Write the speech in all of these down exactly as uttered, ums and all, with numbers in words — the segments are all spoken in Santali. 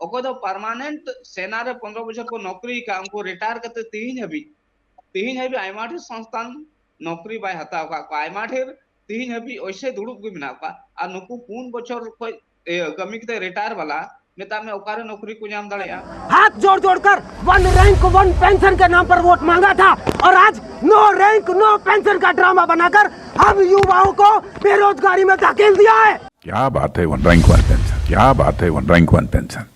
ᱚᱠᱚᱭ ᱫᱚ ᱯᱟᱨᱢᱟᱱᱮᱱᱴ ᱥᱮᱱᱟ ᱨᱮ ᱯᱚᱱᱨᱚ ᱵᱚᱪᱷᱚᱨ ᱠᱚ ᱱᱚᱠᱨᱤ ᱟᱠᱟᱫ, ᱩᱱᱠᱩ ᱨᱤᱴᱟᱭᱟᱨ ᱠᱟᱛᱮ ᱛᱤᱦᱤᱧ ᱦᱟᱹᱵᱤᱡ, ᱛᱤᱦᱤᱧ ᱦᱟᱹᱵᱤᱡ ᱟᱭᱢᱟ ᱰᱷᱮᱨ ᱥᱚᱝᱥᱛᱷᱟᱱ ᱱᱚᱠᱨᱤ ᱵᱟᱭ ᱦᱟᱛᱟᱣ ᱟᱠᱟᱫ ᱠᱚᱣᱟ, ᱟᱭᱢᱟ ᱰᱷᱮᱨ ᱛᱤᱦᱤᱧ ᱦᱟᱹᱵᱤᱡ ᱚᱭᱥᱮ ᱫᱩᱲᱩᱵ ᱜᱮ ᱢᱮᱱᱟᱜ ᱠᱚᱣᱟ᱾ ᱟᱨ ᱱᱩᱠᱩ ᱯᱩᱱ ᱵᱚᱪᱷᱚᱨ ᱠᱷᱚᱡ, ᱤᱭᱟᱹ, ᱠᱟᱹᱢᱤ ᱠᱟᱛᱮ ᱨᱤᱴᱟᱭᱟᱨ ᱵᱟᱞᱟ, ᱢᱮᱛᱟᱜ ᱢᱮ ᱚᱠᱟᱨᱮ ᱱᱚᱠᱨᱤ ᱠᱚ ᱧᱟᱢ ᱫᱟᱲᱮᱭᱟᱜᱼᱟ? हाथ जोड़ जोड़कर वन रैंक वन पेंशन के नाम पर वोट मांगा था और आज नो रैंक नो पेंशन का ड्रामा बनाकर हम युवाओं को बेरोजगारी में धकेल दिया है। क्या बात है, वन रैंक वन पेंशन, क्या बात है, वन रैंक वन पेंशन।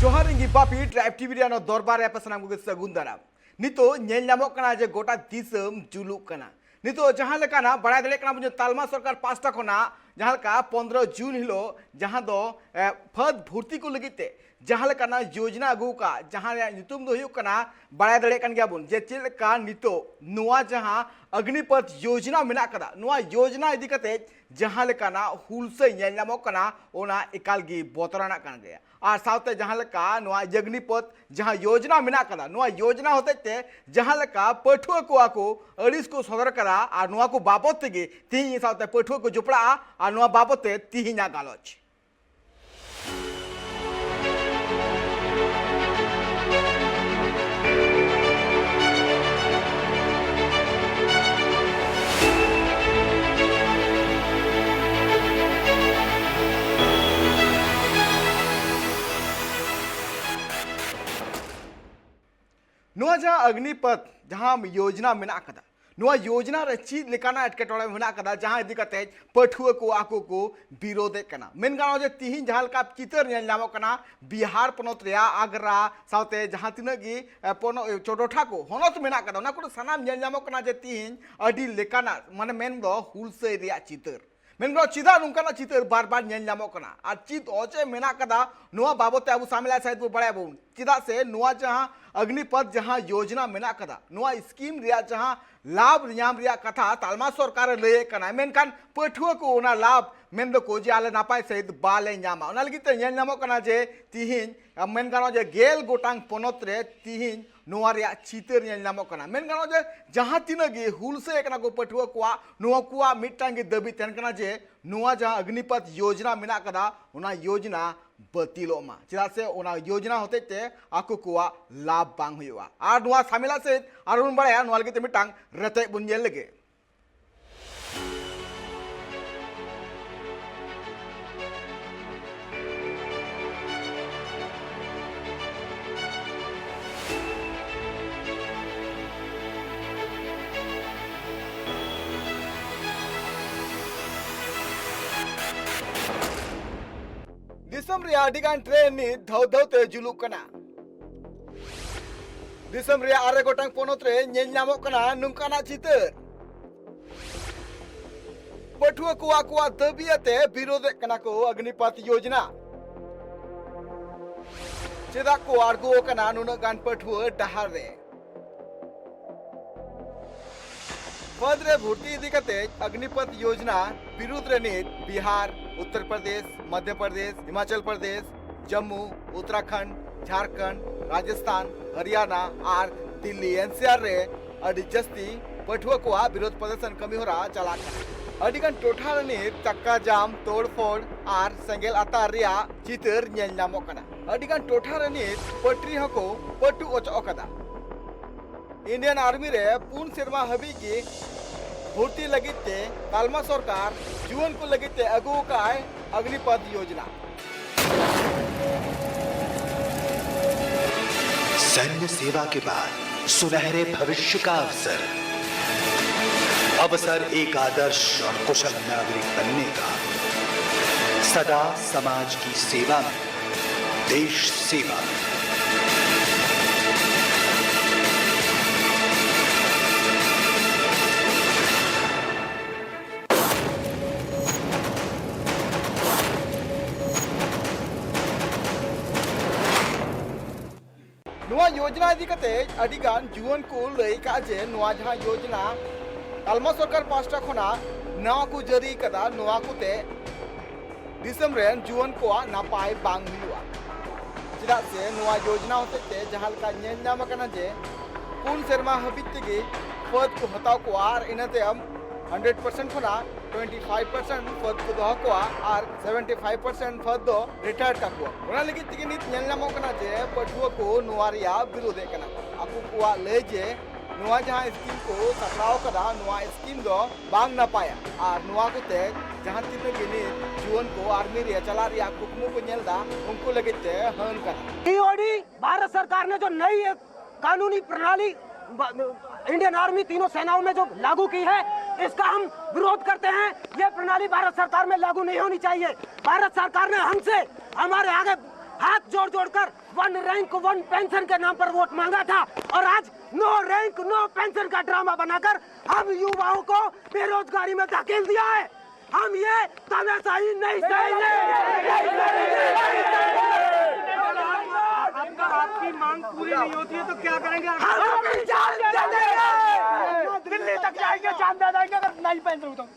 ᱡᱚᱦᱟᱨ, ᱤᱧ ᱜᱮ ᱵᱟᱯᱤ, ᱴᱨᱟᱭᱤᱵᱽ ᱴᱤᱵᱷᱤ ᱨᱮᱭᱟᱜ ᱱᱚᱣᱟ ᱫᱚᱨᱵᱟᱨ ᱨᱮ ᱟᱯᱮ ᱥᱟᱱᱟᱢ ᱠᱚᱜᱮ ᱥᱟᱹᱜᱩᱱ ᱫᱟᱨᱟᱢ᱾ ᱱᱤᱛᱚᱜ ᱧᱮᱞ ᱧᱟᱢᱚᱜ ᱠᱟᱱᱟ ᱡᱮ ᱜᱚᱴᱟ ᱫᱤᱥᱚᱢ ᱡᱩᱞᱩᱜ ᱠᱟᱱᱟ᱾ ᱱᱤᱛᱚᱜ ᱡᱟᱦᱟᱸ ᱞᱮᱠᱟᱱᱟᱜ ᱵᱟᱲᱟᱭ ᱫᱟᱲᱮᱭᱟᱜ ᱠᱟᱱᱟ ᱵᱚᱱ ᱡᱮ ᱛᱟᱞᱢᱟ ᱥᱚᱨᱠᱟᱨ ᱯᱟᱥᱴᱟ ᱠᱷᱚᱱᱟᱜ ᱡᱟᱦᱟᱸ ᱞᱮᱠᱟ ᱯᱚᱱᱨᱚ ᱡᱩᱱ ᱦᱤᱞᱳᱜ ᱡᱟᱦᱟᱸ ᱫᱚ, ᱮ, ᱯᱷᱟᱹᱫ ᱵᱷᱚᱨᱛᱤ ᱠᱚ ᱞᱟᱹᱜᱤᱫ ᱛᱮ ᱡᱟᱦᱟᱸ ᱞᱮᱠᱟᱱᱟᱜ ᱡᱳᱡᱽᱱᱟ ᱟᱹᱜᱩ ᱟᱠᱟᱫ, ᱡᱟᱦᱟᱸ ᱨᱮᱭᱟᱜ ᱧᱩᱛᱩᱢ ᱫᱚ ᱦᱩᱭᱩᱜ ᱠᱟᱱᱟ, ᱵᱟᱲᱟᱭ ᱫᱟᱲᱮᱭᱟᱜ ᱠᱟᱱ ᱜᱮᱭᱟ ᱵᱚᱱ ᱡᱮ ᱪᱮᱫ ᱞᱮᱠᱟ ᱱᱤᱛᱚᱜ ᱱᱚᱣᱟ ᱡᱟᱦᱟᱸ ᱚᱜᱽᱱᱤᱯᱚᱛᱷ ᱭᱳᱡᱽᱱᱟ ᱢᱮᱱᱟᱜ ᱠᱟᱫᱟ, ᱱᱚᱣᱟ ᱭᱳᱡᱽᱱᱟ ᱤᱫᱤ ᱠᱟᱛᱮ ᱡᱟᱦᱟᱸ ᱞᱮᱠᱟᱱᱟᱜ ᱦᱩᱞᱥᱟᱹᱭ ᱧᱮᱞ ᱧᱟᱢᱚᱜ ᱠᱟᱱᱟ, ᱚᱱᱟ ᱮᱠᱟᱞ ᱜᱮ ᱵᱚᱛᱚᱨᱟᱱᱟᱜ ᱠᱟᱱ ᱜᱮᱭᱟ᱾ ᱟᱨ ᱥᱟᱶᱛᱮ ᱡᱟᱦᱟᱸ ᱞᱮᱠᱟ ᱱᱚᱣᱟ ᱚᱜᱽᱱᱤᱯᱚᱛᱷ ᱡᱟᱦᱟᱸ ᱭᱳᱡᱽᱱᱟ ᱢᱮᱱᱟᱜ ᱠᱟᱫᱟ, ᱱᱚᱣᱟ ᱭᱳᱡᱽᱱᱟ ᱦᱚᱛᱮᱡ ᱛᱮ ᱡᱟᱦᱟᱸ ᱞᱮᱠᱟ ᱯᱟᱹᱴᱷᱩᱣᱟᱹ ᱠᱚ ᱟᱠᱚ ᱟᱹᱲᱤᱥ ᱠᱚ ᱥᱚᱫᱚᱨ ᱠᱟᱫᱟ, ᱟᱨ ᱱᱚᱣᱟ ᱠᱚ ᱵᱟᱵᱚᱛ ᱛᱮᱜᱮ ᱛᱮᱦᱮᱧ ᱤᱧ ᱥᱟᱶᱛᱮ ᱯᱟᱹᱴᱷᱩᱣᱟᱹ ᱠᱚ ᱡᱚᱯᱲᱟᱜᱼᱟ, ᱟᱨ ᱱᱚᱣᱟ ᱵᱟᱵᱚᱛ ᱛᱮ ᱛᱮᱦᱮᱧᱟᱜ ᱜᱟᱞᱚᱪ᱾ ᱱᱚᱣᱟ ᱡᱟᱦᱟᱸ ᱚᱜᱽᱱᱤᱯᱚᱛᱷ ᱡᱟᱦᱟᱸ ᱭᱳᱡᱽᱱᱟ ᱢᱮᱱᱟᱜ ᱟᱠᱟᱫᱟ, ᱱᱚᱣᱟ ᱭᱳᱡᱽᱱᱟ ᱨᱮ ᱪᱮᱫ ᱞᱮᱠᱟᱱᱟᱜ ᱮᱴᱠᱮᱴᱚᱬᱮ ᱢᱮᱱᱟᱜ ᱟᱠᱟᱫᱟ, ᱡᱟᱦᱟᱸ ᱤᱫᱤ ᱠᱟᱛᱮ ᱯᱟᱹᱴᱷᱩᱣᱟᱹ ᱠᱚ ᱟᱠᱚ ᱠᱚ ᱵᱤᱨᱳᱫᱷᱮᱫ ᱠᱟᱱᱟ? ᱢᱮᱱ ᱜᱟᱱᱚᱜᱼᱟ ᱡᱮ ᱛᱤᱦᱤᱧ ᱡᱟᱦᱟᱸ ᱞᱮᱠᱟ ᱪᱤᱛᱟᱹᱨ ᱧᱮᱞ ᱧᱟᱢᱚᱜ ᱠᱟᱱᱟ, ᱵᱤᱦᱟᱨ ᱯᱚᱱᱚᱛ ᱨᱮᱭᱟᱜ ᱟᱜᱽᱨᱟ ᱥᱟᱶᱛᱮ ᱡᱟᱦᱟᱸ ᱛᱤᱱᱟᱹᱜ ᱜᱮ, ᱮ, ᱯᱚᱱᱚ-, ᱮ, ᱴᱚᱴᱷᱟ ᱠᱚ, ᱦᱚᱱᱚᱛ ᱢᱮᱱᱟᱜ ᱟᱠᱟᱫᱟ, ᱚᱱᱟ ᱠᱚᱨᱮ ᱥᱟᱱᱟᱢ ᱧᱮᱞ ᱧᱟᱢᱚᱜ ᱠᱟᱱᱟ ᱡᱮ ᱛᱤᱦᱤᱧ ᱟᱹᱰᱤ ᱞᱮᱠᱟᱱᱟᱜ, ᱢᱟᱱᱮ ᱢᱮᱱᱫᱚ ᱦᱩᱞᱥᱟᱹᱭ ᱨᱮᱭᱟᱜ ᱪᱤᱛᱟᱹᱨ᱾ ᱢᱮᱱᱠᱷᱟᱱ ᱪᱮᱫᱟᱜ ᱱᱚᱝᱠᱟᱱᱟᱜ ᱪᱤᱛᱟᱹᱨ ᱵᱟᱨ ᱵᱟᱨ ᱧᱮᱞ ᱧᱟᱢᱚᱜ ᱠᱟᱱᱟ ᱟᱨ ᱪᱮᱫ ᱚᱡᱮ ᱢᱮᱱᱟᱜ ᱠᱟᱫᱟ, ᱱᱚᱣᱟ ᱵᱟᱵᱚᱛ ᱛᱮ ᱟᱵᱚ ᱥᱟᱢᱮᱞᱟᱭ ᱥᱟᱹᱦᱤᱡ ᱵᱚ ᱵᱟᱲᱟᱭᱟᱵᱚᱱ᱾ ᱪᱮᱫᱟᱜ ᱥᱮ ᱱᱚᱣᱟ ᱡᱟᱦᱟᱸ ᱚᱜᱽᱱᱤᱯᱚᱛᱷ ᱡᱟᱦᱟᱸ ᱭᱳᱡᱽᱱᱟ ᱢᱮᱱᱟᱜ ᱠᱟᱫᱟ, ᱱᱚᱣᱟ ᱥᱠᱤᱢ ᱨᱮᱭᱟᱜ ᱡᱟᱦᱟᱸ ᱞᱟᱵᱷ ᱧᱟᱢ ᱨᱮᱭᱟᱜ ᱠᱟᱛᱷᱟ ᱛᱟᱞᱢᱟ ᱥᱚᱨᱠᱟᱨᱮ ᱞᱟᱹᱭᱮᱫ ᱠᱟᱱᱟ, ᱢᱮᱱᱠᱷᱟᱱ ᱯᱟᱹᱴᱷᱩᱣᱟᱹ ᱠᱚ ᱚᱱᱟ ᱞᱟᱵᱷ ᱢᱮᱱ ᱫᱚᱠᱚ ᱡᱮ ᱟᱞᱮ ᱱᱟᱯᱟᱭ ᱥᱟᱹᱦᱤᱡ ᱵᱟᱞᱮ ᱧᱟᱢᱟ᱾ ᱚᱱᱟ ᱞᱟᱹᱜᱤᱫ ᱛᱮ ᱧᱮᱞ ᱧᱟᱢᱚᱜ ᱠᱟᱱᱟ ᱡᱮ ᱛᱤᱦᱤᱧ, ᱢᱮᱱ ᱜᱟᱱᱚᱜᱼᱟ ᱡᱮ ᱜᱮᱞ ᱜᱚᱴᱟᱝ ᱯᱚᱱᱚᱛ ᱨᱮ ᱛᱤᱦᱤᱧ ᱱᱚᱣᱟ ᱨᱮᱭᱟᱜ ᱪᱤᱛᱟᱹᱨ ᱧᱮᱞ ᱧᱟᱢᱚᱜ ᱠᱟᱱᱟ᱾ ᱢᱮᱱ ᱜᱟᱱᱚᱜᱼᱟ ᱡᱮ ᱡᱟᱦᱟᱸ ᱛᱤᱱᱟᱹᱜ ᱜᱮ ᱦᱩᱞᱥᱟᱹᱭ ᱠᱟᱱᱟ ᱠᱚ ᱯᱟᱹᱴᱷᱩᱣᱟᱹ ᱠᱚᱣᱟᱜ, ᱱᱚᱣᱟ ᱠᱚᱣᱟᱜ ᱢᱤᱫᱴᱟᱝ ᱜᱮ ᱫᱟᱹᱵᱤ ᱛᱟᱦᱮᱱ ᱠᱟᱱᱟ ᱡᱮ ᱱᱚᱣᱟ ᱡᱟᱦᱟᱸ ᱚᱜᱽᱱᱤᱯᱚᱛᱷ ᱭᱳᱡᱽᱱᱟ ᱢᱮᱱᱟᱜ ᱠᱟᱫᱟ, ᱚᱱᱟ ᱭᱳᱡᱽᱱᱟ ᱵᱟᱹᱛᱤᱞᱚᱜ ᱢᱟ, ᱪᱮᱫᱟᱜ ᱥᱮ ᱚᱱᱟ ᱭᱳᱡᱽᱱᱟ ᱦᱚᱛᱮᱡ ᱛᱮ ᱟᱠᱚ ᱠᱚᱣᱟᱜ ᱞᱟᱵᱷ ᱵᱟᱝ ᱦᱩᱭᱩᱜᱼᱟ᱾ ᱟᱨ ᱱᱚᱣᱟ ᱥᱟᱢᱮᱞᱟᱜ ᱥᱮᱫ ᱟᱨ ᱵᱚᱱ ᱵᱟᱲᱟᱭᱟ, ᱱᱚᱣᱟ ᱞᱟᱹᱜᱤᱫ ᱛᱮ ᱢᱤᱫᱴᱟᱝ ᱨᱮᱛᱮᱫ ᱵᱚᱱ ᱧᱮᱞ ᱞᱮᱜᱮ᱾ ᱫᱤᱥᱚᱢ ᱨᱮᱭᱟᱜ ᱟᱹᱰᱤ ᱜᱟᱱ ᱴᱨᱮᱱ ᱱᱤᱛ ᱫᱷᱟᱹᱣ ᱫᱷᱟᱹᱣ ᱛᱮ ᱡᱩᱞᱩᱜ ᱠᱟᱱᱟ᱾ ᱫᱤᱥᱚᱢ ᱨᱮᱭᱟᱜ ᱟᱨᱮ ᱜᱚᱴᱟᱝ ᱯᱚᱱᱚᱛ ᱨᱮ ᱧᱮᱞ ᱧᱟᱢᱚᱜ ᱠᱟᱱᱟ ᱱᱚᱝᱠᱟᱱᱟᱜ ᱪᱤᱛᱟᱹᱨ᱾ ᱯᱟᱹᱴᱷᱩᱣᱟᱹ ᱠᱚ ᱟᱠᱚᱣᱟᱜ ᱫᱟᱹᱵᱤ ᱟᱛᱮ ᱵᱤᱨᱳᱫᱮᱫ ᱠᱟᱱᱟ ᱠᱚ ᱚᱜᱱᱤᱯᱟᱛ ᱭᱳᱡᱽᱱᱟ᱾ ᱪᱮᱫᱟᱜ ᱠᱚ ᱟᱬᱜᱚ ᱟᱠᱟᱱᱟ ᱱᱩᱱᱟᱹᱜ ᱜᱟᱱ ᱯᱟᱹᱴᱷᱩᱣᱟᱹ ᱰᱟᱦᱟᱨ ᱨᱮ? ᱯᱚᱫᱽ ᱨᱮ ᱵᱷᱚᱨᱛᱤ ᱤᱫᱤ ᱠᱟᱛᱮ ᱚᱜᱱᱤᱯᱟᱛ ᱭᱳᱡᱽᱱᱟ ᱵᱤᱨᱩᱫᱽ ᱨᱮ ᱱᱤᱛ ᱵᱤᱦᱟᱨ, ᱩᱛᱛᱚᱨ ᱯᱨᱚᱫᱮᱥ, ᱢᱚᱫᱷᱭᱚ ᱯᱨᱚᱫᱮᱥ, ᱦᱤᱢᱟᱪᱚᱞ ᱯᱨᱚᱫᱮᱥ, ᱡᱟᱢᱢᱩ, ᱩᱛᱛᱚᱨᱟᱠᱷᱚᱸᱰ, ᱡᱷᱟᱲᱠᱷᱚᱸᱰ, ᱨᱟᱡᱚᱥᱛᱷᱟᱱ, ᱦᱚᱨᱤᱭᱟᱱᱟ ᱟᱨ ᱫᱤᱞᱞᱤ ᱮᱱ ᱥᱤ ᱟᱨ ᱨᱮ ᱟᱹᱰᱤ ᱡᱟᱹᱥᱛᱤ ᱯᱟᱹᱴᱷᱩᱣᱟᱹ ᱠᱚᱣᱟᱜ ᱵᱤᱨᱳᱫᱷ ᱯᱨᱚᱫᱚᱨᱥᱚᱱ ᱠᱟᱹᱢᱤ ᱦᱚᱨᱟ ᱪᱟᱞᱟᱜ ᱠᱟᱱᱟ᱾ ᱟᱹᱰᱤ ᱜᱟᱱ ᱴᱚᱴᱷᱟ ᱨᱮ ᱱᱤᱛ ᱪᱟᱠᱟ ᱡᱟᱢ, ᱛᱳᱲᱯᱷᱳᱲ ᱟᱨ ᱥᱮᱸᱜᱮᱞ ᱟᱛᱟᱨ ᱨᱮᱭᱟᱜ ᱪᱤᱛᱟᱹᱨ ᱧᱮᱞ ᱧᱟᱢᱚᱜ ᱠᱟᱱᱟ᱾ ᱟᱹᱰᱤ ᱜᱟᱱ ᱴᱚᱴᱷᱟ ᱨᱮ ᱱᱤᱛ ᱯᱟᱹᱴᱨᱤ ᱦᱚᱸᱠᱚ ᱯᱟᱹᱴᱩ ᱚᱪᱚᱜ ᱟᱠᱟᱫᱟ᱾ ᱤᱱᱰᱤᱭᱟᱱ ᱟᱨᱢᱤ ᱨᱮ ᱯᱩᱱ ᱥᱮᱨᱢᱟ ᱦᱟᱹᱵᱤᱡ ᱜᱮ ᱵᱷᱚᱨᱛᱤ ᱞᱟᱹᱜᱤᱫ ᱛᱮ ᱛᱟᱞᱢᱟ ᱥᱚᱨᱠᱟᱨ ᱡᱩᱣᱟᱹᱱ ᱠᱚ ᱞᱟᱹᱜᱤᱫ ᱛᱮ ᱟᱹᱜᱩ ᱟᱠᱟᱫ ᱟᱭ ᱚᱜᱽᱱᱤᱯᱚᱛᱷ ᱭᱳᱡᱽᱱᱟ᱾ सैन्य सेवा के बाद सुनहरे भविष्य का अवसर, अवसर एक आदर्श और कुशल नागरिक बनने का, सदा समाज की सेवा में, देश सेवा में। ᱱᱚᱣᱟ ᱭᱳᱡᱽᱱᱟ ᱤᱫᱤ ᱠᱟᱛᱮ ᱟᱹᱰᱤ ᱜᱟᱱ ᱡᱩᱣᱟᱹᱱ ᱠᱚ ᱞᱟᱹᱭ ᱠᱟᱜᱼᱟ ᱡᱮ ᱱᱚᱣᱟ ᱡᱟᱦᱟᱸ ᱭᱳᱡᱽᱱᱟ ᱛᱟᱞᱢᱟ ᱥᱚᱨᱠᱟᱨ ᱯᱟᱦᱴᱟ ᱠᱷᱚᱱᱟᱜ ᱱᱟᱣᱟ ᱠᱚ ᱡᱟᱹᱨᱤ ᱠᱟᱫᱟ, ᱱᱚᱣᱟ ᱠᱚᱛᱮ ᱫᱤᱥᱚᱢ ᱨᱮᱱ ᱡᱩᱣᱟᱹᱱ ᱠᱚᱣᱟᱜ ᱱᱟᱯᱟᱭ ᱵᱟᱝ ᱦᱩᱭᱩᱜᱼᱟ᱾ ᱪᱮᱫᱟᱜ ᱥᱮ ᱱᱚᱣᱟ ᱭᱳᱡᱽᱱᱟ ᱦᱚᱛᱮᱡ ᱛᱮ ᱡᱟᱦᱟᱸ ᱞᱮᱠᱟ ᱧᱮᱞ ᱧᱟᱢ ᱟᱠᱟᱱᱟ ᱡᱮ ᱯᱩᱱ ᱥᱮᱨᱢᱟ ᱦᱟᱹᱵᱤᱡ ᱛᱮᱜᱮ ᱯᱷᱟᱹᱫ ᱠᱚ ᱦᱟᱛᱟᱣ ᱠᱚᱣᱟ ᱟᱨ ᱤᱱᱟᱹ ᱛᱟᱭᱚᱢ ᱦᱟᱱᱰᱨᱮᱰ ᱯᱟᱨᱥᱮᱱᱴ ᱠᱷᱚᱱᱟᱜ ᱴᱩᱭᱮᱱᱴᱤ ᱯᱷᱟᱭᱤᱵᱷ ᱯᱟᱨᱥᱮᱱᱴ ᱯᱷᱟᱹᱫ ᱠᱚ ᱫᱚᱦᱚ ᱠᱚᱣᱟ ᱟᱨ ᱥᱮᱵᱷᱮᱱᱴᱤ ᱯᱷᱟᱭᱤᱵᱷ ᱯᱟᱨᱥᱮᱱᱴ ᱯᱷᱟᱹᱫ ᱫᱚ ᱨᱤᱴᱟᱭᱟᱨᱰ ᱠᱟᱠᱚᱣᱟ᱾ ᱚᱱᱟ ᱞᱟᱹᱜᱤᱫ ᱛᱮᱜᱮ ᱱᱤᱛ ᱧᱮᱞ ᱧᱟᱢᱚᱜ ᱠᱟᱱᱟ ᱡᱮ ᱯᱟᱹᱴᱷᱩᱣᱟᱹ ᱠᱚ ᱱᱚᱣᱟ ᱨᱮᱭᱟᱜ ᱵᱤᱨᱳᱫᱷ ᱮᱫ ᱠᱟᱱᱟ᱾ ᱟᱠᱚ ᱠᱚᱣᱟᱜ ᱞᱟᱹᱭ ᱡᱮ ᱱᱚᱣᱟ ᱡᱟᱦᱟᱸ ᱥᱠᱤᱢ ᱠᱚ ᱥᱟᱯᱲᱟᱣ ᱠᱟᱫᱟ, ᱱᱚᱣᱟ ᱥᱠᱤᱢ ᱫᱚ ᱵᱟᱝ ᱱᱟᱯᱟᱭᱟ ᱟᱨ ᱱᱚᱣᱟ ᱠᱚᱛᱮ ᱡᱟᱦᱟᱸ ᱛᱤᱱᱟᱹᱜ ᱜᱮ ᱱᱤᱛ ᱡᱩᱣᱟᱹᱱ ᱠᱚ ᱟᱨᱢᱤ ᱨᱮ ᱪᱟᱞᱟᱜ ᱨᱮᱭᱟᱜ ᱠᱩᱠᱢᱩ ᱠᱚ ᱧᱮᱞ ᱮᱫᱟ, ᱩᱱᱠᱩ ᱞᱟᱹᱜᱤᱫ ᱛᱮ ᱦᱟᱹᱱ ᱠᱟᱱᱟ᱾ ईओडी भारत सरकार ने जो नई एक कानूनी प्रणाली ब- इंडियन आर्मी तीनों सेनाओं में जो लागू की है, इसका हम विरोध करते हैं। ये प्रणाली भारत सरकार में लागू नहीं होनी चाहिए। भारत सरकार ने हमसे, हमारे आगे हाथ जोड़ जोड़कर वन रैंक वन पेंशन के नाम पर वोट मांगा था और आज नो रैंक नो पेंशन का ड्रामा बनाकर हम युवाओं को बेरोजगारी में धकेल दिया है। हम ये तानाशाही नहीं सहेंगे। आपका, आपकी मांग पूरी नहीं होती है तो क्या करेंगे? हम अपनी जान दे देंगे। दिल्ली तक जाएंगे, जान दे देंगे अगर नहीं पहन रहे हो तो।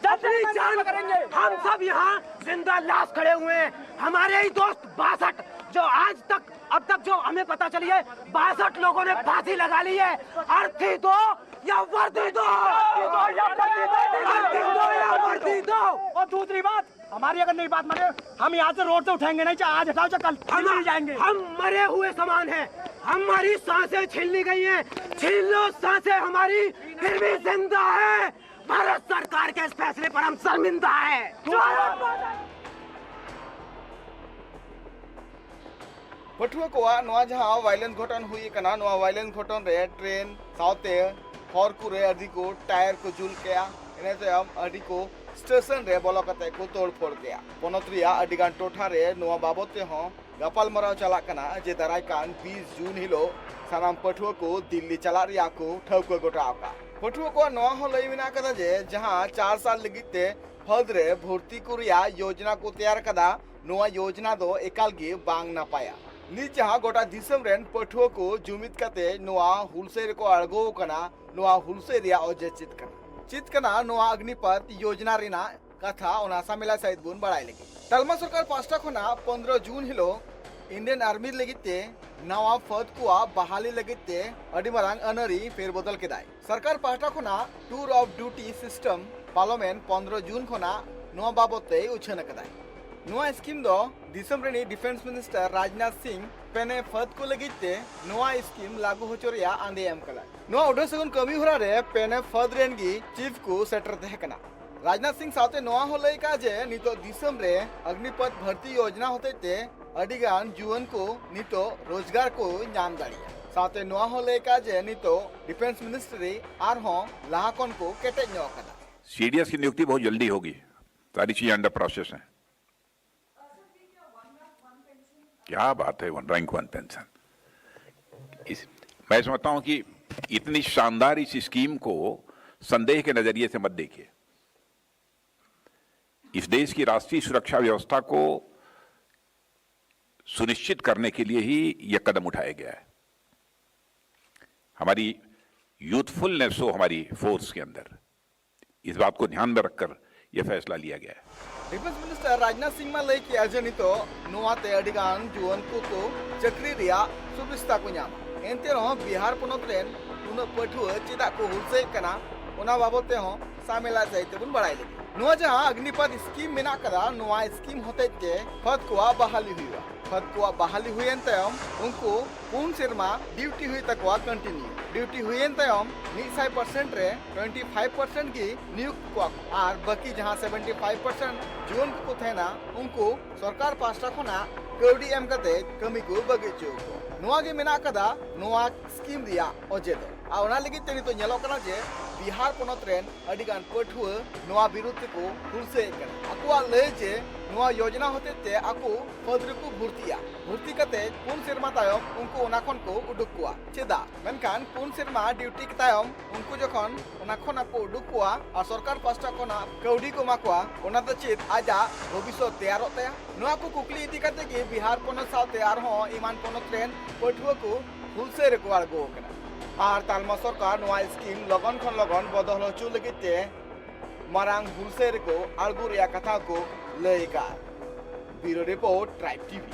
अपनी जान करेंगे। हम सब यहाँ जिंदा लाश खड़े हुए हैं। हमारे ही दोस्त बासठ, जो आज तक, अब तक जो हमें पता चली है, बासठ लोगों ने फांसी लगा ली है। अर्थी दो या वर्दी दो। अर्थी दो या वर्दी दो। और दूसरी बात, हमारी अगर नहीं बात माने, हम यहाँ से रोड से उठाएंगे नहीं, चाहे आज हटाओ, चाहे कल, हम दिल्ली जाएंगे। हम मरे हुए समान हैं। हमारी सांसें छीन ली गई हैं। छीन लो सांसें हमारी, फिर भी जिंदा है। भारत सरकार के इस फैसले पर हम शर्मिंदा हैं। ᱯᱟᱹᱴᱷᱩᱣᱟᱹ ᱠᱚᱣᱟᱜ ᱱᱚᱣᱟ ᱡᱟᱦᱟᱸ ᱵᱷᱟᱭᱞᱮᱱᱥ ᱜᱷᱚᱴᱚᱱ ᱦᱩᱭ ᱟᱠᱟᱱᱟ, ᱱᱚᱣᱟ ᱵᱷᱟᱭᱞᱮᱱᱥ ᱜᱷᱚᱴᱚᱱ ᱨᱮ ᱴᱨᱮᱱ ᱥᱟᱶᱛᱮ ᱦᱚᱨ ᱠᱚᱨᱮ ᱟᱹᱰᱤ ᱠᱚ ᱴᱟᱭᱟᱨ ᱠᱚ ᱡᱩᱞ ᱠᱮᱜᱼᱟ᱾ ᱤᱱᱟᱹ ᱛᱟᱭᱚᱢ ᱟᱹᱰᱤ ᱠᱚ ᱥᱴᱮᱥᱚᱱ ᱨᱮ ᱵᱚᱞᱚ ᱠᱟᱛᱮ ᱠᱚ ᱛᱳᱲ ᱯᱷᱳᱲ ᱠᱮᱜᱼᱟ᱾ ᱯᱚᱱᱚᱛ ᱨᱮᱭᱟᱜ ᱟᱹᱰᱤ ᱜᱟᱱ ᱴᱚᱴᱷᱟ ᱨᱮ ᱱᱚᱣᱟ ᱵᱟᱵᱚᱛ ᱛᱮᱦᱚᱸ ᱜᱟᱯᱟᱞᱢᱟᱨᱟᱣ ᱪᱟᱞᱟᱜ ᱠᱟᱱᱟ ᱡᱮ ᱫᱟᱨᱟᱭ ᱠᱟᱱ ᱵᱤᱥ ᱡᱩᱱ ᱦᱤᱞᱳᱜ ᱥᱟᱱᱟᱢ ᱯᱟᱹᱴᱷᱩᱣᱟᱹ ᱠᱚ ᱫᱤᱞᱞᱤ ᱪᱟᱞᱟᱜ ᱨᱮᱭᱟᱜ ᱠᱚ ᱴᱷᱟᱹᱣᱠᱟᱹ ᱜᱚᱴᱟ ᱟᱠᱟᱫ᱾ ᱯᱟᱹᱴᱷᱩᱣᱟᱹ ᱠᱚᱣᱟᱜ ᱱᱚᱣᱟ ᱦᱚᱸ ᱞᱟᱹᱭ ᱢᱮᱱᱟᱜ ᱟᱠᱟᱫᱟ ᱡᱮ ᱡᱟᱦᱟᱸ ᱪᱟᱨ ᱥᱟᱞ ᱞᱟᱹᱜᱤᱫ ᱛᱮ ᱯᱷᱟᱹᱫᱽ ᱨᱮ ᱵᱷᱚᱨᱛᱤ ᱠᱚ ᱨᱮᱭᱟᱜ ᱭᱳᱡᱽᱱᱟ ᱠᱚ ᱛᱮᱭᱟᱨ ᱟᱠᱟᱫᱟ, ᱱᱚᱣᱟ ᱭᱳᱡᱽᱱᱟ ᱫᱚ ᱮᱠᱟᱞ ᱜᱮ ᱵᱟᱝ ᱱᱟᱯᱟᱭᱟ᱾ ᱱᱤᱛ ᱡᱟᱦᱟᱸ ᱜᱚᱴᱟ ᱫᱤᱥᱚᱢ ᱨᱮᱱ ᱯᱟᱹᱴᱷᱩᱣᱟᱹ ᱠᱚ ᱡᱩᱢᱤᱫ ᱠᱟᱛᱮ ᱱᱚᱣᱟ ᱦᱩᱞᱥᱟᱹᱭ ᱨᱮᱠᱚ ᱟᱬᱜᱚ ᱟᱠᱟᱱᱟ, ᱱᱚᱣᱟ ᱦᱩᱞᱥᱟᱹᱭ ᱨᱮᱭᱟᱜ ᱚᱡᱮ ᱪᱮᱫ ᱠᱟᱱᱟ? ᱪᱮᱫ ᱠᱟᱱᱟ ᱱᱚᱣᱟ ᱚᱜᱽᱱᱤᱯᱟᱛ ᱭᱳᱡᱽᱱᱟ ᱨᱮᱱᱟᱜ ᱠᱟᱛᱷᱟ, ᱚᱱᱟ ᱥᱟᱢᱮᱞᱟ ᱥᱟᱹᱦᱤᱡ ᱵᱚᱱ ᱵᱟᱲᱟᱭ ᱞᱟᱹᱜᱤᱫ᱾ ᱛᱟᱞᱢᱟ ᱥᱚᱨᱠᱟᱨ ᱯᱟᱦᱴᱟ ᱠᱷᱚᱱᱟᱜ ᱯᱚᱱᱫᱽᱨᱚ ᱡᱩᱱ ᱦᱤᱞᱳᱜ ᱤᱱᱰᱤᱭᱟᱱ ᱟᱨᱢᱤ ᱞᱟᱹᱜᱤᱫ ᱛᱮ ᱱᱟᱣᱟ ᱯᱷᱟᱹᱫᱽ ᱠᱚᱣᱟᱜ ᱵᱟᱦᱟᱞᱤ ᱞᱟᱹᱜᱤᱫ ᱛᱮ ᱟᱹᱰᱤ ᱢᱟᱨᱟᱝ ᱟᱹᱱᱟᱹᱨᱤ ᱯᱷᱮᱨᱵᱚᱫᱚᱞ ᱠᱮᱫᱟᱭ᱾ ᱥᱚᱨᱠᱟᱨ ᱯᱟᱦᱴᱟ ᱠᱷᱚᱱᱟᱜ ᱴᱩᱨ ᱚᱯᱷ ᱰᱤᱭᱩᱴᱤ ᱥᱤᱥᱴᱮᱢ ᱯᱟᱨᱚᱢᱮᱱ ᱯᱚᱱᱨᱚ ᱡᱩᱱ ᱠᱷᱚᱱᱟᱜ ᱱᱚᱣᱟ ᱵᱟᱵᱚᱛ ᱛᱮᱭ ᱩᱪᱷᱟᱹᱱ ᱟᱠᱟᱫᱟᱭ᱾ ᱱᱚᱣᱟ ᱥᱠᱤᱢ ᱫᱚ ᱫᱤᱥᱚᱢ ᱨᱤᱱᱤᱡ ᱰᱤᱯᱷᱮᱱᱥ ᱢᱤᱱᱤᱥᱴᱟᱨ ᱨᱟᱡᱽᱱᱟᱛᱷ ᱥᱤᱝ ᱯᱮᱱᱮ ᱯᱷᱟᱹᱫ ᱠᱚ ᱞᱟᱹᱜᱤᱫ ᱛᱮ ᱱᱚᱣᱟ ᱥᱠᱤᱢ ᱞᱟᱹᱜᱩ ᱦᱚᱪᱚ ᱨᱮᱭᱟᱜ ᱟᱸᱫᱮ ᱮᱢ ᱠᱟᱫᱟ᱾ ᱱᱚᱣᱟ ᱩᱰᱟᱹ ᱥᱟᱹᱜᱩᱱ ᱠᱟᱹᱢᱤ ᱦᱚᱨᱟ ᱨᱮ ᱯᱮᱱᱮ ᱯᱷᱟᱹᱫ ᱨᱮᱱ ᱜᱮ ᱪᱤᱯ ᱠᱚ ᱥᱮᱴᱮᱨ ᱛᱟᱦᱮᱸ ᱠᱟᱱᱟ᱾ ᱨᱟᱡᱽᱱᱟᱛᱷ ᱥᱤᱝ ᱥᱟᱶᱛᱮ ᱱᱚᱣᱟ ᱦᱚᱸ ᱞᱟᱹᱭ ᱠᱟᱜᱼᱟ ᱡᱮ ᱱᱤᱛᱚᱜ ᱫᱤᱥᱚᱢ ᱨᱮ ᱚᱜᱽᱱᱤᱯᱚᱛᱷ ᱵᱷᱟᱨᱛᱤ ᱭᱳᱡᱽᱱᱟ ᱦᱚᱛᱮᱡ ᱛᱮ ᱟᱹᱰᱤ ᱜᱟᱱ ᱡᱩᱣᱟᱹᱱ ᱠᱚ ᱱᱤᱛᱚᱜ ᱨᱳᱡᱽᱜᱟᱨ ᱠᱚ ᱧᱟᱢ ᱫᱟᱲᱮᱭᱟᱜᱼᱟ᱾ ᱥᱟᱶᱛᱮ ᱱᱚᱣᱟ ᱦᱚᱸ ᱞᱟᱹᱭ ᱠᱟᱜᱼᱟ ᱡᱮ ᱱᱤᱛᱚᱜ ᱰᱤᱯᱷᱮᱱᱥ ᱢᱤᱱᱤᱥᱴᱨᱤ ᱟᱨᱦᱚᱸ ᱞᱟᱦᱟ ᱠᱷᱚᱱ ᱠᱚ ᱠᱮᱴᱮᱡ ᱧᱚᱜ ᱟᱠᱟᱫᱟ᱾ सीडीएस की नियुक्ति बहुत जल्दी होगी। सारी चीजें अंडर प्रोसेस हैं। क्या बात है, वन रैंक वन पेंशन। इस, मैं समझता हूं कि इतनी शानदार इस स्कीम को संदेह के नजरिए से मत देखिए। इस देश की राष्ट्रीय सुरक्षा व्यवस्था को सुनिश्चित करने के लिए ही यह कदम उठाया गया है। हमारी यूथफुलनेस हो हमारी फोर्स के अंदर, इस बात को ध्यान में रखकर यह फैसला लिया गया है। ᱰᱤᱯᱷᱮᱱᱥ ᱢᱤᱱᱤᱥᱴᱟᱨ ᱨᱟᱡᱽᱱᱟᱛᱷ ᱥᱤᱝ ᱢᱟ ᱞᱟᱹᱭ ᱠᱮᱜᱼᱟ ᱡᱮ ᱱᱤᱛᱚᱜ ᱱᱚᱣᱟ ᱛᱮ ᱟᱹᱰᱤ ᱜᱟᱱ ᱡᱩᱣᱟᱹᱱ ᱠᱚᱠᱚ ᱪᱟᱹᱠᱨᱤ ᱨᱮᱭᱟᱜ ᱥᱩᱵᱤᱥᱛᱟ ᱠᱚ ᱧᱟᱢᱟ᱾ ᱮᱱᱛᱮ ᱨᱮᱦᱚᱸ ᱵᱤᱦᱟᱨ ᱯᱚᱱᱚᱛ ᱨᱮᱱ ᱩᱱᱟᱹᱜ ᱯᱟᱹᱴᱷᱩᱣᱟᱹ ᱪᱮᱫᱟᱜ ᱠᱚ ᱦᱩᱞᱥᱟᱹᱭᱮᱫ ᱠᱟᱱᱟ, ᱚᱱᱟ ᱵᱟᱵᱚᱛ ᱛᱮᱦᱚᱸ ᱥᱟᱢᱮᱞᱟ ᱥᱟᱹᱦᱤᱡ ᱛᱮᱵᱚᱱ ᱵᱟᱲᱟᱭ ᱞᱮᱜᱮ᱾ ᱱᱚᱣᱟ ᱡᱟᱦᱟᱸ ᱚᱜᱽᱱᱤᱯᱚᱛᱷ ᱥᱠᱤᱢ ᱢᱮᱱᱟᱜ ᱠᱟᱫᱟ, ᱱᱚᱣᱟ ᱥᱠᱤᱢ ᱦᱚᱛᱮᱡ ᱛᱮ ᱯᱷᱟᱹᱫ ᱠᱚᱣᱟᱜ ᱵᱟᱦᱟᱞᱤ ᱦᱩᱭᱩᱜᱼᱟ᱾ ᱯᱷᱟᱹᱫ ᱠᱚᱣᱟᱜ ᱵᱟᱦᱟᱞᱤ ᱦᱩᱭᱮᱱ ᱛᱟᱭᱚᱢ ᱩᱱᱠᱩ ᱯᱩᱱ ᱥᱮᱨᱢᱟ ᱰᱤᱭᱩᱴᱤ ᱦᱩᱭᱩᱜ ᱛᱟᱠᱚᱣᱟ ᱠᱚᱱᱴᱤᱱᱤᱭᱩ᱾ ᱰᱤᱭᱩᱴᱤ ᱦᱩᱭᱮᱱ ᱛᱟᱭᱚᱢ ᱢᱤᱫ ᱥᱟᱭ ᱯᱟᱨᱥᱮᱱᱴ ᱨᱮ ᱴᱩᱭᱮᱱᱴᱤ ᱯᱷᱟᱭᱤᱵᱷ ᱯᱟᱨᱥᱮᱱᱴ ᱜᱮ ᱱᱤᱭᱩᱠᱛ ᱠᱚᱣᱟ ᱠᱚ᱾ ᱟᱨ ᱵᱟᱹᱠᱤ ᱡᱟᱦᱟᱸ ᱥᱮᱵᱷᱮᱱᱴᱤ ᱯᱷᱟᱭᱤᱵᱷ ᱯᱟᱨᱥᱮᱱᱴ ᱡᱩᱣᱟᱹᱱ ᱠᱚᱠᱚ ᱛᱟᱦᱮᱱᱟ, ᱩᱱᱠᱩ ᱥᱚᱨᱠᱟᱨ ᱯᱟᱦᱴᱟ ᱠᱷᱚᱱᱟᱜ ᱠᱟᱹᱣᱰᱤ ᱮᱢ ᱠᱟᱛᱮ ᱠᱟᱹᱢᱤ ᱠᱚ ᱵᱟᱹᱜᱤ ᱦᱚᱪᱚ ᱠᱚᱣᱟ᱾ ᱱᱚᱣᱟ ᱜᱮ ᱢᱮᱱᱟᱜ ᱠᱟᱫᱟ ᱱᱚᱣᱟ ᱥᱠᱤᱢ ᱨᱮᱭᱟᱜ ᱚᱡᱮ ᱫᱚ᱾ ᱟᱨ ᱚᱱᱟ ᱞᱟᱹᱜᱤᱫ ᱛᱮ ᱱᱤᱛᱚᱜ ᱧᱮᱞᱚᱜ ᱠᱟᱱᱟ ᱡᱮ ᱵᱤᱦᱟᱨ ᱯᱚᱱᱚᱛ ᱨᱮᱱ ᱟᱹᱰᱤ ᱜᱟᱱ ᱯᱟᱹᱴᱷᱩᱣᱟᱹ ᱱᱚᱣᱟ ᱵᱤᱨᱩᱫᱷ ᱛᱮᱠᱚ ᱦᱩᱞᱥᱟᱹᱭᱮᱫ ᱠᱟᱱᱟ᱾ ᱟᱠᱚᱣᱟᱜ ᱞᱟᱹᱭ ᱡᱮ ᱱᱚᱣᱟ ᱭᱳᱡᱽᱱᱟ ᱦᱚᱛᱮᱡ ᱛᱮ ᱟᱠᱚ ᱯᱷᱟᱹᱫᱽ ᱨᱮᱠᱚ ᱵᱷᱩᱨᱛᱤᱜᱼᱟ᱾ ᱵᱷᱩᱨᱛᱤ ᱠᱟᱛᱮ ᱯᱩᱱ ᱥᱮᱨᱢᱟ ᱛᱟᱭᱚᱢ ᱩᱱᱠᱩ ᱚᱱᱟ ᱠᱷᱚᱱ ᱠᱚ ᱩᱰᱩᱠ ᱠᱚᱣᱟ᱾ ᱪᱮᱫᱟᱜ? ᱢᱮᱱᱠᱷᱟᱱ ᱯᱩᱱ ᱥᱮᱨᱢᱟ ᱰᱤᱭᱩᱴᱤ ᱛᱟᱭᱚᱢ ᱩᱱᱠᱩ ᱡᱚᱠᱷᱚᱱ ᱚᱱᱟ ᱠᱷᱚᱱᱟᱜ ᱠᱚ ᱩᱰᱩᱠ ᱠᱚᱣᱟ ᱟᱨ ᱥᱚᱨᱠᱟᱨ ᱯᱟᱦᱴᱟ ᱠᱷᱚᱱᱟᱜ ᱠᱟᱹᱣᱰᱤ ᱠᱚ ᱮᱢᱟ ᱠᱚᱣᱟ, ᱚᱱᱟ ᱫᱚ ᱪᱮᱫ ᱟᱡᱟᱜ ᱵᱷᱚᱵᱤᱥᱥᱚᱛ ᱛᱮᱭᱟᱨᱚᱜ ᱛᱟᱭᱟ? ᱱᱚᱣᱟ ᱠᱚ ᱠᱩᱠᱞᱤ ᱤᱫᱤ ᱠᱟᱛᱮ ᱜᱮ ᱵᱤᱦᱟᱨ ᱯᱚᱱᱚᱛ ᱥᱟᱶᱛᱮ ᱟᱨᱦᱚᱸ ᱮᱢᱟᱱ ᱯᱚᱱᱚᱛ ᱨᱮᱱ ᱯᱟᱹᱴᱷᱩᱣᱟᱹ ᱠᱚ ᱦᱩᱞᱥᱟᱹᱭ ᱨᱮᱠᱚ ᱟᱬᱜᱚ ᱟᱠᱟᱱᱟ᱾ ᱟᱨ ᱛᱟᱞᱢᱟ ᱥᱚᱨᱠᱟᱨ ᱱᱚᱣᱟ ᱥᱠᱤᱢ ᱞᱚᱜᱚᱱ ᱠᱷᱚᱱ ᱞᱚᱜᱚᱱ ᱵᱚᱫᱚᱞ ᱦᱚᱪᱚ ᱞᱟᱹᱜᱤᱫ ᱛᱮ ᱢᱟᱨᱟᱝ ᱦᱩᱞᱥᱟᱹᱭ ᱨᱮᱠᱚ ᱟᱬᱜᱚ ᱨᱮᱭᱟᱜ ᱠᱟᱛᱷᱟ ᱠᱚ ᱞᱟᱹᱭ ᱟᱠᱟᱫᱼᱟ᱾ ᱵᱤᱭᱩᱨᱳ ᱨᱤᱯᱳᱨᱴ, ᱴᱨᱟᱭᱤᱵᱽ ᱴᱤᱵᱷᱤ᱾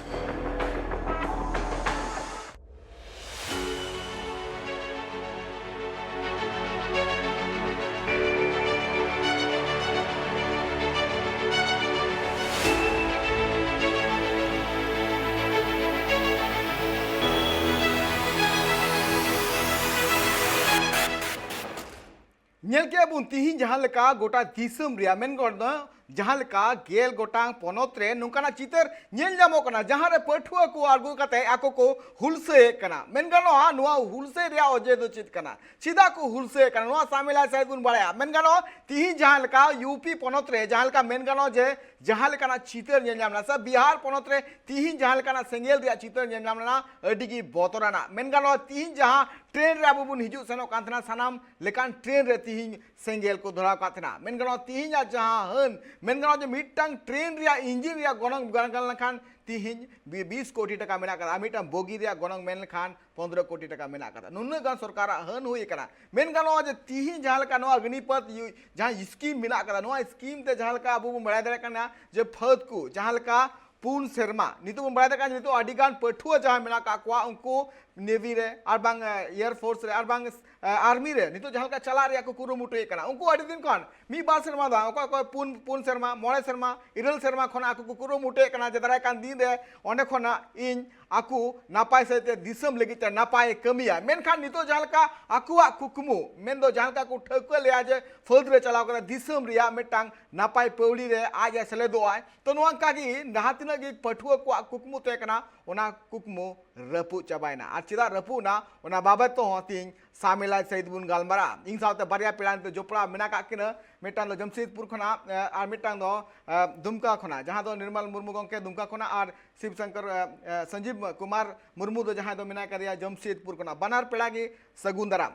ᱧᱮᱞ ᱠᱮᱜᱼᱟ ᱵᱚᱱ ᱛᱤᱦᱤᱧ ᱡᱟᱦᱟᱸ ᱞᱮᱠᱟ ᱜᱚᱴᱟ ᱫᱤᱥᱚᱢ ᱨᱮᱭᱟᱜ ᱢᱮᱱ ᱜᱟᱱᱚᱜᱼᱟ ᱡᱟᱦᱟᱸ ᱞᱮᱠᱟ ᱜᱮᱞ ᱜᱚᱴᱟᱝ ᱯᱚᱱᱚᱛ ᱨᱮ ᱱᱚᱝᱠᱟᱱᱟᱜ ᱪᱤᱛᱟᱹᱨ ᱧᱮᱞ ᱧᱟᱢᱚᱜ ᱠᱟᱱᱟ, ᱡᱟᱦᱟᱸ ᱨᱮ ᱯᱟᱹᱴᱷᱩᱣᱟᱹ ᱠᱚ ᱟᱬᱜᱚ ᱠᱟᱛᱮ ᱟᱠᱚ ᱠᱚ ᱦᱩᱞᱥᱟᱹᱭᱮᱫ ᱠᱟᱱᱟ᱾ ᱢᱮᱱ ᱜᱟᱱᱚᱜᱼᱟ ᱱᱚᱣᱟ ᱦᱩᱞᱥᱟᱹᱭ ᱨᱮᱭᱟᱜ ᱚᱡᱮ ᱫᱚ ᱪᱮᱫ ᱠᱟᱱᱟ, ᱪᱮᱫᱟᱜ ᱠᱚ ᱦᱩᱞᱥᱟᱹᱭᱮᱫ ᱠᱟᱱᱟ, ᱱᱚᱣᱟ ᱥᱟᱢᱮᱞᱟᱭ ᱥᱟᱭᱤᱰ ᱵᱚᱱ ᱵᱟᱲᱟᱭᱟ᱾ ᱢᱮᱱ ᱜᱟᱱᱚᱜᱼᱟ ᱛᱤᱦᱤᱧ ᱡᱟᱦᱟᱸ ᱞᱮᱠᱟ ᱭᱩ ᱯᱤ ᱯᱚᱱᱚᱛ ᱨᱮ ᱡᱟᱦᱟᱸ ᱞᱮᱠᱟ ᱢᱮᱱ ᱜᱟᱱᱚᱜᱼᱟ ᱡᱮ ᱡᱟᱦᱟᱸ ᱞᱮᱠᱟᱱᱟᱜ ᱪᱤᱛᱟᱹᱨ ᱧᱮᱞ ᱧᱟᱢ ᱞᱮᱱᱟ ᱥᱮ ᱵᱤᱦᱟᱨ ᱯᱚᱱᱚᱛ ᱨᱮ ᱛᱤᱦᱤᱧ ᱡᱟᱦᱟᱸ ᱞᱮᱠᱟᱱᱟᱜ ᱥᱮᱸᱜᱮᱞ ᱨᱮᱭᱟᱜ ᱪᱤᱛᱟᱹᱨ ᱧᱮᱞ ᱧᱟᱢ ᱞᱮᱱᱟ, ᱟᱹᱰᱤ ᱜᱮ ᱵᱚᱛᱚᱨᱟᱱᱟᱜ᱾ ᱢᱮᱱ ᱜᱟᱱᱚᱜᱼᱟ ᱛᱤᱦᱤᱧ ᱡᱟᱦᱟᱸ ᱴᱨᱮᱱ ᱨᱮ ᱟᱵᱚ ᱵᱚᱱ ᱦᱤᱡᱩᱜ ᱥᱮᱱᱚᱜ ᱠᱟᱱ ᱛᱟᱦᱮᱱᱟ, ᱥᱟᱱᱟᱢ ᱞᱮᱠᱟᱱ ᱴᱨᱮᱱ ᱨᱮ ᱛᱤᱦᱤᱧ ᱥᱮᱸᱜᱮᱞ ᱠᱚ ᱫᱷᱚᱨᱟᱣ ᱠᱟᱜ ᱛᱟᱦᱮᱱᱟ᱾ ᱢᱮᱱ ᱜᱟᱱᱚᱜᱼᱟ ᱛᱤᱦᱤᱧᱟᱜ ᱡᱟᱦᱟᱸ ᱦᱟᱹᱱ, ᱢᱮᱱ ᱜᱟᱱᱚᱜᱼᱟ ᱡᱮ ᱢᱤᱫᱴᱟᱝ ᱴᱨᱮᱱ ᱨᱮᱭᱟᱜ ᱤᱧᱡᱤᱱ ᱨᱮᱭᱟᱜ ᱜᱚᱱᱚᱝ ᱜᱟᱱ ᱞᱮᱱᱠᱷᱟᱱ ᱛᱤᱦᱤᱧ ᱵᱤ-, ᱵᱤᱥ ᱠᱳᱴᱤ ᱴᱟᱠᱟ ᱢᱮᱱᱟᱜ ᱠᱟᱫᱟ, ᱟᱨ ᱢᱤᱫᱴᱟᱝ ᱵᱚᱜᱤ ᱨᱮᱭᱟᱜ ᱜᱚᱱᱚᱝ ᱢᱮᱱ ᱞᱮᱠᱷᱟᱱ ᱯᱚᱱᱫᱽᱨᱚ ᱠᱳᱴᱤ ᱴᱟᱠᱟ ᱢᱮᱱᱟᱜ ᱠᱟᱫᱟ᱾ ᱱᱩᱱᱟᱹᱜ ᱜᱟᱱ ᱥᱚᱨᱠᱟᱨᱟᱜ ᱦᱟᱹᱱ ᱦᱩᱭ ᱟᱠᱟᱱᱟ᱾ ᱢᱮᱱ ᱜᱟᱱᱚᱜᱼᱟ ᱡᱮ ᱛᱤᱦᱤᱧ ᱡᱟᱦᱟᱸ ᱞᱮᱠᱟ ᱱᱚᱣᱟ ᱟᱜᱽᱱᱤᱯᱟᱛ ᱭᱩ-, ᱡᱟᱦᱟᱸ ᱥᱠᱤᱢ ᱢᱮᱱᱟᱜ ᱠᱟᱫᱟ, ᱱᱚᱣᱟ ᱥᱠᱤᱢ ᱛᱮ ᱡᱟᱦᱟᱸ ᱞᱮᱠᱟ ᱟᱵᱚ ᱵᱚᱱ ᱵᱟᱲᱟᱭ ᱫᱟᱲᱮᱭᱟᱜ ᱠᱟᱱᱟ ᱡᱮ ᱯᱷᱟᱹᱫ ᱠᱚ ᱡᱟᱦᱟᱸ ᱞᱮᱠᱟ ᱯᱩᱱ ᱥᱮᱨᱢᱟ, ᱱᱤᱛᱚᱜ ᱵᱚᱱ ᱵᱟᱲᱟᱭ ᱫᱟᱲᱮᱭᱟᱜ ᱠᱟᱱᱟ ᱱᱤᱛᱚᱜ ᱟᱹᱰᱤ ᱜᱟᱱ ᱯᱟᱹᱴᱷᱩᱣᱟᱹ ᱡᱟᱦᱟᱸ ᱢᱮᱱᱟᱜ ᱠᱟᱜ ᱠᱚᱣᱟ ᱩᱱᱠᱩ ᱱᱮᱵᱷᱤ ᱨᱮ ᱟᱨ ᱵᱟᱝ, ᱮ, ᱮᱭᱟᱨ ᱯᱷᱳᱨᱥ ᱨᱮ ᱟᱨ ᱵᱟᱝ, ᱮ, ᱟᱨᱢᱤ ᱨᱮ ᱱᱤᱛᱚᱜ ᱡᱟᱦᱟᱸ ᱞᱮᱠᱟ ᱪᱟᱞᱟᱜ ᱨᱮᱭᱟᱜ ᱠᱚ ᱠᱩᱨᱩᱢᱩᱴᱩᱭᱮᱫ ᱠᱟᱱᱟ᱾ ᱩᱱᱠᱩ ᱟᱹᱰᱤ ᱫᱤᱱ ᱠᱷᱚᱱ ᱢᱤᱫ ᱵᱟᱨ ᱥᱮᱨᱢᱟ ᱫᱚ ᱵᱟᱝ, ᱚᱠᱚᱭ ᱚᱠᱚᱭ ᱯᱩᱱ, ᱯᱩᱱ ᱥᱮᱨᱢᱟ, ᱢᱚᱬᱮ ᱥᱮᱨᱢᱟ, ᱤᱨᱟᱹᱞ ᱥᱮᱨᱢᱟ ᱠᱷᱚᱱᱟᱜ ᱟᱠᱚ ᱠᱚ ᱠᱩᱨᱩᱢᱩᱴᱩᱭᱮᱫ ᱠᱟᱱᱟ ᱡᱮ ᱫᱟᱨᱟᱭ ᱠᱟᱱ ᱫᱤᱱ ᱨᱮ ᱚᱸᱰᱮ ᱠᱷᱚᱱᱟᱜ ᱤᱧ ᱟᱠᱚ ᱱᱟᱯᱟᱭ ᱥᱟᱹᱦᱤᱡ ᱛᱮ ᱫᱤᱥᱚᱢ ᱞᱟᱹᱜᱤᱫ ᱛᱮ ᱱᱟᱯᱟᱭ ᱠᱟᱹᱢᱤᱭᱟ᱾ ᱢᱮᱱᱠᱷᱟᱱ ᱱᱤᱛᱚᱜ ᱡᱟᱦᱟᱸ ᱞᱮᱠᱟ ᱟᱠᱚᱣᱟᱜ ᱠᱩᱠᱢᱩ, ᱢᱮᱱᱫᱚ ᱡᱟᱦᱟᱸ ᱞᱮᱠᱟ ᱠᱚ ᱴᱷᱟᱹᱣᱠᱟᱹ ᱞᱮᱭᱟ ᱡᱮ ᱯᱷᱟᱹᱫ ᱨᱮ ᱪᱟᱞᱟᱣ ᱠᱟᱛᱮ ᱫᱤᱥᱚᱢ ᱨᱮᱭᱟᱜ ᱢᱤᱫᱴᱟᱝ ᱱᱟᱯᱟᱭ ᱯᱟᱹᱣᱲᱤ ᱨᱮ ᱟᱡ ᱮ ᱥᱮᱞᱮᱫᱚᱜᱼᱟᱭ, ᱛᱚ ᱱᱚᱣᱟ ᱚᱱᱠᱟ ᱜᱮ ᱡᱟᱦᱟᱸ ᱛᱤᱱᱟᱹᱜ ᱜᱮ ᱯᱟᱹᱴᱷᱩᱣᱟᱹ ᱠᱚᱣᱟᱜ ᱠᱩᱠᱢᱩ ᱛᱟᱦᱮᱸ ᱠᱟᱱᱟ, ᱚᱱᱟ ᱠᱩᱠᱢᱩ ᱨᱟᱹᱯᱩᱫ ᱪᱟᱵᱟᱭᱮᱱᱟ᱾ ᱟᱨ ᱪᱮᱫᱟᱜ ᱨᱟᱹᱯᱩᱫ ᱮᱱᱟ, ᱚᱱᱟ ᱵᱟᱵᱚᱫ ᱛᱮᱦᱚᱸ ᱛᱮᱦᱮᱧ ᱥᱟᱢᱮᱞᱟᱭ ᱥᱟᱹᱦᱤᱡ ᱵᱚᱱ ᱜᱟᱞᱢᱟᱨᱟᱜᱼᱟ᱾ ᱤᱧ ᱥᱟᱶᱛᱮ ᱵᱟᱨᱭᱟ ᱯᱮᱲᱟ ᱱᱤᱛᱚᱜ ᱡᱚᱯᱲᱟᱣ ᱢᱮᱱᱟᱜ ᱟᱠᱟᱫ ᱠᱤᱱᱟᱹ, ᱢᱤᱫᱴᱟᱝ ᱫᱚ ᱡᱟᱢᱥᱮᱫᱽᱯᱩᱨ ᱠᱷᱚᱱᱟᱜ, ᱮ, ᱟᱨ ᱢᱤᱫᱴᱟᱝ ᱫᱚ, ᱮ, ᱫᱩᱢᱠᱟ ᱠᱷᱚᱱᱟᱜ, ᱡᱟᱦᱟᱸ ᱫᱚ ᱱᱤᱨᱢᱚᱞ ᱢᱩᱨᱢᱩ ᱜᱚᱢᱠᱮ ᱫᱩᱢᱠᱟ ᱠᱷᱚᱱᱟᱜ ᱟᱨ ᱥᱤᱵ ᱥᱚᱝᱠᱚᱨ, ᱮ, ᱮ, ᱥᱚᱧᱡᱤᱵ ᱠᱩᱢᱟᱨ ᱢᱩᱨᱢᱩ ᱫᱚ ᱡᱟᱦᱟᱸᱭ ᱫᱚ ᱢᱮᱱᱟᱭ ᱠᱟᱫᱮᱭᱟ ᱡᱟᱢᱥᱮᱫᱽᱯᱩᱨ ᱠᱷᱚᱱᱟᱜ᱾ ᱵᱟᱱᱟᱨ ᱯᱮᱲᱟ ᱜᱮ ᱥᱟᱹᱜᱩᱱ ᱫᱟᱨᱟᱢ᱾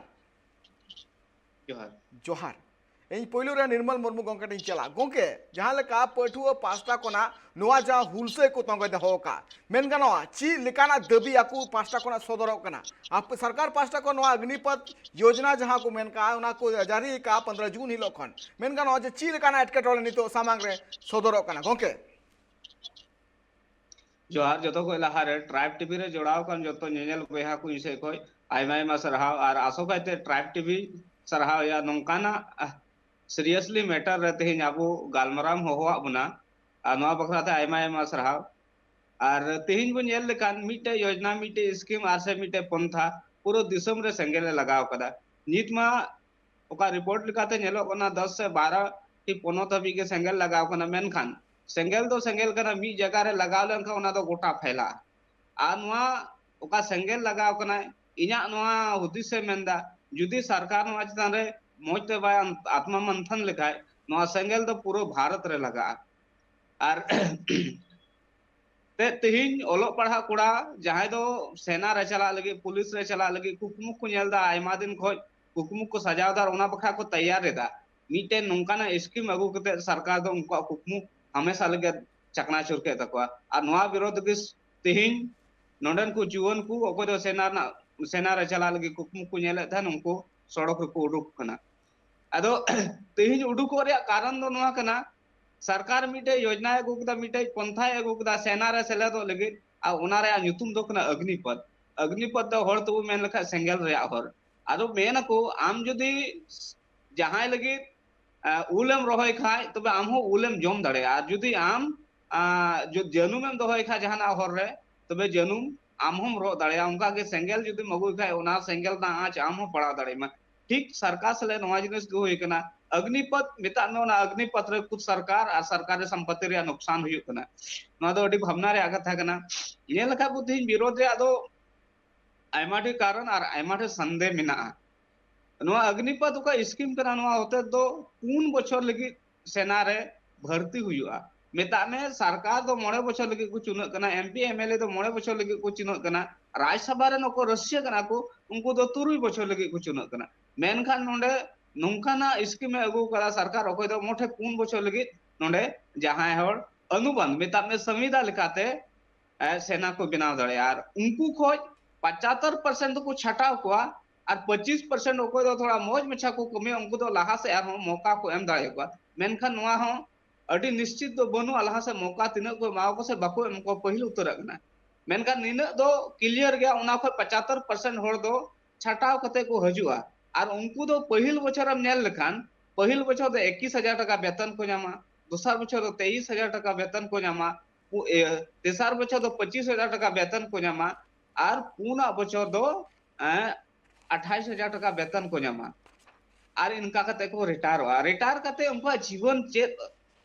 ᱡᱚᱦᱟᱨ᱾ ᱡᱚᱦᱟᱨ᱾ ᱤᱧ ᱯᱳᱭᱞᱳ ᱨᱮ ᱱᱤᱨᱢᱚᱞ ᱢᱩᱨᱢᱩ ᱜᱚᱢᱠᱮ ᱴᱷᱮᱱ ᱪᱟᱞᱟᱜᱼᱟ᱾ ᱜᱚᱢᱠᱮ, ᱡᱟᱦᱟᱸ ᱞᱮᱠᱟ ᱯᱟᱹᱴᱷᱩᱣᱟᱹ ᱯᱟᱥᱴᱟ ᱠᱷᱚᱱᱟᱜ ᱱᱚᱣᱟ ᱡᱟᱦᱟᱸ ᱦᱩᱞᱥᱟᱹᱭ ᱠᱚ ᱛᱚᱸᱜᱮ ᱫᱚᱦᱚ ᱟᱠᱟᱫ, ᱢᱮᱱ ᱜᱟᱱᱚᱜᱼᱟ ᱪᱮᱫ ᱞᱮᱠᱟᱱᱟᱜ ᱫᱟᱹᱵᱤ ᱟᱠᱚ ᱯᱟᱥᱴᱟ ᱠᱷᱚᱱᱟᱜ ᱥᱚᱫᱚᱨᱚᱜ ᱠᱟᱱᱟ? ᱟᱯᱮ ᱥᱚᱨᱠᱟᱨ ᱯᱟᱥᱴᱟ ᱠᱷᱚᱱ ᱱᱚᱣᱟ ᱟᱜᱽᱱᱤᱯᱚᱛ ᱭᱳᱡᱽᱱᱟ ᱡᱟᱦᱟᱸ ᱠᱚ ᱢᱮᱱ ᱠᱟᱜᱼᱟ, ᱚᱱᱟ ᱠᱚ ᱡᱟᱹᱨᱤ ᱠᱟᱜᱼᱟ ᱯᱚᱱᱫᱽᱨᱚ ᱡᱩᱱ ᱦᱤᱞᱳᱜ ᱠᱷᱚᱱ, ᱢᱮᱱ ᱜᱟᱱᱚᱜᱼᱟ ᱡᱮ ᱪᱮᱫ ᱞᱮᱠᱟᱱᱟᱜ ᱮᱴᱠᱮᱴᱚᱬᱮ ᱱᱤᱛᱚᱜ ᱥᱟᱢᱟᱝ ᱨᱮ ᱥᱚᱫᱚᱨᱚᱜ ᱠᱟᱱᱟ? ᱜᱚᱢᱠᱮ᱾ ᱡᱚᱦᱟᱨ᱾ ᱡᱚᱛᱚ ᱠᱷᱚᱱ ᱞᱟᱦᱟᱨᱮ ᱴᱨᱟᱭᱤᱵᱽ ᱴᱤᱵᱷᱤ ᱨᱮ ᱡᱚᱲᱟᱣ ᱟᱠᱟᱱ ᱡᱚᱛᱚ ᱧᱮᱧᱮᱞ ᱵᱚᱭᱦᱟ ᱠᱚ ᱤᱧ ᱥᱮᱫ ᱠᱷᱚᱱ ᱟᱭᱢᱟ ᱟᱭᱢᱟ ᱥᱟᱨᱦᱟᱣ, ᱟᱨ ᱟᱥᱚᱠᱟᱭᱛᱮ ᱴᱨᱟᱭᱤᱵᱽ ᱴᱤᱵᱷᱤ ᱥᱟᱨᱦᱟᱣ ᱭᱟ ᱱᱚᱝᱠᱟᱱᱟᱜ, ᱟᱦ, ᱥᱤᱨᱤᱭᱟᱥᱞᱤ ᱢᱮᱴᱟᱨ ᱨᱮ ᱛᱮᱦᱮᱧ ᱟᱵᱚ ᱜᱟᱞᱢᱟᱨᱟᱣ ᱮᱢ ᱦᱚᱦᱚᱣᱟᱜ ᱵᱚᱱᱟ᱾ ᱟᱨ ᱱᱚᱣᱟ ᱵᱟᱠᱷᱨᱟ ᱛᱮ ᱟᱭᱢᱟ ᱟᱭᱢᱟ ᱥᱟᱨᱦᱟᱣ᱾ ᱟᱨ ᱛᱮᱦᱮᱧ ᱵᱚᱱ ᱧᱮᱞ ᱞᱮᱠᱷᱟᱱ ᱢᱤᱫᱴᱮᱡ ᱭᱳᱡᱽᱱᱟ, ᱢᱤᱫᱴᱮᱡ ᱥᱠᱤᱢ ᱟᱨ ᱥᱮ ᱢᱤᱫᱴᱮᱡ ᱯᱚᱱᱛᱷᱟ ᱯᱩᱨᱟᱹ ᱫᱤᱥᱚᱢ ᱨᱮ ᱥᱮᱸᱜᱮᱞ ᱮ ᱞᱟᱜᱟᱣ ᱠᱟᱫᱟ᱾ ᱱᱤᱛ ᱢᱟ ᱚᱠᱟ ᱨᱤᱯᱳᱨᱴ ᱞᱮᱠᱟᱛᱮ ᱧᱮᱞᱚᱜ ᱠᱟᱱᱟ, ᱫᱚᱥ ᱥᱮ ᱵᱟᱨᱚ ᱴᱤ ᱯᱚᱱᱚᱛ ᱦᱟᱹᱵᱤᱡ ᱜᱮ ᱥᱮᱸᱜᱮᱞ ᱞᱟᱜᱟᱣ ᱠᱟᱱᱟ, ᱢᱮᱱᱠᱷᱟᱱ ᱥᱮᱸᱜᱮᱞ ᱫᱚ ᱥᱮᱸᱜᱮᱞ ᱠᱟᱱᱟ, ᱢᱤᱫ ᱡᱟᱭᱜᱟ ᱨᱮ ᱞᱟᱜᱟᱣ ᱞᱮᱱᱠᱷᱟᱱ ᱚᱱᱟ ᱫᱚ ᱜᱚᱴᱟ ᱯᱷᱟᱭᱞᱟᱜᱼᱟ᱾ ᱟᱨ ᱱᱚᱣᱟ ᱚᱠᱟ ᱥᱮᱸᱜᱮᱞ ᱞᱟᱜᱟᱣ ᱠᱟᱱᱟ, ᱤᱧᱟᱹᱜ ᱱᱚᱣᱟ ᱦᱩᱫᱤᱥ ᱮ ᱢᱮᱱᱫᱟ, ᱡᱩᱫᱤ ᱥᱚᱨᱠᱟᱨ ᱱᱚᱣᱟ ᱪᱮᱛᱟᱱ ᱨᱮ ᱢᱚᱡᱽ ᱛᱮ ᱵᱟᱭ ᱟᱛᱢᱟ ᱢᱟᱱᱛᱷᱟᱱ ᱞᱮᱠᱷᱟᱡ, ᱱᱚᱣᱟ ᱥᱮᱸᱜᱮᱞ ᱫᱚ ᱯᱩᱨᱟᱹ ᱵᱷᱟᱨᱚᱛ ᱨᱮ ᱞᱟᱜᱟᱜᱼᱟ᱾ ᱟᱨ ᱛᱮ ᱛᱮᱦᱮᱧ ᱚᱞᱚᱜ ᱯᱟᱲᱦᱟᱜ ᱠᱚᱲᱟ ᱡᱟᱦᱟᱸᱭ ᱫᱚ ᱥᱮᱱᱟ ᱨᱮ ᱪᱟᱞᱟᱜ ᱞᱟᱹᱜᱤᱫ, ᱯᱩᱞᱤᱥ ᱨᱮ ᱪᱟᱞᱟᱜ ᱞᱟᱹᱜᱤᱫ ᱠᱩᱠᱢᱩ ᱠᱚ ᱧᱮᱞ ᱮᱫᱟ, ᱟᱭᱢᱟ ᱫᱤᱱ ᱠᱷᱚᱡ ᱠᱩᱠᱢᱩ ᱠᱚ ᱥᱟᱡᱟᱣ ᱮᱫᱟ, ᱚᱱᱟ ᱵᱟᱠᱷᱨᱟ ᱠᱚ ᱛᱮᱭᱟᱨ ᱮᱫᱟ᱾ ᱢᱤᱫᱴᱮᱱ ᱱᱚᱝᱠᱟᱱᱟᱜ ᱥᱠᱤᱢ ᱟᱹᱜᱩ ᱠᱟᱛᱮ ᱥᱚᱨᱠᱟᱨ ᱫᱚ ᱩᱱᱠᱩᱣᱟᱜ ᱠᱩᱠᱢᱩ ᱦᱟᱢᱮᱥᱟ ᱞᱟᱹᱜᱤᱫ ᱪᱟᱠᱱᱟᱪᱩᱨ ᱠᱮᱫ ᱛᱟᱠᱚᱣᱟ᱾ ᱟᱨ ᱱᱚᱣᱟ ᱵᱤᱨᱳᱫᱷ ᱜᱮ ᱛᱮᱦᱮᱧ ᱱᱚᱰᱮᱱ ᱠᱚ ᱡᱩᱣᱟᱹᱱ ᱠᱚ, ᱚᱠᱚᱭ ᱫᱚ ᱥᱮᱱᱟ ᱨᱮᱱᱟᱜ, ᱥᱮᱱᱟ ᱨᱮ ᱪᱟᱞᱟᱜ ᱞᱟᱹᱜᱤᱫ ᱠᱩᱠᱢᱩ ᱠᱚ ᱧᱮᱞᱮᱫ ᱛᱟᱦᱮᱱ, ᱩᱱᱠᱩ ᱥᱚᱲᱚᱠ ᱨᱮᱠᱚ ᱩᱰᱩᱠ ᱠᱟᱱᱟ᱾ ᱟᱫᱚ ᱛᱮᱦᱮᱧ ᱩᱰᱩᱠᱚᱜ ᱨᱮᱭᱟᱜ ᱠᱟᱨᱚᱱ ᱫᱚ ᱱᱚᱣᱟ ᱠᱟᱱᱟ, ᱥᱚᱨᱠᱟᱨ ᱢᱤᱫᱴᱮᱡ ᱭᱳᱡᱽᱱᱟᱭ ᱟᱹᱜᱩ ᱠᱮᱫᱟ, ᱢᱤᱫᱴᱮᱡ ᱯᱚᱱᱛᱷᱟᱭ ᱟᱹᱜᱩ ᱠᱮᱫᱟ ᱥᱮᱱᱟ ᱨᱮ ᱥᱮᱞᱮᱫᱚᱜ ᱞᱟᱹᱜᱤᱫ, ᱟᱨ ᱚᱱᱟ ᱨᱮᱭᱟᱜ ᱧᱩᱛᱩᱢ ᱫᱚ ᱠᱟᱱᱟ ᱚᱜᱽᱱᱤᱯᱚᱛᱷ᱾ ᱚᱜᱽᱱᱤᱯᱚᱛᱷ ᱫᱚ ᱦᱚᱲ ᱛᱮᱵᱚ ᱢᱮᱱ ᱞᱮᱠᱷᱟᱡ ᱥᱮᱸᱜᱮᱞ ᱨᱮᱭᱟᱜ ᱦᱚᱨ᱾ ᱟᱫᱚ ᱢᱮᱱ ᱟᱠᱚ, ᱟᱢ ᱡᱩᱫᱤ ᱡᱟᱦᱟᱸᱭ ᱞᱟᱹᱜᱤᱫ, ᱟ, ᱩᱞᱮᱢ ᱨᱚᱦᱚᱭ ᱠᱷᱟᱡ, ᱛᱚᱵᱮ ᱟᱢ ᱦᱚᱸ ᱩᱞᱮᱢ ᱡᱚᱢ ᱫᱟᱲᱮᱭᱟᱜᱼᱟ᱾ ᱟᱨ ᱡᱩᱫᱤ ᱟᱢ, ᱟ, ᱡᱩ-, ᱡᱟᱹᱱᱩᱢᱮᱢ ᱫᱚᱦᱚᱭ ᱠᱷᱟᱡ ᱡᱟᱦᱟᱱᱟᱜ ᱦᱚᱨ ᱨᱮ, ᱛᱚᱵᱮ ᱡᱟᱹᱱᱩᱢ ᱟᱢ ᱦᱚᱸᱢ ᱨᱚᱜ ᱫᱟᱲᱮᱭᱟᱜᱼᱟ᱾ ᱚᱱᱠᱟ ᱜᱮ ᱥᱮᱸᱜᱮᱞ ᱡᱩᱫᱤᱢ ᱟᱹᱜᱩᱭ ᱠᱷᱟᱡ, ᱚᱱᱟ ᱥᱮᱸᱜᱮᱞ ᱨᱮᱱᱟᱜ ᱟᱸᱪ ᱟᱢ ᱦᱚᱸ ᱯᱟᱲᱟᱣ ᱫᱟᱲᱮᱭᱟᱢᱟ᱾ ᱴᱷᱤᱠ ᱥᱚᱨᱠᱟᱨ ᱥᱟᱞᱟᱜ ᱱᱚᱣᱟ ᱡᱤᱱᱤᱥ ᱜᱮ ᱦᱩᱭ ᱠᱟᱱᱟ᱾ ᱚᱜᱽᱱᱤᱯᱚᱛᱷ ᱢᱮᱛᱟᱜ ᱢᱮ, ᱚᱱᱟ ᱚᱜᱽᱱᱤᱯᱚᱛᱷ ᱨᱮ ᱠᱷᱩᱫ ᱥᱚᱨᱠᱟᱨ ᱟᱨ ᱥᱚᱨᱠᱟᱨᱤ ᱥᱚᱢᱯᱚᱛᱤ ᱨᱮᱭᱟᱜ ᱱᱩᱠᱥᱟᱱ ᱦᱩᱭᱩᱜ ᱠᱟᱱᱟ᱾ ᱱᱚᱣᱟ ᱫᱚ ᱟᱹᱰᱤ ᱵᱷᱟᱵᱽᱱᱟ ᱨᱮᱭᱟᱜ ᱠᱟᱛᱷᱟ ᱠᱟᱱᱟ᱾ ᱧᱮᱞ ᱞᱮᱠᱷᱟᱡ ᱵᱚ ᱛᱮᱦᱮᱧ ᱵᱤᱨᱳᱫᱷ ᱨᱮᱭᱟᱜ ᱫᱚ ᱟᱭᱢᱟ ᱰᱷᱮᱨ ᱠᱟᱨᱚᱱ ᱟᱨ ᱟᱭᱢᱟ ᱰᱷᱮᱨ ᱥᱟᱱᱫᱮ ᱢᱮᱱᱟᱜᱼᱟ᱾ ᱱᱚᱣᱟ ᱚᱜᱽᱱᱤᱯᱚᱛᱷ ᱚᱠᱟ ᱥᱠᱤᱢ ᱠᱟᱱᱟ, ᱱᱚᱣᱟ ᱦᱚᱛᱮ ᱫᱚ ᱯᱩᱱ ᱵᱚᱪᱷᱚᱨ ᱞᱟᱹᱜᱤᱫ ᱥᱮᱱᱟ ᱨᱮ ᱵᱷᱟᱨᱛᱤ ᱦᱩᱭᱩᱜᱼᱟ᱾ ᱢᱮᱛᱟᱜ ᱢᱮ, ᱥᱚᱨᱠᱟᱨ ᱫᱚ ᱢᱚᱬᱮ ᱵᱚᱪᱷᱚᱨ ᱞᱟᱹᱜᱤᱫ ᱠᱚ ᱪᱩᱱᱟᱹᱜ ᱠᱟᱱᱟ, M P M L A ᱫᱚ ᱢᱚᱬᱮ ᱵᱚᱪᱷᱚᱨ ᱞᱟᱹᱜᱤᱫ ᱠᱚ ᱪᱩᱱᱟᱹᱜ ᱠᱟᱱᱟ, ᱨᱟᱡᱽᱥᱚᱵᱷᱟ ᱨᱮᱱ ᱚᱠᱚᱭ ᱨᱟᱹᱥᱭᱟᱹ ᱠᱟᱱᱟ ᱠᱚ, ᱩᱱᱠᱩ ᱫᱚ ᱛᱩᱨᱩᱭ ᱵᱚᱪᱷᱚᱨ ᱞᱟᱹᱜᱤᱫ ᱠᱚ ᱪᱩᱱᱟᱹᱜ ᱠᱟᱱᱟ᱾ ᱢᱮᱱᱠᱷᱟᱱ ᱱᱚᱰᱮ ᱱᱚᱝᱠᱟᱱᱟᱜ ᱥᱠᱤᱢ ᱮ ᱟᱹᱜᱩ ᱠᱟᱫᱟ ᱥᱚᱨᱠᱟᱨ, ᱚᱠᱚᱭ ᱫᱚ ᱢᱚᱴᱷᱮ ᱯᱩᱱ ᱵᱚᱪᱷᱚᱨ ᱞᱟᱹᱜᱤᱫ ᱱᱚᱰᱮ ᱡᱟᱦᱟᱸᱭ ᱦᱚᱲ ᱚᱱᱩᱵᱟᱱᱫᱷ, ᱢᱮᱛᱟᱜ ᱢᱮ ᱥᱚᱝᱵᱤᱫᱷᱟᱱ ᱞᱮᱠᱟᱛᱮ, ᱮ, ᱥᱮᱱᱟ ᱠᱚ ᱵᱮᱱᱟᱣ ᱫᱟᱲᱮᱭᱟᱜᱼᱟ᱾ ᱟᱨ ᱩᱱᱠᱩ ᱠᱷᱚᱡ ᱯᱚᱸᱪᱟᱛᱛᱳᱨ ᱯᱟᱨᱥᱮᱱᱴ ᱫᱚᱠᱚ ᱪᱷᱟᱴᱟᱣ ᱠᱚᱣᱟ, ᱟᱨ ᱯᱚᱸᱪᱤᱥ ᱯᱟᱨᱥᱮᱱᱴ ᱚᱠᱚᱭ ᱫᱚ ᱛᱷᱚᱲᱟ ᱢᱚᱡᱽ ᱢᱟᱪᱷᱟ ᱠᱚ ᱠᱟᱹᱢᱤᱭᱟ, ᱩᱱᱠᱩ ᱫᱚ ᱞᱟᱦᱟ ᱥᱮᱫ ᱟᱨᱦᱚᱸ ᱢᱚᱠᱟ ᱠᱚ ᱮᱢ ᱫᱟᱲᱮᱭᱟᱠᱚᱣᱟ᱾ ᱢᱮᱱᱠᱷᱟᱱ ᱱᱚᱣᱟ ᱦᱚᱸ ᱟᱹᱰᱤ ᱱᱤᱥᱪᱤᱛ ᱫᱚ ᱵᱟᱹᱱᱩᱜᱼᱟ, ᱞᱟᱦᱟ ᱥᱮᱫ ᱢᱚᱠᱟ ᱛᱤᱱᱟᱹᱜ ᱠᱚ ᱮᱢᱟ ᱠᱚ ᱥᱮ ᱵᱟᱠᱚ ᱮᱢ ᱠᱚᱣᱟ, ᱯᱟᱹᱦᱤᱞ ᱩᱛᱟᱹᱨᱟᱜ ᱠᱟᱱᱟ᱾ ᱢᱮᱱᱠᱷᱟᱱ ᱱᱤᱱᱟᱹᱜ ᱫᱚ ᱠᱞᱤᱭᱟᱨ ᱜᱮᱭᱟ, ᱚᱱᱟ ᱠᱷᱚᱡ ᱯᱚᱸᱪᱟᱛᱛᱳᱨ ᱯᱟᱨᱥᱮᱱᱴ ᱦᱚᱲ ᱫᱚ ᱪᱷᱟᱴᱟᱣ ᱠᱟᱛᱮ ᱠᱚ ᱦᱤᱡᱩᱜᱼᱟ᱾ ᱟᱨ ᱩᱱᱠᱩ ᱫᱚ ᱯᱟᱹᱦᱤᱞ ᱵᱚᱪᱷᱚᱨᱮᱢ ᱧᱮᱞ ᱞᱮᱠᱷᱟᱱ, ᱯᱟᱹᱦᱤᱞ ᱵᱚᱪᱷᱚᱨ ᱫᱚ ᱮᱠᱤᱥ ᱦᱟᱡᱟᱨ ᱴᱟᱠᱟ ᱵᱮᱛᱚᱱ ᱠᱚ ᱧᱟᱢᱟ, ᱫᱚᱥᱟᱨ ᱵᱚᱪᱷᱚᱨ ᱫᱚ ᱛᱮᱭᱤᱥ ᱦᱟᱡᱟᱨ ᱴᱟᱠᱟ ᱵᱮᱛᱚᱱ ᱠᱚ ᱧᱟᱢᱟ, ᱯᱩ-, ᱮ, ᱛᱮᱥᱟᱨ ᱵᱚᱪᱷᱚᱨ ᱫᱚ ᱯᱚᱸᱪᱤᱥ ᱦᱟᱡᱟᱨ ᱴᱟᱠᱟ ᱵᱮᱛᱚᱱ ᱠᱚ ᱧᱟᱢᱟ, ᱟᱨ ᱯᱩᱱᱟᱜ ᱵᱚᱪᱷᱚᱨ ᱫᱚ, ᱮ, ᱟᱴᱷᱟᱭᱤᱥ ᱦᱟᱡᱟᱨ ᱴᱟᱠᱟ ᱵᱮᱛᱚᱱ ᱠᱚ ᱧᱟᱢᱟ᱾ ᱟᱨ ᱤᱱᱠᱟ ᱠᱟᱛᱮ ᱠᱚ ᱨᱤᱴᱟᱭᱟᱨᱚᱜᱼᱟ᱾ ᱨᱤᱴᱟᱭᱟᱨ ᱠᱟᱛᱮ ᱩᱱᱠᱩᱣᱟᱜ ᱡᱤᱵᱚᱱ ᱪᱮᱫ,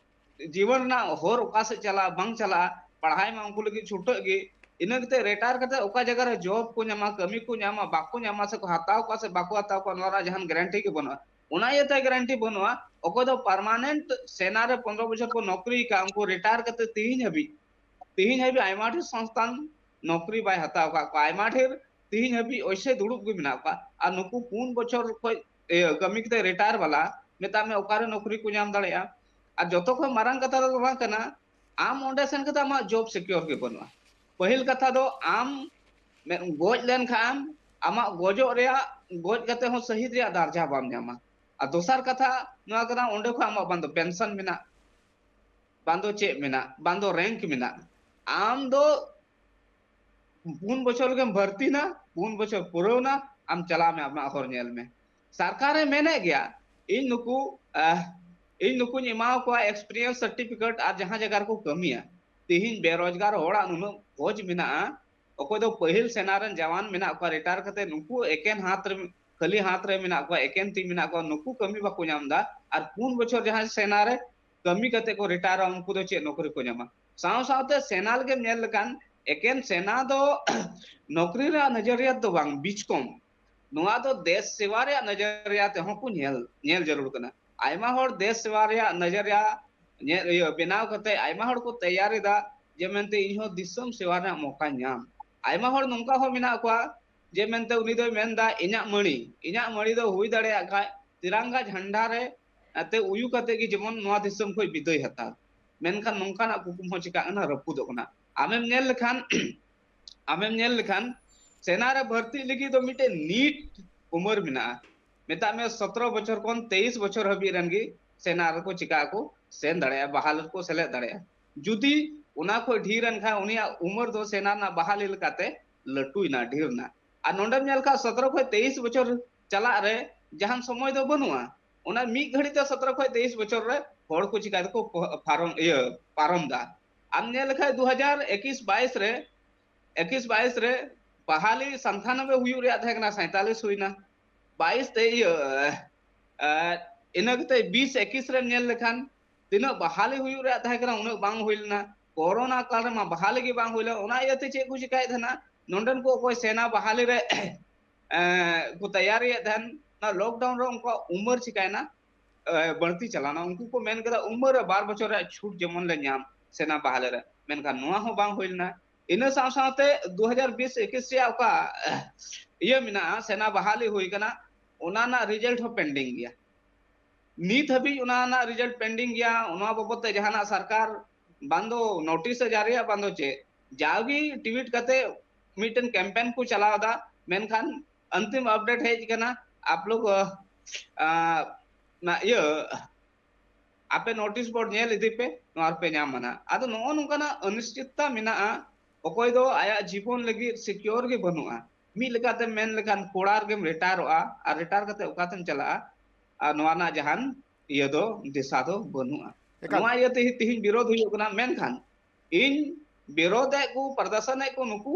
ᱡᱤᱵᱚᱱ ᱨᱮᱱᱟᱜ ᱦᱚᱨ ᱚᱠᱟ ᱥᱮᱫ ᱪᱟᱞᱟᱜᱼᱟ, ᱵᱟᱝ ᱪᱟᱞᱟᱜᱼᱟ, ᱯᱟᱲᱦᱟᱭ ᱢᱟ ᱩᱱᱠᱩ ᱞᱟᱹᱜᱤᱫ ᱪᱷᱩᱴᱟᱹᱜ ᱜᱮ᱾ ᱤᱱᱟᱹ ᱠᱟᱛᱮ ᱨᱤᱴᱟᱭᱟᱨ ᱠᱟᱛᱮ ᱚᱠᱟ ᱡᱟᱭᱜᱟ ᱨᱮ ᱡᱚᱵ ᱠᱚ ᱧᱟᱢᱟ, ᱠᱟᱹᱢᱤ ᱠᱚ ᱧᱟᱢᱟ, ᱵᱟᱠᱚ ᱧᱟᱢᱟ, ᱥᱮᱠᱚ ᱦᱟᱛᱟᱣ ᱠᱚᱣᱟ ᱥᱮ ᱵᱟᱠᱚ ᱦᱟᱛᱟᱣ ᱠᱚᱣᱟ, ᱱᱚᱣᱟ ᱨᱮᱱᱟᱜ ᱡᱟᱦᱟᱱ ᱜᱮᱨᱮᱱᱴᱤ ᱜᱮ ᱵᱟᱹᱱᱩᱜᱼᱟ᱾ ᱚᱱᱟ ᱤᱭᱟᱹᱛᱮ ᱜᱮᱨᱮᱱᱴᱤ ᱵᱟᱹᱱᱩᱜᱼᱟ᱾ ᱚᱠᱚᱭ ᱫᱚ ᱯᱟᱨᱢᱟᱱᱮᱱᱴ ᱥᱮᱱᱟ ᱨᱮ ᱯᱚᱱᱨᱚ ᱵᱚᱪᱷᱚᱨ ᱠᱚ ᱱᱚᱠᱨᱤ ᱟᱠᱟᱫ, ᱩᱱᱠᱩ ᱨᱤᱴᱟᱭᱟᱨ ᱠᱟᱛᱮ ᱛᱤᱦᱤᱧ ᱦᱟᱹᱵᱤᱡ, ᱛᱤᱦᱤᱧ ᱦᱟᱹᱵᱤᱡ ᱟᱭᱢᱟ ᱰᱷᱮᱨ ᱥᱚᱝᱥᱛᱷᱟᱱ ᱱᱚᱠᱨᱤ ᱵᱟᱭ ᱦᱟᱛᱟᱣ ᱟᱠᱟᱫ ᱠᱚᱣᱟ, ᱟᱭᱢᱟ ᱰᱷᱮᱨ ᱛᱤᱦᱤᱧ ᱦᱟᱹᱵᱤᱡ ᱚᱭᱥᱮ ᱫᱩᱲᱩᱵ ᱜᱮ ᱢᱮᱱᱟᱜ ᱠᱚᱣᱟ᱾ ᱟᱨ ᱱᱩᱠᱩ ᱯᱩᱱ ᱵᱚᱪᱷᱚᱨ ᱠᱷᱚᱡ, ᱤᱭᱟᱹ, ᱠᱟᱹᱢᱤ ᱠᱟᱛᱮ ᱨᱤᱴᱟᱭᱟᱨ ᱵᱟᱞᱟ, ᱢᱮᱛᱟᱜ ᱢᱮ ᱚᱠᱟᱨᱮ ᱱᱚᱠᱨᱤ ᱠᱚ ᱧᱟᱢ ᱫᱟᱲᱮᱭᱟᱜᱼᱟ? ᱟᱨ ᱡᱚᱛᱚ ᱠᱷᱚᱱ ᱢᱟᱨᱟᱝ ᱠᱟᱛᱷᱟ ᱫᱚ ᱱᱚᱣᱟ ᱠᱟᱱᱟ, ᱟᱢ ᱚᱸᱰᱮ ᱥᱮᱱ ᱠᱟᱛᱮ ᱟᱢᱟᱜ ᱡᱚᱵ ᱥᱤᱠᱤᱭᱳᱨ ᱜᱮ ᱵᱟᱹᱱᱩᱜᱼᱟ᱾ ᱯᱟᱹᱦᱤᱞ ᱠᱟᱛᱷᱟ ᱫᱚ ᱟᱢ ᱢᱮ-, ᱜᱚᱡ ᱞᱮᱱᱠᱷᱟᱱ ᱟᱢᱟᱜ ᱜᱚᱡᱚᱜ ᱨᱮᱭᱟᱜ, ᱜᱚᱡ ᱠᱟᱛᱮ ᱦᱚᱸ ᱥᱟᱹᱦᱤᱫ ᱨᱮᱭᱟᱜ ᱫᱟᱨᱡᱟ ᱵᱟᱢ ᱧᱟᱢᱟ᱾ ᱟᱨ ᱫᱚᱥᱟᱨ ᱠᱟᱛᱷᱟ ᱱᱚᱣᱟ ᱠᱟᱱᱟ, ᱚᱸᱰᱮ ᱠᱷᱚᱱ ᱟᱢᱟᱜ ᱵᱟᱝ ᱫᱚ ᱯᱮᱱᱥᱚᱱ ᱢᱮᱱᱟᱜ, ᱵᱟᱝ ᱫᱚ ᱪᱮᱫ ᱢᱮᱱᱟᱜ, ᱵᱟᱝ ᱫᱚ ᱨᱮᱝᱠ ᱢᱮᱱᱟᱜ᱾ ᱟᱢ ᱫᱚ ᱯᱩᱱ ᱵᱚᱪᱷᱚᱨ ᱜᱮᱢ ᱵᱷᱟᱨᱛᱤ ᱱᱟ, ᱯᱩᱱ ᱵᱚᱪᱷᱚᱨ ᱯᱩᱨᱟᱹᱣ ᱱᱟ, ᱟᱢ ᱪᱟᱞᱟᱣ ᱢᱮ, ᱟᱢᱟᱜ ᱦᱚᱨ ᱧᱮᱞ ᱢᱮ᱾ ᱥᱚᱨᱠᱟᱨᱮ ᱢᱮᱱᱮᱫ ᱜᱮᱭᱟ, ᱤᱧ ᱱᱩᱠᱩ, ᱟᱦ, ᱤᱧ ᱱᱩᱠᱩᱧ ᱮᱢᱟ ᱠᱚᱣᱟ experience certificate ᱟᱨ ᱡᱟᱦᱟᱸ ᱡᱟᱭᱜᱟ ᱨᱮᱠᱚ ᱠᱟᱹᱢᱤᱭᱟ᱾ ᱛᱤᱦᱤᱧ ᱵᱮᱨᱚᱡᱽᱜᱟᱨ ᱦᱚᱲᱟᱜ ᱱᱩᱱᱟᱹᱜ ᱯᱷᱚᱡᱽ ᱢᱮᱱᱟᱜᱼᱟ, ᱚᱠᱚᱭ ᱫᱚ ᱯᱟᱹᱦᱤᱞ ᱥᱮᱱᱟ ᱨᱮᱱ ᱡᱟᱣᱟᱱ ᱢᱮᱱᱟᱜ ᱠᱚᱣᱟ, ᱨᱤᱴᱟᱭᱟᱨ ᱠᱟᱛᱮ ᱱᱩᱠᱩ ᱮᱠᱮᱱ ᱦᱟᱛ ᱨᱮ, ᱠᱷᱟᱹᱞᱤ ᱦᱟᱛ ᱨᱮ ᱢᱮᱱᱟᱜ ᱠᱚᱣᱟ, ᱮᱠᱮᱱ ᱛᱤ ᱢᱮᱱᱟᱜ ᱠᱚᱣᱟ, ᱱᱩᱠᱩ ᱠᱟᱹᱢᱤ ᱵᱟᱠᱚ ᱧᱟᱢ ᱮᱫᱟ᱾ ᱟᱨ ᱯᱩᱱ ᱵᱚᱪᱷᱚᱨ ᱡᱟᱦᱟᱸᱭ ᱥᱮᱱᱟ ᱨᱮ ᱠᱟᱹᱢᱤ ᱠᱟᱛᱮ ᱠᱚ ᱨᱤᱴᱟᱭᱟᱨᱟ, ᱩᱱᱠᱩ ᱫᱚ ᱪᱮᱫ ᱱᱚᱠᱨᱤ ᱠᱚ ᱧᱟᱢᱟ? ᱥᱟᱶ ᱥᱟᱶᱛᱮ ᱥᱮᱱᱟ ᱞᱟᱹᱜᱤᱫ ᱧᱮᱞ ᱞᱮᱠᱷᱟᱱ ᱮᱠᱮᱱ ᱥᱮᱱᱟ ᱫᱚ ᱱᱚᱠᱨᱤ ᱨᱮᱭᱟᱜ ᱱᱚᱡᱚᱨᱤᱭᱟᱹ ᱫᱚ ᱵᱟᱝ, ᱵᱤᱪᱠᱚᱢ, ᱱᱚᱣᱟ ᱫᱚ ᱫᱮᱥ ᱥᱮᱵᱟ ᱨᱮᱭᱟᱜ ᱱᱚᱡᱚᱨᱤᱭᱟᱹ ᱛᱮᱦᱚᱸ ᱠᱚ ᱧᱮᱞ, ᱧᱮᱞ ᱡᱟᱹᱨᱩᱲ ᱠᱟᱱᱟ᱾ ᱟᱭᱢᱟ ᱦᱚᱲ ᱫᱮᱥ ᱥᱮᱵᱟ ᱨᱮᱭᱟᱜ ᱱᱚᱡᱚᱨᱤᱭᱟᱹ ᱧᱮᱞ, ᱤᱭᱟᱹ, ᱵᱮᱱᱟᱣ ᱠᱟᱛᱮ ᱟᱭᱢᱟ ᱦᱚᱲ ᱠᱚ ᱛᱮᱭᱟᱨ ᱮᱫᱟ ᱡᱮ ᱢᱮᱱᱛᱮ ᱤᱧ ᱦᱚᱸ ᱫᱤᱥᱚᱢ ᱥᱮᱵᱟ ᱨᱮᱭᱟᱜ ᱢᱚᱠᱟᱧ ᱧᱟᱢ᱾ ᱟᱭᱢᱟ ᱦᱚᱲ ᱱᱚᱝᱠᱟ ᱦᱚᱸ ᱢᱮᱱᱟᱜ ᱠᱚᱣᱟ ᱡᱮ ᱢᱮᱱᱛᱮ ᱩᱱᱤ ᱫᱚᱭ ᱢᱮᱱᱫᱟ, ᱤᱧᱟᱜ ᱢᱟᱹᱲᱤ, ᱤᱧᱟᱜ ᱢᱟᱹᱲᱤ ᱫᱚ ᱦᱩᱭ ᱫᱟᱲᱮᱭᱟᱜ ᱠᱷᱟᱡ ᱛᱤᱨᱟᱝᱜᱟ ᱡᱷᱟᱱᱰᱟ ᱨᱮ ᱟᱛᱮ ᱩᱭᱩ ᱠᱟᱛᱮ ᱜᱮ ᱡᱮᱢᱚᱱ ᱱᱚᱣᱟ ᱫᱤᱥᱚᱢ ᱠᱷᱚᱱ ᱵᱤᱫᱟᱹᱭ ᱦᱟᱛᱟᱣ᱾ ᱢᱮᱱᱠᱷᱟᱱ ᱱᱚᱝᱠᱟᱱᱟᱜ ᱠᱩᱠᱢᱩ ᱦᱚᱸ ᱪᱤᱠᱟᱹᱜ ᱠᱟᱱᱟ, ᱨᱟᱹᱯᱩᱫᱚᱜ ᱠᱟᱱᱟ᱾ ᱟᱢᱮᱢ ᱧᱮᱞ ᱞᱮᱠᱷᱟᱱ, ᱟᱢᱮᱢ ᱧᱮᱞ ᱞᱮᱠᱷᱟᱱ ᱥᱮᱱᱟ ᱨᱮ ᱵᱷᱚᱨᱛᱤᱜ ᱞᱟᱹᱜᱤᱫ ᱫᱚ ᱢᱤᱫᱴᱮᱱ ᱱᱤᱴ ᱩᱢᱮᱨ ᱢᱮᱱᱟᱜᱼᱟ᱾ ᱢᱮᱛᱟᱜ ᱢᱮ ᱥᱚᱛᱨᱚ ᱵᱚᱪᱷᱚᱨ ᱠᱷᱚᱱ ᱛᱮᱭᱤᱥ ᱵᱚᱪᱷᱚᱨ ᱦᱟᱹᱵᱤᱡ ᱨᱮᱱ ᱜᱮ ᱥᱮᱱᱟ ᱨᱮᱠᱚ ᱪᱤᱠᱟ ᱟᱠᱚ, ᱥᱮᱱ ᱫᱟᱲᱮᱭᱟᱜᱼᱟ, ᱵᱟᱦᱟᱞ ᱨᱮᱠᱚ ᱥᱮᱞᱮᱫ ᱫᱟᱲᱮᱭᱟᱜᱼᱟ᱾ ᱡᱩᱫᱤ ᱚᱱᱟ ᱠᱷᱚᱱ ᱰᱷᱮᱨ ᱮᱱ ᱠᱷᱟᱱ ᱩᱱᱤᱭᱟᱜ ᱩᱢᱮᱨ ᱫᱚ ᱥᱮᱱᱟ ᱨᱮᱱᱟᱜ ᱵᱟᱦᱟᱞᱤ ᱞᱮᱠᱟᱛᱮ ᱞᱟᱹᱴᱩᱭᱮᱱᱟ, ᱰᱷᱮᱨ ᱮᱱᱟ᱾ ᱟᱨ ᱱᱚᱰᱮᱢ ᱧᱮᱞ ᱠᱷᱟᱱ ᱥᱚᱛᱨᱚ ᱠᱷᱚᱱ ᱛᱮᱭᱤᱥ ᱵᱚᱪᱷᱚᱨ ᱪᱟᱞᱟᱜ ᱨᱮ ᱡᱟᱦᱟᱱ ᱥᱚᱢᱚᱭ ᱫᱚ ᱵᱟᱹᱱᱩᱜᱼᱟ᱾ ᱚᱱᱟ ᱢᱤᱫ ᱜᱷᱟᱹᱲᱤᱡ ᱛᱮ ᱥᱚᱛᱨᱚ ᱠᱷᱚᱱ ᱛᱮᱭᱤᱥ ᱵᱚᱪᱷᱚᱨ ᱨᱮ ᱦᱚᱲ ᱠᱚ ᱪᱤᱠᱟ ᱛᱮᱠᱚ ᱯᱚ-, ᱯᱟᱨᱚᱢ, ᱤᱭᱟᱹ, ᱯᱟᱨᱚᱢ ᱫᱟ᱾ ᱟᱢ ᱧᱮᱞ ᱞᱮᱠᱷᱟᱱ ᱫᱩ ᱦᱟᱡᱟᱨ ᱮᱠᱩᱥ ᱵᱟᱭᱤᱥ ᱨᱮ, ᱮᱠᱩᱥ ᱵᱟᱭᱤᱥ ᱨᱮ ᱵᱟᱦᱟᱞᱤ ᱥᱟᱱᱛᱟᱱᱚᱵᱮ ᱦᱩᱭᱩᱜ ᱨᱮᱭᱟᱜ ᱛᱟᱦᱮᱸ ᱠᱟᱱᱟ, ᱥᱟᱭᱛᱟᱞᱤᱥ ᱦᱩᱭᱱᱟ᱾ ᱵᱟᱭᱤᱥ ᱛᱮ, ᱤᱭᱟᱹ, ᱤᱱᱟᱹ ᱠᱟᱛᱮ ᱵᱤᱥ ᱮᱠᱤᱥ ᱨᱮᱢ ᱧᱮᱞ ᱞᱮᱠᱷᱟᱱ ᱛᱤᱱᱟᱹᱜ ᱵᱟᱦᱟᱞᱤ ᱦᱩᱭᱩᱜ ᱨᱮᱭᱟᱜ ᱛᱟᱦᱮᱸ ᱠᱟᱱᱟ, ᱩᱱᱟᱹᱜ ᱵᱟᱝ ᱦᱩᱭ ᱞᱮᱱᱟ᱾ ᱠᱚᱨᱳᱱᱟ ᱠᱟᱞ ᱨᱮᱢᱟ ᱵᱟᱦᱟᱞᱤ ᱜᱮ ᱵᱟᱝ ᱦᱩᱭ ᱞᱮᱱᱟ᱾ ᱚᱱᱟ ᱤᱭᱟᱹᱛᱮ ᱪᱮᱫ ᱠᱚ ᱪᱤᱠᱟᱭᱮᱫ ᱛᱟᱦᱮᱱᱟ, ᱱᱚᱸᱰᱮᱱ ᱠᱚ ᱚᱠᱚᱭ ᱥᱮᱱᱟ ᱵᱟᱦᱟᱞᱤ ᱨᱮ ᱮ, ᱠᱚ ᱛᱮᱭᱟᱨᱤᱭᱮᱫ ᱛᱟᱦᱮᱱ, ᱚᱱᱟ ᱞᱚᱠᱰᱟᱣᱩᱱ ᱨᱮ ᱩᱱᱠᱩᱣᱟᱜ ᱩᱢᱟᱹᱨ ᱪᱤᱠᱟᱭᱮᱱᱟ, ᱮ, ᱵᱟᱹᱲᱛᱤ ᱪᱟᱞᱟᱣᱱᱟ᱾ ᱩᱱᱠᱩ ᱠᱚ ᱢᱮᱱ ᱠᱮᱫᱟ ᱩᱢᱟᱹᱨ ᱨᱮ ᱵᱟᱨ ᱵᱚᱪᱷᱚᱨ ᱨᱮᱭᱟᱜ ᱪᱷᱩᱴ ᱡᱮᱢᱚᱱ ᱞᱮ ᱧᱟᱢ ᱥᱮᱱᱟ ᱵᱟᱦᱟᱞᱤ ᱨᱮ, ᱢᱮᱱᱠᱷᱟᱱ ᱱᱚᱣᱟ ᱦᱚᱸ ᱵᱟᱝ ᱦᱩᱭ ᱞᱮᱱᱟ᱾ ᱤᱱᱟᱹ ᱥᱟᱶ ᱥᱟᱶᱛᱮ ᱫᱩ ᱦᱟᱡᱟᱨ ᱵᱤᱥ ᱮᱠᱤᱥ ᱨᱮᱭᱟᱜ ᱚᱠᱟ ᱤᱭᱟᱹ ᱢᱮᱱᱟᱜᱼᱟ, ᱥᱮᱱᱟ ᱵᱟᱦᱟᱞᱤ ᱦᱩᱭ ᱠᱟᱱᱟ, ᱚᱱᱟ ᱨᱮᱱᱟᱜ ᱨᱤᱡᱟᱞᱴ ᱦᱚᱸ ᱯᱮᱱᱰᱤᱝ ᱜᱮᱭᱟ᱾ ᱱᱤᱛ ᱦᱟᱹᱵᱤᱡ ᱚᱱᱟ ᱨᱮᱱᱟᱜ ᱨᱤᱡᱟᱞᱴ ᱯᱮᱱᱰᱤᱝ ᱜᱮᱭᱟ᱾ ᱚᱱᱟ ᱵᱟᱵᱚᱫ ᱛᱮ ᱡᱟᱦᱟᱱᱟᱜ ᱥᱚᱨᱠᱟᱨ ᱵᱟᱝ ᱫᱚ ᱱᱳᱴᱤᱥ ᱮ ᱡᱟᱹᱨᱤᱭᱟ, ᱵᱟᱝ ᱫᱚ ᱪᱮᱫ, ᱡᱟᱣᱜᱮ ᱴᱤᱣᱤᱴ ᱠᱟᱛᱮ ᱢᱤᱫᱴᱮᱱ ᱠᱮᱢᱯᱮᱱ ᱠᱚ ᱪᱟᱞᱟᱣ ᱮᱫᱟ, ᱢᱮᱱᱠᱷᱟᱱ ᱟᱱᱛᱤᱢ ᱟᱯᱰᱮᱴ ᱦᱮᱡ ᱠᱟᱱᱟ, ᱟᱯ ᱞᱳᱜ, ᱟ, ᱟ, ᱱᱟ, ᱤᱭᱟᱹ, ᱟᱯᱮ ᱱᱳᱴᱤᱥ ᱵᱳᱨᱰ ᱧᱮᱞ ᱤᱫᱤ ᱯᱮ, ᱱᱚᱣᱟ ᱨᱮᱯᱮ ᱧᱟᱢᱟ ᱱᱟᱦᱟᱜ᱾ ᱟᱫᱚ ᱱᱚᱜᱼᱚ ᱱᱚᱝᱠᱟᱱᱟᱜ ᱚᱱᱤᱥᱪᱤᱛᱛᱟ ᱢᱮᱱᱟᱜᱼᱟ᱾ ᱚᱠᱚᱭ ᱫᱚ ᱟᱭᱟᱜ ᱡᱤᱵᱚᱱ ᱞᱟᱹᱜᱤᱫ ᱥᱤᱠᱤᱭᱳᱨ ᱜᱮ ᱵᱟᱹᱱᱩᱜᱼᱟ᱾ ᱢᱤᱫ ᱞᱮᱠᱟᱛᱮᱢ ᱢᱮᱱ ᱞᱮᱠᱷᱟᱱ ᱠᱚᱲᱟ ᱨᱮᱜᱮᱢ ᱨᱤᱴᱟᱭᱟᱨᱚᱜᱼᱟ, ᱟᱨ ᱨᱤᱴᱟᱭᱟᱨ ᱠᱟᱛᱮ ᱚᱠᱟᱛᱮᱢ ᱪᱟᱞᱟᱜᱼᱟ? ᱟᱨ ᱱᱚᱣᱟ ᱨᱮᱱᱟᱜ ᱡᱟᱦᱟᱱ ᱤᱭᱟᱹ ᱫᱚ, ᱫᱤᱥᱟ ᱫᱚ ᱵᱟᱹᱱᱩᱜᱼᱟ᱾ ᱮᱠᱟᱞ᱾ ᱱᱚᱣᱟ ᱤᱭᱟᱹᱛᱮ ᱛᱮᱦᱮᱧ ᱵᱤᱨᱳᱫᱷ ᱦᱩᱭᱩᱜ ᱠᱟᱱᱟ, ᱢᱮᱱᱠᱷᱟᱱ ᱤᱧ ᱵᱤᱨᱳᱫᱷ ᱮᱫ ᱠᱚ, ᱯᱨᱚᱫᱚᱨᱥᱚᱱ ᱮᱫ ᱠᱚ ᱱᱩᱠᱩ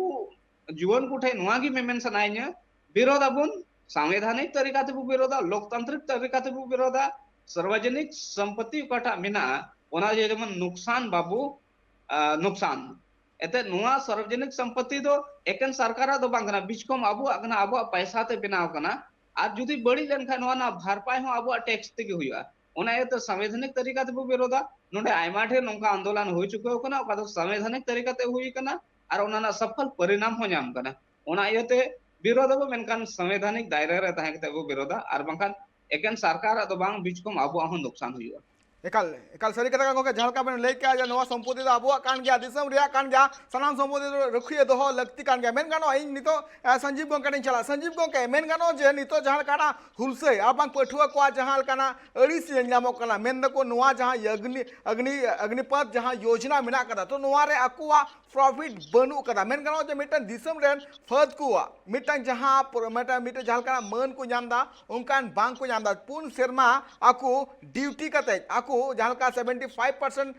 ᱡᱩᱣᱟᱹᱱ ᱠᱚ ᱴᱷᱮᱱ ᱱᱚᱣᱟ ᱜᱮ ᱢᱮᱢᱮᱱ ᱥᱟᱱᱟᱭᱤᱧᱟ, ᱵᱤᱨᱳᱫᱷ ᱟᱵᱚᱱ, ᱥᱟᱝᱵᱤᱫᱷᱟᱱᱤᱠ ᱛᱟᱹᱨᱤᱠᱟ ᱛᱮᱵᱚ ᱵᱤᱨᱳᱫᱷᱟ, ᱞᱳᱠᱛᱟᱱᱛᱨᱤᱠ ᱛᱟᱹᱨᱤᱠᱟ ᱛᱮᱵᱚ ᱵᱤᱨᱳᱫᱷᱟ, ᱥᱟᱨᱵᱚᱡᱚᱱᱤᱠ ᱥᱚᱢᱯᱚᱛᱤ ᱚᱠᱟᱴᱟᱜ ᱢᱮᱱᱟᱜᱼᱟ, ᱚᱱᱟ ᱡᱮ ᱡᱮᱢᱚᱱ ᱱᱩᱠᱥᱟᱱ ᱵᱟᱵᱚ, ᱟ, ᱱᱩᱠᱥᱟᱱ᱾ ᱮᱱᱛᱮᱫ ᱱᱚᱣᱟ ᱥᱟᱨᱵᱚᱡᱚᱱᱤᱠ ᱥᱚᱢᱯᱚᱛᱤ ᱫᱚ ᱮᱠᱮᱱ ᱥᱚᱨᱠᱟᱨᱟᱜ ᱫᱚ ᱵᱟᱝ ᱠᱟᱱᱟ, ᱵᱤᱪᱠᱚᱢ ᱟᱵᱚᱣᱟᱜ ᱠᱟᱱᱟ, ᱟᱵᱚᱣᱟᱜ ᱯᱟᱭᱥᱟ ᱛᱮ ᱵᱮᱱᱟᱣ ᱠᱟᱱᱟ᱾ ᱟᱨ ᱡᱩᱫᱤ ᱵᱟᱹᱲᱤᱡ ᱞᱮᱱᱠᱷᱟᱱ ᱱᱚᱣᱟ ᱨᱮᱱᱟᱜ ᱵᱷᱟᱨᱯᱟᱭ ᱦᱚᱸ ᱟᱵᱚᱣᱟᱜ ᱴᱮᱠᱥ ᱛᱮᱜᱮ ᱦᱩᱭᱩᱜᱼᱟ᱾ ᱚᱱᱟ ᱤᱭᱟᱹᱛᱮ ᱥᱟᱝᱵᱤᱫᱷᱟᱱᱤᱠ ᱛᱟᱹᱨᱤᱠᱟ ᱛᱮᱵᱚ ᱵᱤᱨᱳᱫᱷᱟ᱾ ᱱᱚᱰᱮ ᱟᱭᱢᱟ ᱰᱷᱮᱨ ᱱᱚᱝᱠᱟ ᱟᱱᱫᱳᱞᱚᱱ ᱦᱩᱭ ᱪᱩᱠᱟᱹᱣ ᱠᱟᱱᱟ, ᱚᱠᱟ ᱫᱚ ᱥᱟᱝᱵᱤᱫᱷᱟᱱᱤᱠ ᱛᱟᱹᱨᱤᱠᱟ ᱛᱮ ᱦᱩᱭ ᱠᱟᱱᱟ, ᱟᱨ ᱚᱱᱟ ᱨᱮᱱᱟᱜ ᱥᱚᱯᱷᱚᱞ ᱯᱚᱨᱤᱱᱟᱢ ᱦᱚᱸ ᱧᱟᱢ ᱠᱟᱱᱟ᱾ ᱚᱱᱟ ᱤᱭᱟᱹᱛᱮ ᱵᱤᱨᱳᱫᱷ ᱟᱵᱚ, ᱢᱮᱱᱠᱷᱟᱱ ᱥᱟᱝᱵᱤᱫᱷᱟᱱᱤᱠ ᱫᱟᱭᱨᱟ ᱨᱮ ᱛᱟᱦᱮᱸ ᱠᱟᱛᱮ ᱵᱚ ᱵᱤᱨᱳᱫᱷᱟ, ᱟᱨ ᱵᱟᱝᱠᱷᱟᱱ ᱮᱠᱮᱱ ᱥᱚᱨᱠᱟᱨᱟᱜ ᱫᱚ ᱵᱟᱝ, ᱵᱤᱪᱠᱚᱢ ᱟᱵᱚᱣᱟᱜ ᱦᱚᱸ ᱱᱩᱠᱥᱟᱱ ᱦᱩᱭᱩᱜᱼᱟ᱾ ᱮᱠᱟᱞ, ᱮᱠᱟᱞ ᱥᱟᱹᱨᱤ ᱠᱟᱛᱷᱟ ᱠᱟᱱᱟ ᱜᱚᱢᱠᱮ, ᱡᱟᱦᱟᱸ ᱞᱮᱠᱟ ᱵᱮᱱ ᱞᱟᱹᱭ ᱠᱮᱜᱼᱟ ᱡᱮ ᱱᱚᱣᱟ ᱥᱚᱢᱯᱚᱛᱤ ᱫᱚ ᱟᱵᱚᱣᱟᱜ ᱠᱟᱱ ᱜᱮᱭᱟ, ᱫᱤᱥᱚᱢ ᱨᱮᱭᱟᱜ ᱠᱟᱱ ᱜᱮᱭᱟ, ᱥᱟᱱᱟᱢ ᱥᱚᱢᱯᱚᱛᱤ ᱫᱚ ᱨᱩᱠᱷᱤᱭᱟᱹ ᱫᱚᱦᱚ ᱞᱟᱹᱠᱛᱤ ᱠᱟᱱ ᱜᱮᱭᱟ᱾ ᱢᱮᱱ ᱜᱟᱱᱚᱜᱼᱟ, ᱤᱧ ᱱᱤᱛᱚᱜ, ᱮ, ᱥᱚᱧᱡᱤᱵᱽ ᱜᱚᱢᱠᱮ ᱴᱷᱮᱱ ᱪᱟᱞᱟᱜᱼᱟ᱾ ᱥᱚᱧᱡᱤᱵᱽ ᱜᱚᱢᱠᱮ, ᱢᱮᱱ ᱜᱟᱱᱚᱜᱼᱟ ᱡᱮ ᱱᱤᱛᱚᱜ ᱡᱟᱦᱟᱸ ᱞᱮᱠᱟᱱᱟᱜ ᱦᱩᱞᱥᱟᱹᱭ ᱟᱨ ᱵᱟᱝ ᱯᱟᱹᱴᱷᱩᱣᱟᱹ ᱠᱚᱣᱟᱜ ᱡᱟᱦᱟᱸ ᱞᱮᱠᱟᱱᱟᱜ ᱟᱹᱲᱤᱥ ᱧᱮᱞ ᱧᱟᱢᱚᱜ ᱠᱟᱱᱟ, ᱢᱮᱱ ᱫᱟᱠᱚ ᱱᱚᱣᱟ ᱡᱟᱦᱟᱸ ᱚᱜᱽᱱᱤ, ᱚᱜᱽᱱᱤ, ᱚᱜᱽᱱᱤᱯᱟᱛ ᱡᱟᱦᱟᱸ ᱭᱳᱡᱽᱱᱟ ᱢᱮᱱᱟᱜ ᱠᱟᱫᱟ, ᱛᱚ ᱱᱚᱣᱟ ᱨᱮ ᱟᱠᱚᱣᱟᱜ ᱯᱨᱚᱯᱷᱤᱴ ᱵᱟᱹᱱᱩᱜ ᱠᱟᱫᱟ᱾ ᱢᱮᱱ ᱜᱟᱱᱚᱜᱼᱟ ᱡᱮ ᱢᱤᱫᱴᱟᱝ ᱫᱤᱥᱚᱢ ᱨᱮᱱ ᱯᱷᱟᱹᱫ ᱠᱚᱣᱟᱜ ᱢᱤᱫᱴᱟᱝ ᱡᱟᱦᱟᱸ ᱯᱨᱚ-, ᱢᱤᱫᱴᱟᱝ, ᱢᱤᱫᱴᱟᱝ ᱡᱟᱦᱟᱸ ᱞᱮᱠᱟᱱᱟᱜ ᱢᱟᱹᱱ ᱠᱚ ᱧᱟᱢ ᱮᱫᱟ, ᱚᱱᱠᱟᱱ ᱵᱟᱝ ᱠᱚ ᱧᱟᱢ ᱮᱫᱟ᱾ ᱯᱩᱱ ᱥᱮᱨᱢᱟ ᱟᱠᱚ ᱰᱤᱭᱩᱴᱤ ᱠᱟᱛᱮ ᱟᱠᱚ ᱡᱟᱦᱟᱸ ᱞᱮᱠᱟ seventy five percent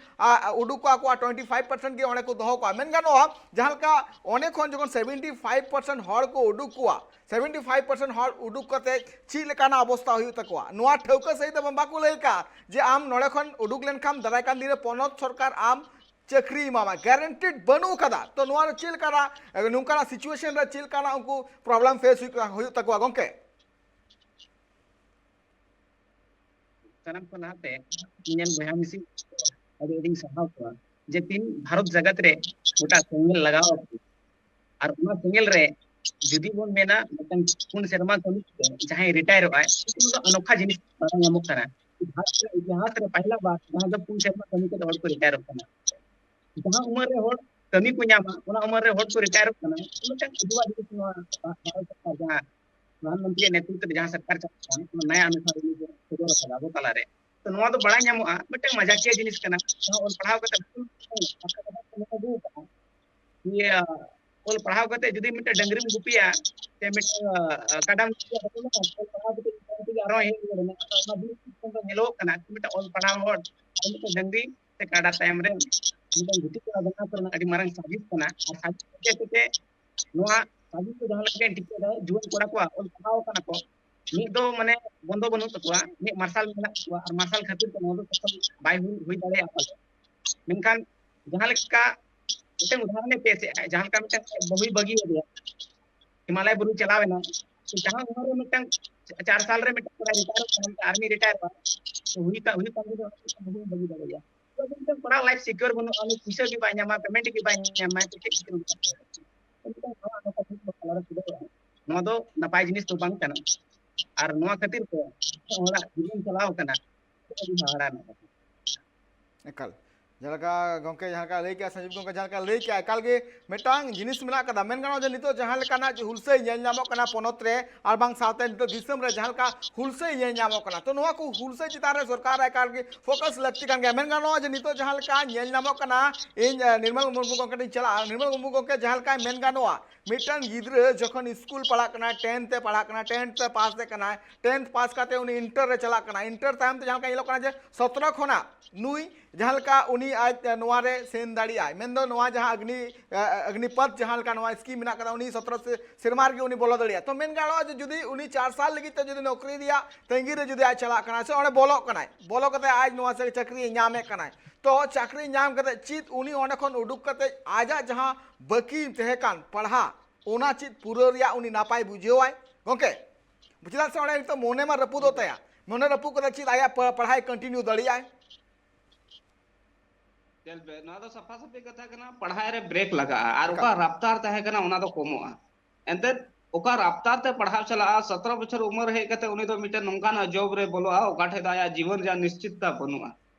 ᱩᱰᱩᱠ ᱠᱚᱣᱟ ᱠᱚ ᱟᱨ twenty five percent ᱜᱮ ᱚᱸᱰᱮ ᱠᱚ ᱫᱚᱦᱚ ᱠᱚᱣᱟ᱾ ᱢᱮᱱ ᱜᱟᱱᱚᱜᱼᱟ, ᱡᱟᱦᱟᱸ ᱞᱮᱠᱟ ᱚᱸᱰᱮ ᱠᱷᱚᱱ ᱡᱚᱠᱷᱚᱱ seventy five percent ᱦᱚᱲ ᱠᱚ ᱩᱰᱩᱠ ᱠᱚᱣᱟ, seventy five percent ᱦᱚᱲ ᱩᱰᱩᱠ ᱠᱟᱛᱮ ᱪᱮᱫ ᱞᱮᱠᱟᱱᱟᱜ ᱚᱵᱚᱥᱛᱟ ᱦᱩᱭᱩᱜ ᱛᱟᱠᱚᱣᱟ, ᱱᱚᱣᱟ ᱴᱷᱟᱹᱣᱠᱟᱹ ᱥᱟᱹᱦᱤᱡ ᱫᱚ ᱵᱟᱠᱚ ᱞᱟᱹᱭ ᱠᱟᱜᱼᱟ ᱡᱮ ᱟᱢ ᱱᱚᱰᱮ ᱠᱷᱚᱱ ᱩᱰᱩᱠ ᱞᱮᱱᱠᱷᱟᱱ ᱫᱟᱨᱟᱭ ᱠᱟᱱ ᱫᱤᱱ ᱨᱮ ᱯᱚᱱᱚᱛ ᱥᱚᱨᱠᱟᱨ ᱟᱢ ᱪᱟᱹᱠᱨᱤ ᱮᱢᱟᱢᱟ, guaranteed ᱵᱟᱹᱱᱩᱜ ᱟᱠᱟᱫᱟ᱾ ᱛᱚ ᱱᱚᱣᱟ ᱨᱮ ᱪᱮᱫ ᱞᱮᱠᱟᱱᱟᱜ, ᱱᱚᱝᱠᱟᱱᱟᱜ situation ᱨᱮ ᱪᱮᱫ ᱞᱮᱠᱟᱱᱟᱜ ᱩᱱᱠᱩ problem face ᱦᱩᱭᱩᱜ ᱠᱟᱱᱟ, ᱦᱩᱭᱩᱜ ᱛᱟᱠᱚᱣᱟ ᱜᱚᱝᱠᱮ? ᱥᱟᱱᱟᱢ ᱠᱷᱚᱱ ᱞᱟᱦᱟᱛᱮ ᱤᱧ ᱨᱮᱱ ᱵᱚᱭᱦᱟ ᱢᱤᱥᱤ ᱟᱹᱰᱤ ᱟᱹᱰᱤᱧ ᱥᱟᱨᱦᱟᱣ ᱠᱚᱣᱟ ᱡᱮ ᱛᱤᱱ ᱵᱷᱟᱨᱚᱛ ᱡᱟᱠᱟᱛ ᱨᱮ ᱜᱚᱴᱟ ᱥᱮᱸᱜᱮᱞ ᱞᱟᱜᱟᱣ ᱟᱠᱟᱱᱟ᱾ ᱟᱨ ᱚᱱᱟ ᱥᱮᱸᱜᱮᱞ ᱨᱮ ᱡᱩᱫᱤ ᱵᱚᱱ ᱢᱮᱱᱟ ᱢᱤᱫᱴᱟᱝ ᱯᱩᱱ ᱥᱮᱨᱢᱟ ᱠᱟᱹᱢᱤ ᱠᱟᱛᱮ ᱡᱟᱦᱟᱸᱭ retire ᱚᱜ ᱟᱭ, ᱩᱱᱠᱩ ᱫᱚ ᱚᱱᱚᱠᱷᱟ ᱡᱤᱱᱤᱥ ᱵᱟᱲᱟᱭ ᱧᱟᱢᱚᱜ ᱠᱟᱱᱟ᱾ ᱵᱷᱟᱨᱚᱛ ᱨᱮᱱᱟᱜ ᱤᱛᱤᱦᱟᱥ ᱨᱮ ᱯᱟᱦᱞᱟ ᱵᱟᱨ ᱡᱟᱦᱟᱸ ᱫᱚ ᱯᱩᱱ ᱥᱮᱨᱢᱟ ᱠᱟᱹᱢᱤ ᱠᱟᱛᱮ ᱦᱚᱲ ᱠᱚ retire ᱚᱜ ᱠᱟᱱᱟ᱾ ᱡᱟᱦᱟᱸ ᱩᱢᱮᱨ ᱨᱮ ᱦᱚᱲ ᱠᱟᱹᱢᱤ ᱠᱚ ᱧᱟᱢᱟ, ᱚᱱᱟ ᱩᱢᱮᱨ ᱨᱮ ᱦᱚᱲ ᱠᱚ retire ᱚᱜ ᱠᱟᱱᱟ, ᱢᱤᱫᱴᱟᱝ ᱟᱹᱰᱤ ᱵᱟᱹᱲᱤᱡ ᱡᱤᱱᱤᱥ ᱱᱚᱣᱟ ᱵᱷᱟᱨᱚᱛ ᱥᱚᱨᱠᱟᱨ ᱡᱟᱦᱟᱸ ᱯᱨᱚᱫᱷᱟᱱ ᱢᱚᱱᱛᱨᱤᱭᱟᱜ ᱱᱮᱛᱨᱤᱛᱵ ᱛᱮ ᱡᱟᱦᱟᱸ ᱥᱚᱨᱠᱟᱨ ᱪᱟᱞᱟᱜ ᱠᱟᱱᱟ, ᱚᱱᱟ ᱱᱟᱭᱟ ᱚᱱᱩᱥᱟᱨ ᱩᱱᱤ ᱠᱚ ᱥᱚᱫᱚᱨ ᱟᱠᱟᱫᱟ ᱟᱵᱚ ᱛᱟᱞᱟᱨᱮ᱾ ᱛᱚ ᱱᱚᱣᱟ ᱫᱚ ᱵᱟᱲᱟᱭ ᱧᱟᱢᱚᱜᱼᱟ, ᱢᱤᱫᱴᱟᱝ ᱢᱟᱡᱟᱠᱤᱭᱟᱹ ᱡᱤᱱᱤᱥ ᱠᱟᱱᱟ᱾ ᱡᱟᱦᱟᱸ ᱚᱞ ᱯᱟᱲᱦᱟᱣ ᱠᱟᱛᱮ ᱵᱷᱩᱞ ᱠᱟᱛᱷᱟ ᱠᱟᱛᱷᱟ ᱠᱚ ᱢᱮᱱ ᱟᱹᱜᱩ ᱟᱠᱟᱫᱟ᱾ ᱤᱭᱟᱹ, ᱚᱞ ᱯᱟᱲᱦᱟᱣ ᱠᱟᱛᱮ ᱡᱩᱫᱤ ᱢᱤᱫᱴᱮᱱ ᱰᱟᱹᱝᱨᱤᱢ ᱜᱩᱯᱤᱭᱟ ᱥᱮ ᱢᱤᱫᱴᱮᱱ, ᱟ, ᱠᱟᱰᱟᱢ ᱜᱩᱯᱤᱭᱟ, ᱚᱞ ᱯᱟᱲᱦᱟᱣ ᱠᱟᱛᱮ ᱟᱨᱦᱚᱸ ᱦᱮᱡ ᱨᱩᱣᱟᱹᱲ ᱮᱱᱟ᱾ ᱚᱱᱟ ᱡᱤᱱᱤᱥ ᱧᱮᱞᱚᱜ ᱠᱟᱱᱟ, ᱢᱤᱫᱴᱮᱱ ᱚᱞ ᱯᱟᱲᱦᱟᱣ ᱦᱚᱲ ᱟᱨ ᱢᱤᱫᱴᱮᱱ ᱰᱟᱹᱝᱨᱤ ᱥᱮ ᱠᱟᱰᱟ ᱛᱟᱭᱚᱢ ᱨᱮ ᱢᱤᱫᱴᱮᱱ ᱜᱩᱯᱤ ᱠᱚᱲᱟ ᱵᱮᱱᱟᱣ ᱠᱚᱨᱮᱱᱟᱜ ᱟᱹᱰᱤ ᱢᱟᱨᱟᱝ ᱥᱟᱨᱵᱷᱤᱥ ᱠᱟᱱᱟ᱾ ᱟᱨ ᱥᱟᱨᱵᱷᱤᱥ ᱦᱚᱛᱮ ᱛᱮ ᱱᱚᱣᱟ ᱥᱟᱨᱵᱷᱤᱥ ᱫᱚ ᱡᱟᱦᱟᱸ ᱞᱮᱠᱟᱧ ᱴᱷᱤᱠᱟᱹᱭᱮᱫᱟ, ᱡᱩᱣᱟᱹᱱ ᱠᱚᱲᱟ ᱠᱚᱣᱟᱜ ᱚᱞ ᱯᱟᱲᱦᱟᱣ ᱠᱟᱱᱟ ᱠᱚ, ᱢᱤᱫ ᱫᱚ ᱢᱟᱱᱮ ᱵᱚᱱᱫᱚ ᱵᱟᱹᱱᱩᱜ ᱛᱟᱠᱚᱣᱟ, ᱢᱤᱫ ᱢᱟᱨᱥᱟᱞ ᱢᱮᱱᱟᱜ ᱛᱟᱠᱚᱣᱟ, ᱟᱨ ᱢᱟᱨᱥᱟᱞ ᱠᱷᱟᱹᱛᱤᱨ ᱛᱮ ᱱᱚᱣᱟ ᱫᱚ ᱥᱚᱯᱷᱚᱞ ᱵᱟᱭ ᱦᱩᱭ, ᱦᱩᱭ ᱫᱟᱲᱮᱭᱟᱜᱼᱟ ᱯᱟᱞᱮ᱾ ᱢᱮᱱᱠᱷᱟᱱ ᱡᱟᱦᱟᱸ ᱞᱮᱠᱟ ᱢᱤᱫᱴᱟᱝ ᱩᱫᱟᱦᱚᱨᱚᱱᱮ ᱯᱮᱥ ᱮᱫᱼᱟ, ᱡᱟᱦᱟᱸ ᱞᱮᱠᱟ ᱢᱤᱫᱴᱟᱝ ᱵᱟᱹᱦᱩᱭ ᱵᱟᱹᱜᱤ ᱟᱫᱮᱭᱟ, ᱦᱤᱢᱟᱞᱚᱭ ᱵᱩᱨᱩ ᱪᱟᱞᱟᱣ ᱮᱱᱟ, ᱛᱚ ᱡᱟᱦᱟᱸ ᱩᱢᱮᱨ ᱨᱮ ᱢᱤᱫᱴᱟᱝ ᱪᱟᱨ ᱥᱟᱞ ᱨᱮ ᱢᱤᱫᱴᱟᱝ ᱠᱚᱲᱟᱭ retire ᱚᱜ ᱠᱟᱱᱟ, ᱢᱤᱫᱴᱟᱝ army retire ᱚᱜᱼᱟ, ᱛᱚ ᱦᱩᱭ ᱠᱟ-, ᱦᱩᱭᱩᱜ ᱠᱟᱱ ᱜᱮ ᱵᱟᱹᱦᱩᱭ ᱵᱟᱹᱜᱤ ᱫᱟᱲᱮᱭᱟᱜᱼᱟ᱾ ᱛᱚ ᱢᱤᱫᱴᱟᱝ ᱠᱚᱲᱟ life secure ᱵᱟᱹᱱᱩᱜᱼᱟ, ᱩᱱᱤ ᱯᱩᱭᱥᱟᱹ ᱜᱮ ᱵᱟᱭ ᱧᱟᱢᱟ, payment ᱜᱮ ᱵᱟᱭ ᱧᱟᱢᱟ, ᱛᱚ ᱪᱮᱫ ᱠᱷᱟᱹᱛᱤᱨ ᱩᱱᱤ ᱠᱟᱹᱢᱤᱭᱟ? ᱛᱚ ᱢᱤᱫᱴᱟᱝ ᱱᱚᱣᱟ ᱱᱚᱝᱠᱟ ᱡᱤᱱᱤᱥ ᱫᱚ ᱛᱟᱞᱟᱨᱮ ᱪᱮᱫᱟᱜ ᱵᱟᱝ? ᱱᱚᱣᱟ ᱫᱚ ᱱᱟᱯᱟᱭ ᱡᱤᱱᱤᱥ ᱫᱚ ᱵᱟᱝ ᱠᱟᱱᱟ᱾ ᱟᱨ ᱱᱚᱣᱟ ᱠᱷᱟᱹᱛᱤᱨ ᱛᱮ ᱦᱚᱲᱟᱜ ᱡᱤᱵᱚᱱ ᱪᱟᱞᱟᱣ ᱠᱟᱱᱟ, ᱟᱹᱰᱤ ᱦᱟᱦᱟᱲᱟ ᱨᱮᱱᱟᱜ ᱠᱟᱛᱷᱟ᱾ ᱮᱠᱟᱞ᱾ ᱡᱟᱦᱟᱸ ᱞᱮᱠᱟ ᱜᱚᱢᱠᱮ ᱡᱟᱦᱟᱸ ᱞᱮᱠᱟ ᱞᱟᱹᱭ ᱠᱮᱜᱼᱟ, ᱥᱚᱧᱡᱤᱵ ᱜᱚᱢᱠᱮ ᱡᱟᱦᱟᱸ ᱞᱮᱠᱟ ᱞᱟᱹᱭ ᱠᱮᱜᱼᱟ, ᱮᱠᱟᱞ ᱜᱮ ᱢᱤᱫᱴᱟᱝ ᱡᱤᱱᱤᱥ ᱢᱮᱱᱟᱜ ᱠᱟᱫᱟ᱾ ᱢᱮᱱ ᱜᱟᱱᱚᱜᱼᱟ ᱡᱮ ᱱᱤᱛᱚᱜ ᱡᱟᱦᱟᱸ ᱞᱮᱠᱟᱱᱟᱜ ᱦᱩᱞᱥᱟᱹᱭ ᱧᱮᱞ ᱧᱟᱢᱚᱜ ᱠᱟᱱᱟ ᱯᱚᱱᱚᱛ ᱨᱮ ᱟᱨ ᱵᱟᱝ ᱥᱟᱶᱛᱮ ᱱᱤᱛᱚᱜ ᱫᱤᱥᱚᱢ ᱨᱮ ᱡᱟᱦᱟᱸ ᱞᱮᱠᱟ ᱦᱩᱞᱥᱟᱹᱭ ᱧᱮᱞ ᱧᱟᱢᱚᱜ ᱠᱟᱱᱟ, ᱛᱚ ᱱᱚᱣᱟ ᱠᱚ ᱦᱩᱞᱥᱟᱹᱭ ᱪᱮᱛᱟᱱ ᱨᱮ ᱥᱚᱨᱠᱟᱨ ᱮᱠᱟᱞ ᱜᱮ ᱯᱷᱳᱠᱟᱥ ᱞᱟᱹᱠᱛᱤ ᱠᱟᱱ ᱜᱮᱭᱟ᱾ ᱢᱮᱱ ᱜᱟᱱᱚᱜᱼᱟ ᱡᱮ ᱱᱤᱛᱚᱜ ᱡᱟᱦᱟᱸ ᱞᱮᱠᱟ ᱧᱮᱞ ᱧᱟᱢᱚᱜ ᱠᱟᱱᱟ, ᱤᱧ, ᱮ, ᱱᱤᱨᱢᱚᱞ ᱢᱩᱨᱢᱩ ᱜᱚᱢᱠᱮ ᱴᱷᱮᱱ ᱤᱧ ᱪᱟᱞᱟᱜᱼᱟ᱾ ᱱᱤᱨᱢᱚᱞ ᱢᱩᱨᱢᱩ ᱜᱚᱢᱠᱮ ᱡᱟᱦᱟᱸ ᱞᱮᱠᱟᱭ ᱢᱮᱱ ᱜᱟᱱᱚᱜᱼᱟ, ᱢᱤᱫᱴᱟᱝ ᱜᱤᱫᱽᱨᱟᱹ ᱡᱚᱠᱷᱚᱱ ᱥᱠᱩᱞ ᱯᱟᱲᱦᱟᱜ ᱠᱟᱱᱟᱭ, ᱴᱮᱱᱛᱷ ᱮ ᱯᱟᱲᱦᱟᱜ ᱠᱟᱱᱟ, ᱴᱮᱱᱛᱷ ᱮ ᱯᱟᱥ ᱮ ᱠᱟᱱᱟᱭ, ᱴᱮᱱᱛᱷ ᱯᱟᱥ ᱠᱟᱛᱮ ᱩᱱᱤ ᱤᱱᱴᱟᱨ ᱨᱮ ᱪᱟᱞᱟᱜ ᱠᱟᱱᱟ, ᱤᱱᱴᱟᱨ ᱛᱟᱭᱚᱢ ᱛᱮ ᱡᱟᱦᱟᱸ ᱞᱮᱠᱟ ᱧᱮᱞᱚᱜ ᱠᱟᱱᱟ ᱡᱮ ᱥᱚᱛᱨᱚ ᱠᱷᱚᱱᱟᱜ ᱱᱩᱭ ᱡᱟᱦᱟᱸ ᱞᱮᱠᱟ ᱩᱱᱤ ᱟᱡ, ᱮ, ᱱᱚᱣᱟ ᱨᱮ ᱥᱮᱱ ᱫᱟᱲᱮᱭᱟᱜᱼᱟᱭ, ᱢᱮᱱᱫᱚ ᱱᱚᱣᱟ ᱡᱟᱦᱟᱸ ᱚᱜᱽᱱᱤ, ᱮ, ᱚᱜᱽᱱᱤᱯᱚᱛᱷ ᱡᱟᱦᱟᱸ ᱞᱮᱠᱟ ᱱᱚᱣᱟ ᱥᱠᱤᱢ ᱢᱮᱱᱟᱜ ᱠᱟᱫᱟ, ᱩᱱᱤ ᱥᱚᱛᱨᱚ ᱥᱮ-, ᱥᱮᱨᱢᱟ ᱨᱮᱜᱮ ᱩᱱᱤ ᱵᱚᱞᱚ ᱫᱟᱲᱮᱭᱟᱜᱼᱟ᱾ ᱛᱚ ᱢᱮᱱ ᱜᱟᱱᱚᱜᱼᱟ ᱡᱮ ᱡᱩᱫᱤ ᱩᱱᱤ ᱪᱟᱨ ᱥᱟᱞ ᱞᱟᱹᱜᱤᱫ ᱛᱮ ᱡᱩᱫᱤ ᱱᱚᱠᱨᱤ ᱨᱮᱭᱟᱜ ᱛᱟᱺᱜᱤ ᱨᱮ ᱡᱩᱫᱤ ᱟᱡ ᱪᱟᱞᱟᱜ ᱠᱟᱱᱟᱭ ᱥᱮ ᱚᱸᱰᱮ ᱵᱚᱞᱚᱜ ᱠᱟᱱᱟᱭ, ᱵᱚᱞᱚ ᱠᱟᱛᱮ ᱟᱡ ᱱᱚᱣᱟ ᱥᱮ ᱪᱟᱹᱠᱨᱤᱭ ᱧᱟᱢᱮᱫ ᱠᱟᱱᱟᱭ, ᱛᱚ ᱪᱟᱹᱠᱨᱤ ᱧᱟᱢ ᱠᱟᱛᱮ ᱪᱮᱫ ᱩᱱᱤ ᱚᱸᱰᱮ ᱠᱷᱚᱱ ᱩᱰᱩᱠ ᱠᱟᱛᱮ ᱟᱡᱟᱜ ᱡᱟᱦᱟᱸ ᱵᱟᱹᱠᱤ ᱛᱟᱦᱮᱸ ᱠᱟᱱ ᱯᱟᱲᱦᱟᱜ, ᱚᱱᱟ ᱪᱮᱫ ᱯᱩᱨᱟᱹ ᱨᱮᱭᱟᱜ ᱩᱱᱤ ᱱᱟᱯᱟᱭ ᱵᱩᱡᱷᱟᱹᱣᱟᱭ ᱜᱚᱢᱠᱮ? ᱪᱮᱫᱟᱜ ᱥᱮ ᱚᱸᱰᱮ ᱱᱤᱛᱚᱜ ᱢᱚᱱᱮ ᱢᱟ ᱨᱟᱹᱯᱩᱫᱚᱜ ᱛᱟᱭᱟ, ᱢᱚᱱᱮ ᱨᱟᱹᱯᱩᱫ ᱠᱟᱛᱮ ᱪᱮᱫ ᱟᱭᱟᱜ ᱯᱟ-, ᱯᱟᱲᱦᱟᱭ ᱠᱚᱱᱴᱤᱱᱤᱭᱩ ᱫᱟᱲᱮᱭᱟᱜᱼᱟᱭ? ᱧᱮᱞ ᱯᱮ, ᱱᱚᱣᱟ ᱫᱚ ᱥᱟᱯᱷᱟ ᱥᱟᱹᱯᱷᱤ ᱠᱟᱛᱷᱟ ᱠᱟᱱᱟ, ᱯᱟᱲᱦᱟᱜ ᱨᱮ ᱵᱨᱮᱠ ᱞᱟᱜᱟᱜᱼᱟ᱾ ᱟᱨ ᱮᱠᱟᱞ᱾ ᱚᱠᱟ ᱨᱟᱯᱛᱟᱨ ᱛᱟᱦᱮᱸ ᱠᱟᱱᱟ, ᱚᱱᱟ ᱫᱚ ᱠᱚᱢᱚᱜᱼᱟ᱾ ᱮᱱᱛᱮᱫ ᱚᱠᱟ ᱨᱟᱯᱛᱟᱨ ᱛᱮ ᱯᱟᱲᱦᱟᱣ ᱪᱟᱞᱟᱜᱼᱟ, ᱥᱚᱛᱨᱚ ᱵᱚᱪᱷᱚᱨ ᱩᱢᱮᱨ ᱦᱮᱡ ᱠᱟᱛᱮ ᱩᱱᱤ ᱫᱚ ᱢᱤᱫᱴᱮᱱ ᱱᱚᱝᱠᱟᱱᱟᱜ ᱡᱚᱵ ᱨᱮ ᱵᱚᱞᱚᱜᱼᱟ, ᱚᱠᱟ ᱴᱷᱮᱡ ᱫᱚ ᱟᱭᱟᱜ ᱡᱤᱵᱚᱱ ᱨᱮᱭᱟᱜ ᱱᱤᱥᱪᱤᱛᱛᱟ ᱵᱟᱹᱱᱩᱜᱼᱟ᱾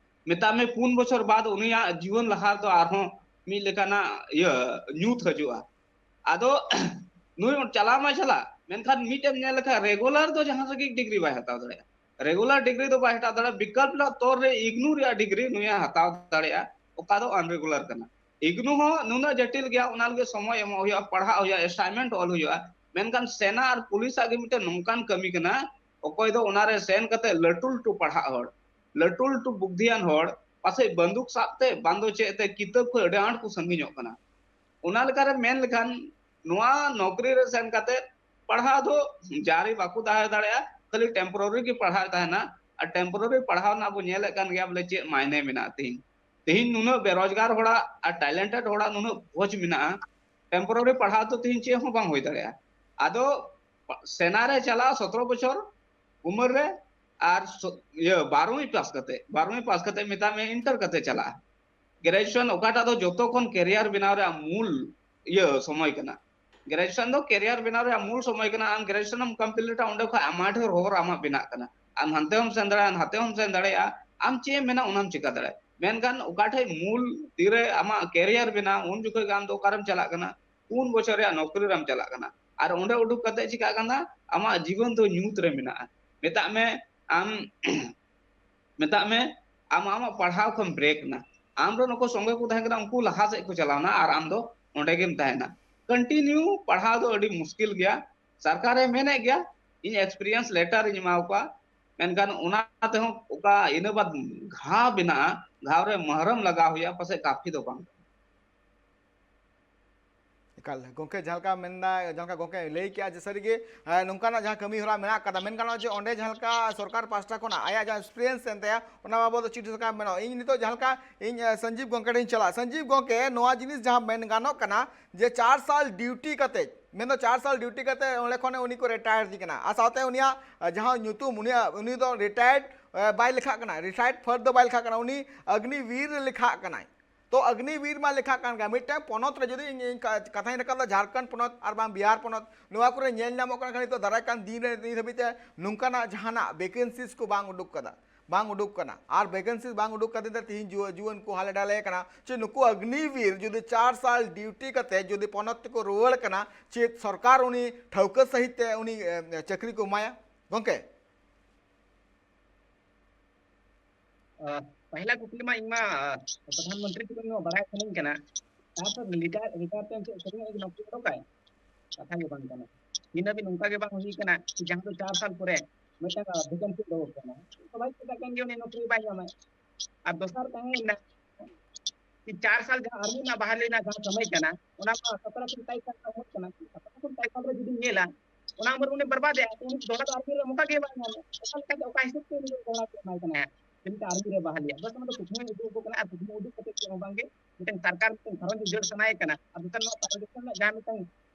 ᱢᱮᱛᱟᱜ ᱢᱮ, ᱯᱩᱱ ᱵᱚᱪᱷᱚᱨ ᱵᱟᱫ ᱩᱱᱤᱭᱟᱜ ᱡᱤᱵᱚᱱ ᱞᱟᱦᱟ ᱨᱮᱫᱚ ᱟᱨᱦᱚᱸ ᱢᱤᱫ ᱞᱮᱠᱟᱱᱟᱜ, ᱤᱭᱟᱹ, ᱧᱩᱛ ᱦᱤᱡᱩᱜᱼᱟ᱾ ᱟᱫᱚ ᱱᱩᱭ ᱪᱟᱞᱟᱣ ᱢᱟᱭ ᱪᱟᱞᱟᱜ, ᱢᱮᱱᱠᱷᱟᱱ ᱢᱤᱫᱴᱮᱱ ᱧᱮᱞ ᱞᱮᱠᱷᱟᱱ ᱨᱮᱜᱩᱞᱟᱨ ᱫᱚ ᱡᱟᱦᱟᱸ ᱨᱮᱜᱮ ᱰᱤᱜᱽᱨᱤ ᱵᱟᱭ ᱦᱟᱛᱟᱣ ᱫᱟᱲᱮᱭᱟᱜᱼᱟ᱾ ᱨᱮᱜᱩᱞᱟᱨ ᱰᱤᱜᱽᱨᱤ ᱫᱚ ᱵᱟᱭ ᱦᱟᱛᱟᱣ ᱫᱟᱲᱮᱭᱟᱜᱼᱟ, ᱵᱤᱠᱚᱞᱯ ᱨᱮᱱᱟᱜ ᱛᱚᱨ ᱨᱮ ᱤᱜᱽᱱᱩ ᱨᱮᱭᱟᱜ ᱰᱤᱜᱽᱨᱤ ᱱᱩᱭᱮ ᱦᱟᱛᱟᱣ ᱫᱟᱲᱮᱭᱟᱜᱼᱟ, ᱚᱠᱟ ᱫᱚ ᱟᱱᱨᱮᱜᱩᱞᱟᱨ ᱠᱟᱱᱟ᱾ ᱤᱜᱽᱱᱩ ᱦᱚᱸ ᱱᱩᱱᱟᱹᱜ ᱡᱚᱴᱤᱞ ᱜᱮᱭᱟ, ᱚᱱᱟ ᱞᱟᱹᱜᱤᱫ ᱥᱚᱢᱚᱭ ᱮᱢᱚᱜ ᱦᱩᱭᱩᱜᱼᱟ, ᱯᱟᱲᱦᱟᱜ ᱦᱩᱭᱩᱜᱼᱟ, ᱮᱥᱟᱭᱤᱱᱢᱮᱱᱴ ᱚᱞ ᱦᱩᱭᱩᱜᱼᱟ᱾ ᱢᱮᱱᱠᱷᱟᱱ ᱥᱮᱱᱟ ᱟᱨ ᱯᱩᱞᱤᱥᱟᱜ ᱜᱮ ᱢᱤᱫᱴᱮᱱ ᱱᱚᱝᱠᱟᱱ ᱠᱟᱹᱢᱤ ᱠᱟᱱᱟ, ᱚᱠᱚᱭ ᱫᱚ ᱚᱱᱟᱨᱮ ᱥᱮᱱ ᱠᱟᱛᱮ ᱞᱟᱹᱴᱩ ᱞᱟᱹᱴᱩ ᱯᱟᱲᱦᱟᱜ ᱦᱚᱲ, ᱞᱟᱹᱴᱩ ᱞᱟᱹᱴᱩ ᱵᱩᱫᱽᱫᱷᱤᱭᱟᱱ ᱦᱚᱲ, ᱯᱟᱥᱮᱡ ᱵᱟᱱᱫᱩᱠ ᱥᱟᱵ ᱛᱮ ᱵᱟᱝ ᱫᱚ ᱪᱮᱫ ᱛᱮ ᱠᱤᱛᱟᱹᱵ ᱠᱷᱚᱱ ᱟᱹᱰᱤ ᱟᱸᱴ ᱠᱚ ᱥᱟᱺᱜᱤᱧᱚᱜ ᱠᱟᱱᱟ᱾ ᱚᱱᱟ ᱞᱮᱠᱟᱨᱮ ᱢᱮᱱ ᱞᱮᱠᱷᱟᱱ ᱱᱚᱣᱟ ᱱᱚᱠᱨᱤ ᱨᱮ ᱥᱮᱱ ᱠᱟᱛᱮ ᱯᱟᱲᱦᱟᱣ ᱫᱚ ᱡᱟᱹᱨᱤ ᱵᱟᱠᱚ ᱫᱚᱦᱚ ᱫᱟᱲᱮᱭᱟᱜᱼᱟ, ᱠᱷᱟᱹᱞᱤ ᱴᱮᱢᱯᱳᱨᱟᱨᱤ ᱜᱮ ᱯᱟᱲᱦᱟᱣ ᱛᱟᱦᱮᱱᱟ᱾ ᱟᱨ ᱴᱮᱢᱯᱳᱨᱟᱨᱤ ᱯᱟᱲᱦᱟᱣ ᱨᱮᱱᱟᱜ ᱵᱚ ᱧᱮᱞᱮᱫ ᱠᱟᱱ ᱜᱮᱭᱟ ᱵᱚᱞᱮ ᱪᱮᱫ ᱢᱟᱭᱱᱮ ᱢᱮᱱᱟᱜᱼᱟ᱾ ᱛᱮᱦᱤᱧ, ᱛᱮᱦᱤᱧ ᱱᱩᱱᱟᱹᱜ ᱵᱮᱨᱳᱡᱽᱜᱟᱨ ᱦᱚᱲᱟᱜ ᱟᱨ ᱴᱮᱞᱮᱱᱴᱮᱰ ᱦᱚᱲᱟᱜ ᱱᱩᱱᱟᱹᱜ ᱵᱷᱚᱡᱽ ᱢᱮᱱᱟᱜᱼᱟ, ᱴᱮᱢᱯᱳᱨᱟᱨᱤ ᱯᱟᱲᱦᱟᱣ ᱫᱚ ᱛᱮᱦᱤᱧ ᱪᱮᱫ ᱦᱚᱸ ᱵᱟᱝ ᱦᱩᱭ ᱫᱟᱲᱮᱭᱟᱜᱼᱟ᱾ ᱟᱫᱚ ᱥᱮᱱᱟ ᱨᱮ ᱪᱟᱞᱟᱜᱼᱟ ᱥᱚᱛᱨᱚ ᱵᱚᱪᱷᱚᱨ ᱩᱢᱮᱨ ᱨᱮ, ᱟᱨ ᱥᱚ-, ᱤᱭᱟᱹ, ᱵᱟᱨᱚᱭ ᱯᱟᱥ ᱠᱟᱛᱮ, ᱵᱟᱨᱚᱭ ᱯᱟᱥ ᱠᱟᱛᱮ ᱢᱮᱛᱟᱜ ᱢᱮ ᱤᱱᱴᱟᱨ ᱠᱟᱛᱮ ᱪᱟᱞᱟᱜᱼᱟ᱾ ᱜᱨᱮᱡᱩᱭᱮᱥᱚᱱ ᱚᱠᱟᱴᱟᱜ ᱫᱚ ᱡᱚᱛᱚ ᱠᱷᱚᱱ ᱠᱮᱨᱤᱭᱟᱨ ᱵᱮᱱᱟᱣ ᱨᱮᱭᱟᱜ ᱢᱩᱞ, ᱤᱭᱟᱹ, ᱥᱚᱢᱚᱭ ᱠᱟᱱᱟ᱾ ᱜᱨᱮᱡᱩᱭᱮᱥᱚᱱ ᱫᱚ ᱠᱮᱨᱤᱭᱟᱨ ᱵᱮᱱᱟᱣ ᱨᱮᱭᱟᱜ ᱢᱩᱞ ᱥᱚᱢᱚᱭ ᱠᱟᱱᱟ᱾ ᱟᱢ ᱜᱨᱮᱡᱩᱭᱮᱥᱚᱱ ᱮᱢ ᱠᱚᱢᱯᱞᱤᱴᱟ, ᱚᱸᱰᱮ ᱠᱷᱚᱱ ᱟᱭᱢᱟ ᱰᱷᱮᱨ ᱦᱚᱨ ᱟᱢᱟᱜ ᱵᱮᱱᱟᱜ ᱠᱟᱱᱟ᱾ ᱟᱢ ᱦᱟᱱᱛᱮ ᱦᱚᱸᱢ ᱥᱮᱱ ᱫᱟᱲᱮᱭᱟᱜᱼᱟ, ᱱᱟᱛᱮ ᱦᱚᱸᱢ ᱥᱮᱱ ᱫᱟᱲᱮᱭᱟᱜᱼᱟ, ᱟᱢ ᱪᱮᱫ ᱮᱢ ᱢᱮᱱᱟ ᱚᱱᱟᱢ ᱪᱤᱠᱟ ᱫᱟᱲᱮᱭᱟᱜᱼᱟ᱾ ᱢᱮᱱᱠᱷᱟᱱ ᱚᱠᱟ ᱴᱷᱮᱡ ᱢᱩᱞ ᱛᱤᱨᱮ ᱟᱢᱟᱜ ᱠᱮᱨᱤᱭᱟᱨ ᱵᱮᱱᱟᱣ, ᱩᱱ ᱡᱚᱠᱷᱚᱡ ᱜᱮ ᱟᱢ ᱫᱚ ᱚᱠᱟᱨᱮᱢ ᱪᱟᱞᱟᱜ ᱠᱟᱱᱟ? ᱯᱩᱱ ᱵᱚᱪᱷᱚᱨ ᱨᱮᱭᱟᱜ ᱱᱚᱠᱨᱤ ᱨᱮᱢ ᱪᱟᱞᱟᱜ ᱠᱟᱱᱟ᱾ ᱟᱨ ᱚᱸᱰᱮ ᱩᱰᱩᱠ ᱠᱟᱛᱮ ᱪᱤᱠᱟᱜ ᱠᱟᱱᱟ? ᱟᱢᱟᱜ ᱡᱤᱵᱚᱱ ᱫᱚ ᱧᱩᱛ ᱨᱮ ᱢᱮᱱᱟᱜᱼᱟ᱾ ᱢᱮᱛᱟᱜ ᱢᱮ ᱟᱢ ᱢᱮᱛᱟᱜ ᱢᱮ ᱟᱢ ᱟᱢᱟᱜ ᱯᱟᱲᱦᱟᱣ ᱠᱷᱚᱱ ᱵᱨᱮᱠ ᱮᱱᱟ᱾ ᱟᱢ ᱨᱮᱱ ᱚᱠᱚᱭ ᱥᱚᱸᱜᱮ ᱠᱚ ᱛᱟᱦᱮᱸ ᱠᱟᱱᱟ, ᱩᱱᱠᱩ ᱞᱟᱦᱟ ᱥᱮᱫ ᱠᱚ ᱪᱟᱞᱟᱣ ᱮᱱᱟ ᱟᱨ ᱟᱢ ᱫᱚ ᱚᱸᱰᱮ ᱜᱮᱢ ᱛᱟᱦᱮᱱᱟ᱾ ᱠᱚᱱᱴᱤᱱᱤᱭᱩ ᱯᱟᱲᱦᱟᱣ ᱫᱚ ᱟᱹᱰᱤ ᱢᱩᱥᱠᱤᱞ ᱜᱮᱭᱟ᱾ ᱥᱚᱨᱠᱟᱨᱮ ᱢᱮᱱᱮᱫ ᱜᱮᱭᱟ, ᱤᱧ ᱮᱠᱥᱯᱤᱨᱤᱭᱮᱱᱥ ᱞᱮᱴᱟᱨ ᱤᱧ ᱮᱢᱟ ᱠᱚᱣᱟ, ᱢᱮᱱᱠᱷᱟᱱ ᱚᱱᱟ ᱛᱮᱦᱚᱸ ᱚᱠᱟ ᱤᱱᱟᱹ ᱵᱟᱫ ᱜᱷᱟᱣ ᱢᱮᱱᱟᱜᱼᱟ, ᱜᱷᱟᱣ ᱨᱮ ᱢᱚᱦᱨᱚᱢ ᱞᱟᱜᱟᱣ ᱦᱩᱭᱩᱜᱼᱟ, ᱯᱟᱥᱮᱡ ᱠᱟᱯᱷᱤ ᱫᱚ ᱵᱟᱝ ᱠᱟᱱᱟ᱾ ᱮᱠᱟᱞ ᱜᱚᱝᱠᱮ, ᱡᱟᱦᱟᱸ ᱞᱮᱠᱟ ᱢᱮᱱᱫᱟ, ᱡᱟᱦᱟᱸ ᱞᱮᱠᱟ ᱜᱚᱝᱠᱮ ᱞᱟᱹᱭ ᱠᱮᱜᱼᱟ ᱡᱮ ᱥᱟᱹᱨᱤᱜᱮ, ᱮ, ᱱᱚᱝᱠᱟᱱᱟᱜ ᱡᱟᱦᱟᱸ ᱠᱟᱹᱢᱤ ᱦᱚᱨᱟ ᱢᱮᱱᱟᱜ ᱠᱟᱫᱟ, ᱢᱮᱱ ᱜᱟᱱᱚᱜᱼᱟ ᱡᱮ ᱚᱸᱰᱮ ᱡᱟᱦᱟᱸ ᱞᱮᱠᱟ ᱥᱚᱨᱠᱟᱨ ᱯᱟᱦᱴᱟ ᱠᱷᱚᱱᱟᱜ ᱟᱭᱟᱜ ᱡᱟᱦᱟᱸ ᱮᱠᱥᱯᱤᱨᱤᱭᱮᱱᱥ ᱮᱱ ᱛᱟᱭᱟ, ᱚᱱᱟ ᱵᱟᱵᱚᱫ ᱫᱚ ᱪᱮᱫ ᱞᱮᱠᱟ ᱢᱮᱱᱚᱜᱼᱟ᱾ ᱤᱧ ᱱᱤᱛᱚᱜ ᱡᱟᱦᱟᱸ ᱞᱮᱠᱟ ᱤᱧ, ᱮ, ᱥᱚᱧᱡᱤᱵ ᱜᱚᱝᱠᱮ ᱴᱷᱮᱱ ᱤᱧ ᱪᱟᱞᱟᱜᱼᱟ᱾ ᱥᱚᱧᱡᱤᱵ ᱜᱚᱝᱠᱮ, ᱱᱚᱣᱟ ᱡᱤᱱᱤᱥ ᱡᱟᱦᱟᱸ ᱢᱮᱱ ᱜᱟᱱᱚᱜ ᱠᱟᱱᱟ ᱡᱮ ᱪᱟᱨ ᱥᱟᱞ ᱰᱤᱭᱩᱴᱤ ᱠᱟᱛᱮ, ᱢᱮᱱᱫᱚ ᱪᱟᱨ ᱥᱟᱞ ᱰᱤᱭᱩᱴᱤ ᱠᱟᱛᱮ ᱚᱸᱰᱮ ᱠᱷᱚᱱ ᱩᱱᱤ ᱠᱚ ᱨᱤᱴᱟᱭᱟᱨ ᱮᱫᱮ ᱠᱟᱱᱟ, ᱟᱨ ᱥᱟᱶᱛᱮ ᱩᱱᱤᱭᱟᱜ, ᱮ, ᱡᱟᱦᱟᱸ ᱧᱩᱛᱩᱢ, ᱩᱱᱤᱭᱟᱜ, ᱩᱱᱤ ᱫᱚ ᱨᱤᱴᱟᱭᱟᱨᱰ, ᱮ, ᱵᱟᱭ ᱞᱮᱠᱷᱟᱜ ᱠᱟᱱᱟ, ᱨᱤᱴᱟᱭᱟᱨᱰ ᱯᱷᱟᱹᱫ ᱫᱚ ᱵᱟᱭ ᱞᱮᱠᱷᱟᱜ ᱠᱟᱱᱟ, ᱩᱱᱤ ᱚᱜᱽᱱᱤᱵᱤᱨ ᱨᱮ ᱞᱮᱠᱷᱟᱜ ᱠᱟᱱᱟᱭ᱾ ᱛᱚ ᱚᱜᱽᱱᱤᱵᱤᱨ ᱢᱟ ᱞᱮᱠᱷᱟᱜ ᱠᱟᱱ ᱜᱮ, ᱢᱤᱫᱴᱟᱝ ᱯᱚᱱᱚᱛ ᱨᱮ ᱡᱩᱫᱤ ᱤᱧ, ᱤᱧ ᱠᱟ-, ᱠᱟᱛᱷᱟᱧ ᱨᱟᱠᱟᱵ ᱫᱟ, ᱡᱷᱟᱲᱠᱷᱚᱸᱰ ᱯᱚᱱᱚᱛ ᱟᱨ ᱵᱟᱝ ᱵᱤᱦᱟᱨ ᱯᱚᱱᱚᱛ, ᱱᱚᱣᱟ ᱠᱚᱨᱮ ᱧᱮᱞ ᱧᱟᱢᱚᱜ ᱠᱟᱱᱟ ᱱᱤᱛᱚᱜ ᱫᱟᱨᱟᱭ ᱠᱟᱱ ᱫᱤᱱ ᱨᱮ ᱱᱤᱛ ᱦᱟᱹᱵᱤᱡ ᱛᱮ ᱱᱚᱝᱠᱟᱱᱟᱜ ᱡᱟᱦᱟᱱᱟᱜ ᱵᱷᱮᱠᱮᱱᱥᱤᱡᱽ ᱠᱚ ᱵᱟᱝ ᱩᱰᱩᱠ ᱠᱟᱫᱟ, ᱵᱟᱝ ᱩᱰᱩᱠ ᱠᱟᱱᱟ᱾ ᱟᱨ ᱵᱷᱮᱠᱮᱱᱥᱤᱡᱽ ᱵᱟᱝ ᱩᱰᱩᱠ ᱠᱷᱟᱹᱛᱤᱨ ᱛᱮ ᱛᱤᱦᱤᱧ ᱡᱩᱣᱟᱹ-, ᱡᱩᱣᱟᱹᱱ ᱠᱚ ᱦᱟᱞᱮ ᱰᱟᱞᱮ ᱠᱟᱱᱟ᱾ ᱪᱮ ᱱᱩᱠᱩ ᱚᱜᱽᱱᱤᱵᱤᱨ ᱡᱩᱫᱤ ᱪᱟᱨ ᱥᱟᱞ ᱰᱤᱭᱩᱴᱤ ᱠᱟᱛᱮ ᱡᱩᱫᱤ ᱯᱚᱱᱚᱛ ᱛᱮᱠᱚ ᱨᱩᱣᱟᱹᱲ ᱠᱟᱱᱟ, ᱪᱮᱫ ᱥᱚᱨᱠᱟᱨ ᱩᱱᱤ ᱴᱷᱟᱹᱣᱠᱟᱹ ᱥᱟᱺᱦᱤᱡ ᱛᱮ ᱩᱱᱤ, ᱮ, ᱪᱟᱹᱠᱨᱤ ᱠᱚ ᱮᱢᱟᱭᱟ? ᱜᱚᱝᱠᱮ? ᱟᱦ, ᱯᱟᱦᱞᱟ ᱠᱩᱠᱞᱤ ᱢᱟ ᱤᱧ ᱢᱟ, ᱟᱦ, ᱯᱨᱚᱫᱷᱟᱱ ᱢᱚᱱᱛᱨᱤ ᱴᱷᱮᱱ ᱱᱚᱣᱟ ᱵᱟᱲᱟᱭ ᱥᱟᱱᱟᱧ ᱠᱟᱱᱟ, ᱪᱟᱨ ᱥᱟᱞ ᱨᱤᱴᱟᱭᱟᱨ, ᱨᱤᱴᱟᱭᱟᱨ ᱛᱟᱭᱚᱢ ᱪᱮᱫ ᱥᱟᱹᱨᱤᱱᱟᱜ ᱜᱮ ᱱᱚᱠᱨᱤ ᱚᱰᱚᱠᱟᱭ? ᱠᱟᱛᱷᱟ ᱜᱮ ᱵᱟᱝ ᱠᱟᱱᱟ᱾ ᱛᱤᱱᱟᱹᱜ ᱫᱤᱱ ᱱᱚᱝᱠᱟ ᱜᱮ ᱵᱟᱝ ᱦᱩᱭ ᱠᱟᱱᱟ ᱡᱟᱦᱟᱸ ᱫᱚ ᱪᱟᱨ ᱥᱟᱞ ᱯᱚᱨᱮ ᱢᱤᱫᱴᱟᱝ, ᱟᱦ, ᱵᱷᱮᱠᱮᱱᱥᱤ ᱩᱰᱩᱠᱚᱜ ᱠᱟᱱᱟ, ᱛᱚ ᱵᱷᱟᱭ ᱪᱮᱫᱟᱜ ᱠᱟᱱ ᱜᱮ ᱩᱱᱤ ᱱᱚᱠᱨᱤ ᱵᱟᱭ ᱧᱟᱢᱟᱭ? ᱟᱨ ᱫᱚᱥᱟᱨ ᱛᱟᱦᱮᱸᱭᱮᱱᱟ ᱪᱟᱨ ᱥᱟᱞ ᱡᱟᱦᱟᱸ ᱟᱨᱢᱤ ᱨᱮᱱᱟᱜ ᱵᱟᱦᱟᱞᱤ ᱨᱮᱱᱟᱜ ᱡᱟᱦᱟᱸ ᱥᱚᱢᱚᱭ ᱠᱟᱱᱟ, ᱚᱱᱟ ᱢᱟ ᱥᱚᱛᱨᱚ ᱠᱷᱚᱱ ᱛᱟᱭ ᱠᱟᱱᱟ, ᱩᱢᱮᱨ ᱠᱟᱱᱟ, ᱥᱚᱛᱨᱚ ᱠᱷᱚᱱ ᱛᱟᱭ ᱥᱟᱞ ᱨᱮ ᱡᱩᱫᱤᱢ ᱧᱮᱞᱟ, ᱚᱱᱟ ᱩᱢᱮᱨ ᱩᱱᱤ ᱵᱚᱨᱵᱟᱫ ᱮᱫᱟ, ᱩᱱᱤ ᱫᱚᱦᱲᱟ ᱫᱚ ᱟᱨᱢᱤ ᱨᱮ ᱢᱚᱠᱟ ᱜᱮ ᱵᱟᱭ ᱧᱟᱢᱟ᱾ ᱚᱠᱟ ᱞᱮᱠᱟᱛᱮ, ᱚᱠᱟ ᱦᱤᱥᱟᱹᱵ ᱛᱮ ᱩᱱᱤ ᱫᱚ ᱫᱚᱦᱲᱟ ᱠᱚ ᱮᱢᱟᱭ ᱠᱟᱱᱟ? ᱡᱮᱞᱮᱠᱟ ᱟᱨᱢᱤ ᱨᱮ ᱵᱟᱦᱟᱞᱤᱭᱟ, ᱵᱟᱥ ᱚᱱᱟ ᱫᱚ ᱠᱩᱠᱢᱩ ᱩᱫᱩᱜ ᱟᱠᱚ ᱠᱟᱱᱟ, ᱟᱨ ᱠᱩᱠᱢᱩ ᱩᱫᱩᱜ ᱠᱟᱛᱮ ᱪᱮᱫ ᱦᱚᱸ ᱵᱟᱝᱜᱮ ᱢᱤᱫᱴᱟᱝ ᱥᱚᱨᱠᱟᱨ ᱢᱤᱫᱴᱟᱝ ᱜᱷᱟᱨᱚᱸᱡᱽ ᱩᱡᱟᱹᱲ ᱥᱟᱱᱟᱭᱮ ᱠᱟᱱᱟ᱾ ᱟᱨ ᱫᱚᱥᱟᱨ ᱱᱚᱣᱟ ᱯᱟᱨᱴᱤᱥᱚᱱ ᱨᱮᱱᱟᱜ ᱡᱟᱦᱟᱸ ᱢᱤᱫᱴᱟᱝ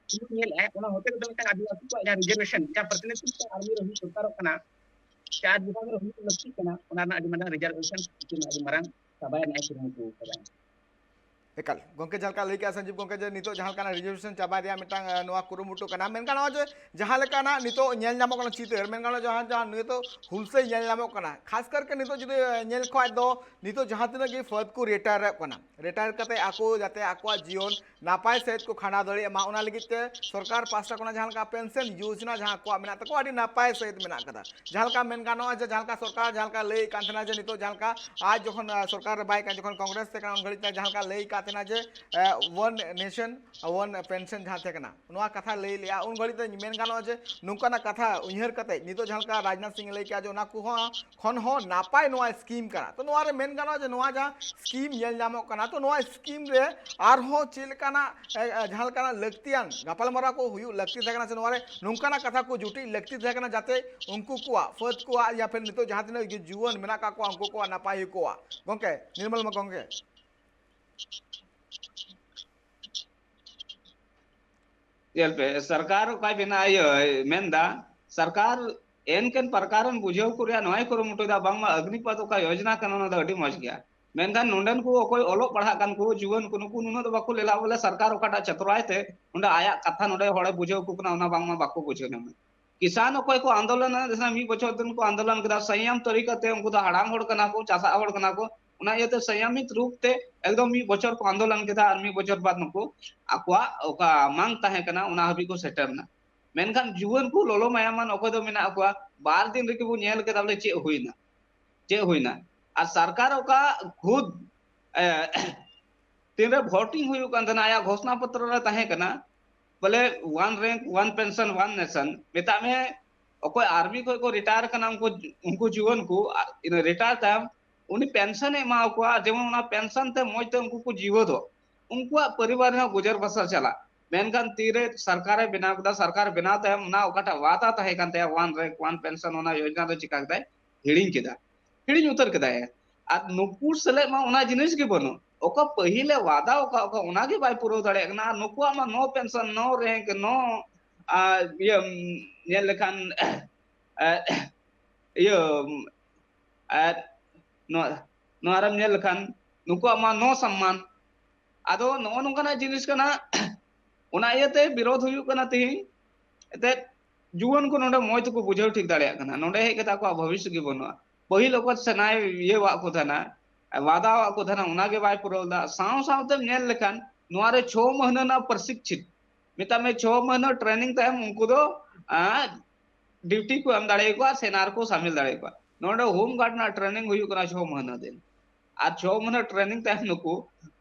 ᱧᱮᱞᱮᱫᱼᱟ, ᱚᱱᱟ ᱦᱚᱛᱮ ᱛᱮᱫᱚ ᱢᱤᱫᱴᱟᱝ ᱟᱹᱫᱤᱵᱟᱹᱥᱤ ᱠᱚᱣᱟᱜ ᱡᱟᱦᱟᱸ ᱨᱤᱡᱟᱨᱵᱷᱮᱥᱚᱱ, ᱡᱟᱦᱟᱸ ᱯᱨᱚᱛᱤᱱᱤᱫᱷᱤᱛᱛᱚ ᱟᱨᱢᱤ ᱨᱮ ᱦᱩᱭ ᱫᱚᱨᱠᱟᱨᱚᱜ ᱠᱟᱱᱟ, ᱪᱟᱨ ᱵᱤᱵᱷᱟᱜᱽ ᱨᱮ ᱦᱩᱭᱩᱜ ᱞᱟᱹᱠᱛᱤᱜ ᱠᱟᱱᱟ, ᱚᱱᱟ ᱨᱮᱱᱟᱜ ᱟᱹᱰᱤ ᱢᱟᱨᱟᱝ ᱨᱤᱡᱟᱨᱵᱷᱮᱥᱚᱱ ᱥᱤᱥᱴᱮᱢ ᱟᱹᱰᱤ ᱢᱟᱨᱟᱝ ᱪᱟᱵᱟᱭ ᱨᱮᱱᱟᱜ ᱮ ᱠᱩᱨᱩᱢᱩᱴᱩ ᱟᱠᱟᱫᱟ᱾ ᱮᱠᱟᱞ ᱜᱚᱝᱠᱮ, ᱡᱟᱦᱟᱸ ᱞᱮᱠᱟ ᱞᱟᱹᱭ ᱠᱮᱜᱼᱟ ᱥᱚᱧᱡᱤᱵᱽ ᱜᱚᱝᱠᱮ, ᱡᱮ ᱱᱤᱛᱚᱜ ᱡᱟᱦᱟᱸ ᱞᱮᱠᱟᱱᱟᱜ ᱨᱤᱡᱟᱨᱵᱷᱮᱥᱚᱱ ᱪᱟᱵᱟ ᱨᱮᱭᱟᱜ ᱢᱤᱫᱴᱟᱝ, ᱮ, ᱱᱚᱣᱟ ᱠᱩᱨᱩᱢᱩᱴᱩ ᱠᱟᱱᱟ, ᱢᱮᱱᱠᱷᱟᱱ ᱱᱚᱜᱼᱚᱭ ᱡᱮ ᱡᱟᱦᱟᱸ ᱞᱮᱠᱟᱱᱟᱜ ᱱᱤᱛᱚᱜ ᱧᱮᱞ ᱧᱟᱢᱚᱜ ᱠᱟᱱᱟ ᱪᱤᱛᱟᱹᱨ, ᱢᱮᱱ ᱜᱟᱱᱚᱜᱼᱟ ᱡᱟᱦᱟᱸ, ᱡᱟᱦᱟᱸ ᱱᱤᱛᱚᱜ ᱦᱩᱞᱥᱟᱹᱭ ᱧᱮᱞ ᱧᱟᱢᱚᱜ ᱠᱟᱱᱟ, ᱠᱷᱟᱥ ᱠᱟᱨ ᱠᱮ ᱱᱤᱛᱚᱜ ᱡᱩᱫᱤ, ᱮ, ᱧᱮᱞ ᱠᱷᱟᱡ ᱫᱚ ᱱᱤᱛᱚᱜ ᱡᱟᱦᱟᱸ ᱛᱤᱱᱟᱹᱜ ᱜᱮ ᱯᱷᱟᱹᱫ ᱠᱚ ᱨᱤᱴᱟᱭᱟᱨᱚᱜ ᱠᱟᱱᱟ, ᱨᱤᱴᱟᱭᱟᱨ ᱠᱟᱛᱮ ᱟᱠᱚ ᱡᱟᱛᱮ ᱟᱠᱚᱣᱟᱜ ᱡᱤᱭᱚᱱ ᱱᱟᱯᱟᱭ ᱥᱟᱺᱦᱤᱡ ᱠᱚ ᱠᱷᱟᱸᱰᱟᱣ ᱫᱟᱲᱮᱭᱟᱜ ᱢᱟ, ᱚᱱᱟ ᱞᱟᱹᱜᱤᱫ ᱛᱮ ᱥᱚᱨᱠᱟᱨ ᱯᱟᱥᱴᱟ ᱠᱷᱚᱱᱟᱜ ᱡᱟᱦᱟᱸ ᱞᱮᱠᱟ ᱯᱮᱱᱥᱚᱱ ᱭᱳᱡᱽᱱᱟ ᱡᱟᱦᱟᱸ ᱟᱠᱚᱣᱟᱜ ᱢᱮᱱᱟᱜ ᱛᱟᱠᱚᱣᱟ, ᱟᱹᱰᱤ ᱱᱟᱯᱟᱭ ᱥᱟᱺᱦᱤᱡ ᱢᱮᱱᱟᱜ ᱠᱟᱫᱟ᱾ ᱡᱟᱦᱟᱸ ᱞᱮᱠᱟ ᱢᱮᱱ ᱜᱟᱱᱚᱜᱼᱟ ᱡᱮ ᱡᱟᱦᱟᱸ ᱞᱮᱠᱟ ᱥᱚᱨᱠᱟᱨ ᱡᱟᱦᱟᱸ ᱞᱮᱠᱟ ᱞᱟᱹᱭᱮᱫ ᱠᱟᱱ ᱛᱟᱦᱮᱱᱟ ᱡᱮ ᱱᱤᱛᱚᱜ ᱡᱟᱦᱟᱸ ᱞᱮᱠᱟ ᱟᱡ ᱡᱚᱠᱷᱚᱱ, ᱟᱸ, ᱥᱚᱨᱠᱟᱨ ᱨᱮ ᱵᱟᱭ ᱠᱟᱱᱟ, ᱡᱚᱠᱷᱚᱱ ᱠᱚᱝᱜᱨᱮᱥ ᱛᱟᱦᱮᱸ ᱠᱟᱱᱟ, ᱩᱱ ᱜᱷᱟᱹᱲᱤᱡ ᱛᱮ ᱡᱟᱦᱟᱸ ᱞᱮᱠᱟ ᱞᱟᱹᱭ ᱟᱠᱟᱫ ᱛᱟᱦᱮᱱᱟ ᱡᱮ, ᱟᱸ, one nation, one pension ᱡᱟᱦᱟᱸ ᱛᱟᱦᱮᱸ ᱠᱟᱱᱟ, ᱱᱚᱣᱟ ᱠᱟᱛᱷᱟ ᱞᱟᱹᱭ ᱞᱮᱜᱼᱟ, ᱩᱱ ᱜᱷᱟᱹᱲᱤᱡ ᱛᱮ ᱢᱮᱱ ᱜᱟᱱᱚᱜᱼᱟ ᱡᱮ ᱱᱚᱝᱠᱟᱱᱟᱜ ᱠᱟᱛᱷᱟ ᱩᱭᱦᱟᱹᱨ ᱠᱟᱛᱮ ᱱᱤᱛᱚᱜ ᱡᱟᱦᱟᱸ ᱞᱮᱠᱟ ᱨᱟᱡᱽᱱᱟᱛᱷ ᱥᱤᱝ ᱮ ᱞᱟᱹᱭ ᱠᱮᱜᱼᱟ ᱡᱮ ᱚᱱᱟ ᱠᱚᱦᱚᱸ ᱠᱷᱚᱱ ᱦᱚᱸ ᱱᱟᱯᱟᱭ ᱱᱚᱣᱟ ᱥᱠᱤᱢ ᱠᱟᱱᱟ᱾ ᱛᱚ ᱱᱚᱣᱟ ᱨᱮ ᱢᱮᱱ ᱜᱟᱱᱚᱜᱼᱟ ᱡᱮ ᱱᱚᱣᱟ ᱡᱟᱦᱟᱸ ᱥᱠᱤᱢ ᱧᱮᱞ ᱧᱟᱢᱚᱜ ᱠᱟᱱᱟ, ᱛᱚ ᱱᱚᱣᱟ ᱥᱠᱤᱢ ᱨᱮ ᱟᱨᱦᱚᱸ ᱪᱮᱫ ᱞᱮᱠᱟᱱᱟᱜ, ᱮ, ᱮ, ᱡᱟᱦᱟᱸ ᱞᱮᱠᱟᱱᱟᱜ ᱞᱟᱹᱠᱛᱤᱭᱟᱱ ᱜᱟᱯᱟᱞᱢᱟᱨᱟᱣ ᱠᱚ ᱦᱩᱭᱩᱜ ᱞᱟᱹᱠᱛᱤ ᱛᱟᱦᱮᱸ ᱠᱟᱱᱟ, ᱥᱮ ᱱᱚᱣᱟ ᱨᱮ ᱱᱚᱝᱠᱟᱱᱟᱜ ᱠᱟᱛᱷᱟ ᱠᱚ ᱡᱩᱴᱤᱡ ᱞᱟᱹᱠᱛᱤ ᱛᱟᱦᱮᱸ ᱠᱟᱱᱟ, ᱡᱟᱛᱮ ᱩᱱᱠᱩ ᱠᱚᱣᱟᱜ, ᱯᱷᱟᱹᱫ ᱠᱚᱣᱟᱜ, ᱭᱟ ᱯᱷᱤᱨ ᱱᱤᱛᱚᱜ ᱡᱟᱦᱟᱸ ᱛᱤᱱᱟᱹᱜ ᱜᱮ ᱡᱩᱣᱟᱹᱱ ᱢᱮᱱᱟᱜ ᱠᱟᱜ ᱠᱚᱣᱟ, ᱩᱱᱠᱩ ᱠᱚᱣᱟᱜ ᱱᱟᱯᱟᱭ ᱦᱩᱭ ᱠᱚᱜᱼᱟ᱾ ᱜᱚᱝᱠᱮ, ᱱᱤᱨᱢᱚᱞ ᱢᱟ ᱜᱚᱝᱠᱮ᱾ ᱧᱮᱞ ᱯᱮ, ᱥᱚᱨᱠᱟᱨ ᱚᱠᱟᱭ ᱵᱮᱱᱟ-, ᱤᱭᱟᱹ, ᱢᱮᱱᱫᱟ, ᱥᱚᱨᱠᱟᱨ ᱮᱱᱠᱮᱱ ᱯᱨᱚᱠᱟᱨ ᱵᱩᱡᱷᱟᱹᱣ ᱠᱚ ᱨᱮᱭᱟᱜ ᱱᱚᱣᱟᱭ ᱠᱩᱨᱩᱢᱩᱴᱩᱭᱮᱫᱟ, ᱵᱟᱝᱢᱟ ᱚᱜᱽᱱᱤᱯᱚᱛᱷ ᱚᱠᱟ ᱭᱳᱡᱽᱱᱟ ᱠᱟᱱᱟ, ᱚᱱᱟ ᱫᱚ ᱟᱹᱰᱤ ᱢᱚᱡᱽ ᱜᱮᱭᱟ᱾ ᱢᱮᱱᱠᱷᱟᱱ ᱱᱚᱸᱰᱮᱱ ᱠᱚ ᱚᱠᱚᱭ ᱚᱞᱚᱜ ᱯᱟᱲᱦᱟᱜ ᱠᱟᱱ ᱠᱚ ᱡᱩᱣᱟᱹᱱ ᱠᱚ, ᱱᱩᱠᱩ ᱱᱩᱱᱟᱹᱜ ᱫᱚ ᱵᱟᱠᱚ ᱞᱮᱞᱟ ᱵᱚᱞᱮ ᱥᱚᱨᱠᱟᱨ ᱚᱠᱟᱴᱟᱜ ᱪᱟᱛᱨᱟᱭ ᱛᱮ ᱚᱸᱰᱮ ᱟᱭᱟᱜ ᱠᱟᱛᱷᱟ ᱱᱚᱸᱰᱮ ᱦᱚᱲᱮ ᱵᱩᱡᱷᱟᱹᱣ ᱠᱚ ᱠᱟᱱᱟ, ᱚᱱᱟ ᱵᱟᱝᱢᱟ ᱵᱟᱠᱚ ᱵᱩᱡᱷᱟᱹᱣ ᱧᱟᱢᱟ᱾ ᱠᱤᱥᱟᱱ ᱚᱠᱚᱭ ᱠᱚ ᱟᱱᱫᱳᱞᱚᱱ ᱮᱫ ᱛᱟᱦᱮᱱᱟ, ᱢᱤᱫ ᱵᱚᱪᱷᱚᱨ ᱫᱤᱱ ᱠᱚ ᱟᱱᱫᱳᱞᱚᱱ ᱠᱮᱫᱟ, ᱥᱚᱝᱭᱚᱢ ᱛᱚᱨᱤᱠᱟ ᱛᱮ, ᱩᱱᱠᱩ ᱫᱚ ᱦᱟᱲᱟᱢ ᱦᱚᱲ ᱠᱟᱱᱟ ᱠᱚ, ᱪᱟᱥᱟ ᱦᱚᱲ ᱠᱟᱱᱟ ᱠᱚ, ᱚᱱᱟ ᱤᱭᱟᱹᱛᱮ ᱥᱚᱝᱭᱚᱢᱤᱛ ᱨᱩᱯ ᱛᱮ ᱮᱠᱫᱚᱢ ᱢᱤᱫ ᱵᱚᱪᱷᱚᱨ ᱠᱚ ᱟᱱᱫᱳᱞᱚᱱ ᱠᱮᱫᱟ, ᱟᱨ ᱢᱤᱫ ᱵᱚᱪᱷᱚᱨ ᱵᱟᱫ ᱱᱩᱠᱩ ᱟᱠᱚᱣᱟᱜ ᱚᱠᱟ ᱢᱟᱝ ᱛᱟᱦᱮᱸ ᱠᱟᱱᱟ, ᱚᱱᱟ ᱦᱟᱹᱵᱤᱡ ᱠᱚ ᱥᱮᱴᱮᱨ ᱮᱱᱟ᱾ ᱢᱮᱱᱠᱷᱟᱱ ᱡᱩᱣᱟᱹᱱ ᱠᱚ ᱞᱚᱞᱚ ᱢᱟᱭᱟᱢᱟᱱ ᱚᱠᱚᱭ ᱫᱚ ᱢᱮᱱᱟᱜ ᱠᱚᱣᱟ, ᱵᱟᱨ ᱫᱤᱱ ᱨᱮᱜᱮ ᱵᱚᱱ ᱧᱮᱞ ᱠᱮᱫᱟ ᱵᱚᱞᱮ ᱪᱮᱫ ᱦᱩᱭᱱᱟ, ᱪᱮᱫ ᱦᱩᱭᱱᱟ᱾ ᱟᱨ ᱥᱚᱨᱠᱟᱨ ᱚᱠᱟ ᱠᱷᱩᱫ, ᱮ, ᱛᱤᱱᱨᱮ ᱵᱷᱳᱴᱤᱝ ᱦᱩᱭᱩᱜ ᱠᱟᱱ ᱛᱟᱦᱮᱱᱟ, ᱟᱭᱟᱜ ᱜᱷᱳᱥᱱᱟ ᱯᱚᱛᱨᱚ ᱨᱮ ᱛᱟᱦᱮᱸ ᱠᱟᱱᱟ, ᱵᱚᱞᱮ one rank, one pension, one nation᱾ ᱢᱮᱛᱟᱜ ᱢᱮ, ᱚᱠᱚᱭ ᱟᱨᱢᱤ ᱠᱷᱚᱱ ᱠᱚ ᱨᱤᱴᱟᱭᱟᱨ ᱠᱟᱱᱟ, ᱩᱱᱠᱩ, ᱩᱱᱠᱩ ᱡᱩᱣᱟᱹᱱ ᱠᱚ, ᱟᱨ ᱤᱱᱟᱹ ᱨᱤᱴᱟᱭᱟᱨ ᱛᱟᱭᱚᱢ ᱩᱱᱤ ᱯᱮᱱᱥᱚᱱ ᱮ ᱮᱢᱟ ᱠᱚᱣᱟ, ᱡᱮᱢᱚᱱ ᱚᱱᱟ ᱯᱮᱱᱥᱚᱱ ᱛᱮ ᱢᱚᱡᱽ ᱛᱮ ᱩᱱᱠᱩ ᱠᱚ ᱡᱤᱣᱮᱫᱚᱜ, ᱩᱱᱠᱩᱣᱟᱜ ᱯᱚᱨᱤᱵᱟᱨ ᱨᱮᱦᱚᱸ ᱜᱩᱡᱟᱨ ᱵᱟᱥᱟᱨ ᱪᱟᱞᱟᱜ᱾ ᱢᱮᱱᱠᱷᱟᱱ ᱛᱤᱨᱮ ᱥᱚᱨᱠᱟᱨᱮ ᱵᱮᱱᱟᱣ ᱠᱮᱫᱟ, ᱥᱚᱨᱠᱟᱨ ᱵᱮᱱᱟᱣ ᱛᱟᱭᱚᱢ ᱚᱱᱟ ᱚᱠᱟᱴᱟᱜ ᱣᱟᱫᱟ ᱛᱟᱦᱮᱸ ᱠᱟᱱ ᱛᱟᱭᱟ, one rank, one pension, ᱚᱱᱟ ᱭᱳᱡᱽᱱᱟ ᱫᱚ ᱪᱤᱠᱟ ᱠᱮᱫᱟᱭ? ᱦᱤᱲᱤᱧ ᱠᱮᱫᱟ, ᱦᱤᱲᱤᱧ ᱩᱛᱟᱹᱨ ᱠᱮᱫᱟᱭ᱾ ᱟᱨ ᱱᱩᱠᱩ ᱥᱮᱞᱮᱫ ᱢᱟ ᱚᱱᱟ ᱡᱤᱱᱤᱥ ᱜᱮ ᱵᱟᱹᱱᱩᱜ, ᱚᱠᱟ ᱯᱟᱹᱦᱤᱞᱮ ᱣᱟᱫᱟ ᱚᱠᱟ, ᱚᱠᱟ ᱚᱱᱟ ᱜᱮ ᱵᱟᱭ ᱯᱩᱨᱟᱹᱣ ᱫᱟᱲᱮᱭᱟᱜ ᱠᱟᱱᱟ᱾ ᱟᱨ ᱱᱩᱠᱩᱣᱟᱜ ᱢᱟ no pension, no rank, no, ᱟᱨ ᱤᱭᱟᱹ, ᱧᱮᱞ ᱞᱮᱠᱷᱟᱱ, ᱟᱨ ᱤᱭᱟᱹ, ᱟᱨ ᱱᱚᱣᱟ, ᱱᱚᱣᱟ ᱨᱮᱢ ᱧᱮᱞ ᱞᱮᱠᱷᱟᱱ ᱱᱩᱠᱩᱣᱟᱜ ᱢᱟ no ᱥᱚᱢᱢᱟᱱ, ᱟᱫᱚ ᱱᱚᱜᱼᱚ ᱱᱚᱝᱠᱟᱱᱟᱜ ᱡᱤᱱᱤᱥ ᱠᱟᱱᱟ᱾ ᱚᱱᱟ ᱤᱭᱟᱹᱛᱮ ᱵᱤᱨᱳᱫᱷ ᱦᱩᱭᱩᱜ ᱠᱟᱱᱟ ᱛᱤᱦᱤᱧ᱾ ᱮᱱᱛᱮᱫ ᱡᱩᱣᱟᱹᱱ ᱠᱚ ᱱᱚᱰᱮ ᱢᱚᱡᱽ ᱛᱮᱠᱚ ᱵᱩᱡᱷᱟᱹᱣ ᱴᱷᱤᱠ ᱫᱟᱲᱮᱭᱟᱜ ᱠᱟᱱᱟ, ᱱᱚᱰᱮ ᱦᱮᱡ ᱠᱟᱛᱮ ᱟᱠᱚᱣᱟᱜ ᱵᱷᱚᱵᱤᱥᱥᱚ ᱜᱮ ᱵᱟᱹᱱᱩᱜᱼᱟ᱾ ᱯᱟᱹᱦᱤᱞ ᱚᱠᱚᱭ ᱥᱮᱱᱟᱭ ᱤᱭᱟᱹᱣᱟᱜ ᱠᱚ ᱛᱟᱦᱮᱱᱟ, ᱣᱟᱫᱟᱣᱟᱜ ᱠᱚ ᱛᱟᱦᱮᱱᱟ, ᱚᱱᱟ ᱜᱮ ᱵᱟᱭ ᱯᱩᱨᱟᱹᱣ ᱮᱫᱟ᱾ ᱥᱟᱶ ᱥᱟᱶᱛᱮᱢ ᱧᱮᱞ ᱞᱮᱠᱷᱟᱱ ᱱᱚᱣᱟ ᱨᱮ ᱪᱷᱚ ᱢᱟᱹᱦᱱᱟᱹ ᱨᱮᱱᱟᱜ ᱯᱨᱚᱥᱤᱠᱪᱷᱤᱛ, ᱢᱮᱛᱟᱜ ᱢᱮ ᱪᱷᱚ ᱢᱟᱹᱦᱱᱟᱹ ᱴᱨᱮᱱᱤᱝ ᱛᱟᱭᱚᱢ ᱩᱱᱠᱩ ᱫᱚ ᱰᱤᱭᱩᱴᱤ ᱠᱚ ᱮᱢ ᱫᱟᱲᱮᱭᱟᱠᱚᱣᱟ, ᱥᱮᱱᱟ ᱨᱮᱠᱚ ᱥᱟᱢᱤᱞ ᱫᱟᱲᱮᱭᱟᱠᱚᱣᱟ᱾ ᱱᱚᱰᱮ ᱦᱳᱢ ᱜᱟᱨᱰ ᱨᱮᱱᱟᱜ ᱴᱨᱮᱱᱤᱝ ᱦᱩᱭᱩᱜ ᱠᱟᱱᱟ ᱪᱷᱚ ᱢᱟᱹᱦᱱᱟᱹ ᱫᱤᱱ, ᱟᱨ ᱪᱷᱚ ᱢᱟᱹᱦᱱᱟᱹ ᱴᱨᱮᱱᱤᱝ ᱛᱟᱭᱚᱢ ᱱᱩᱠᱩ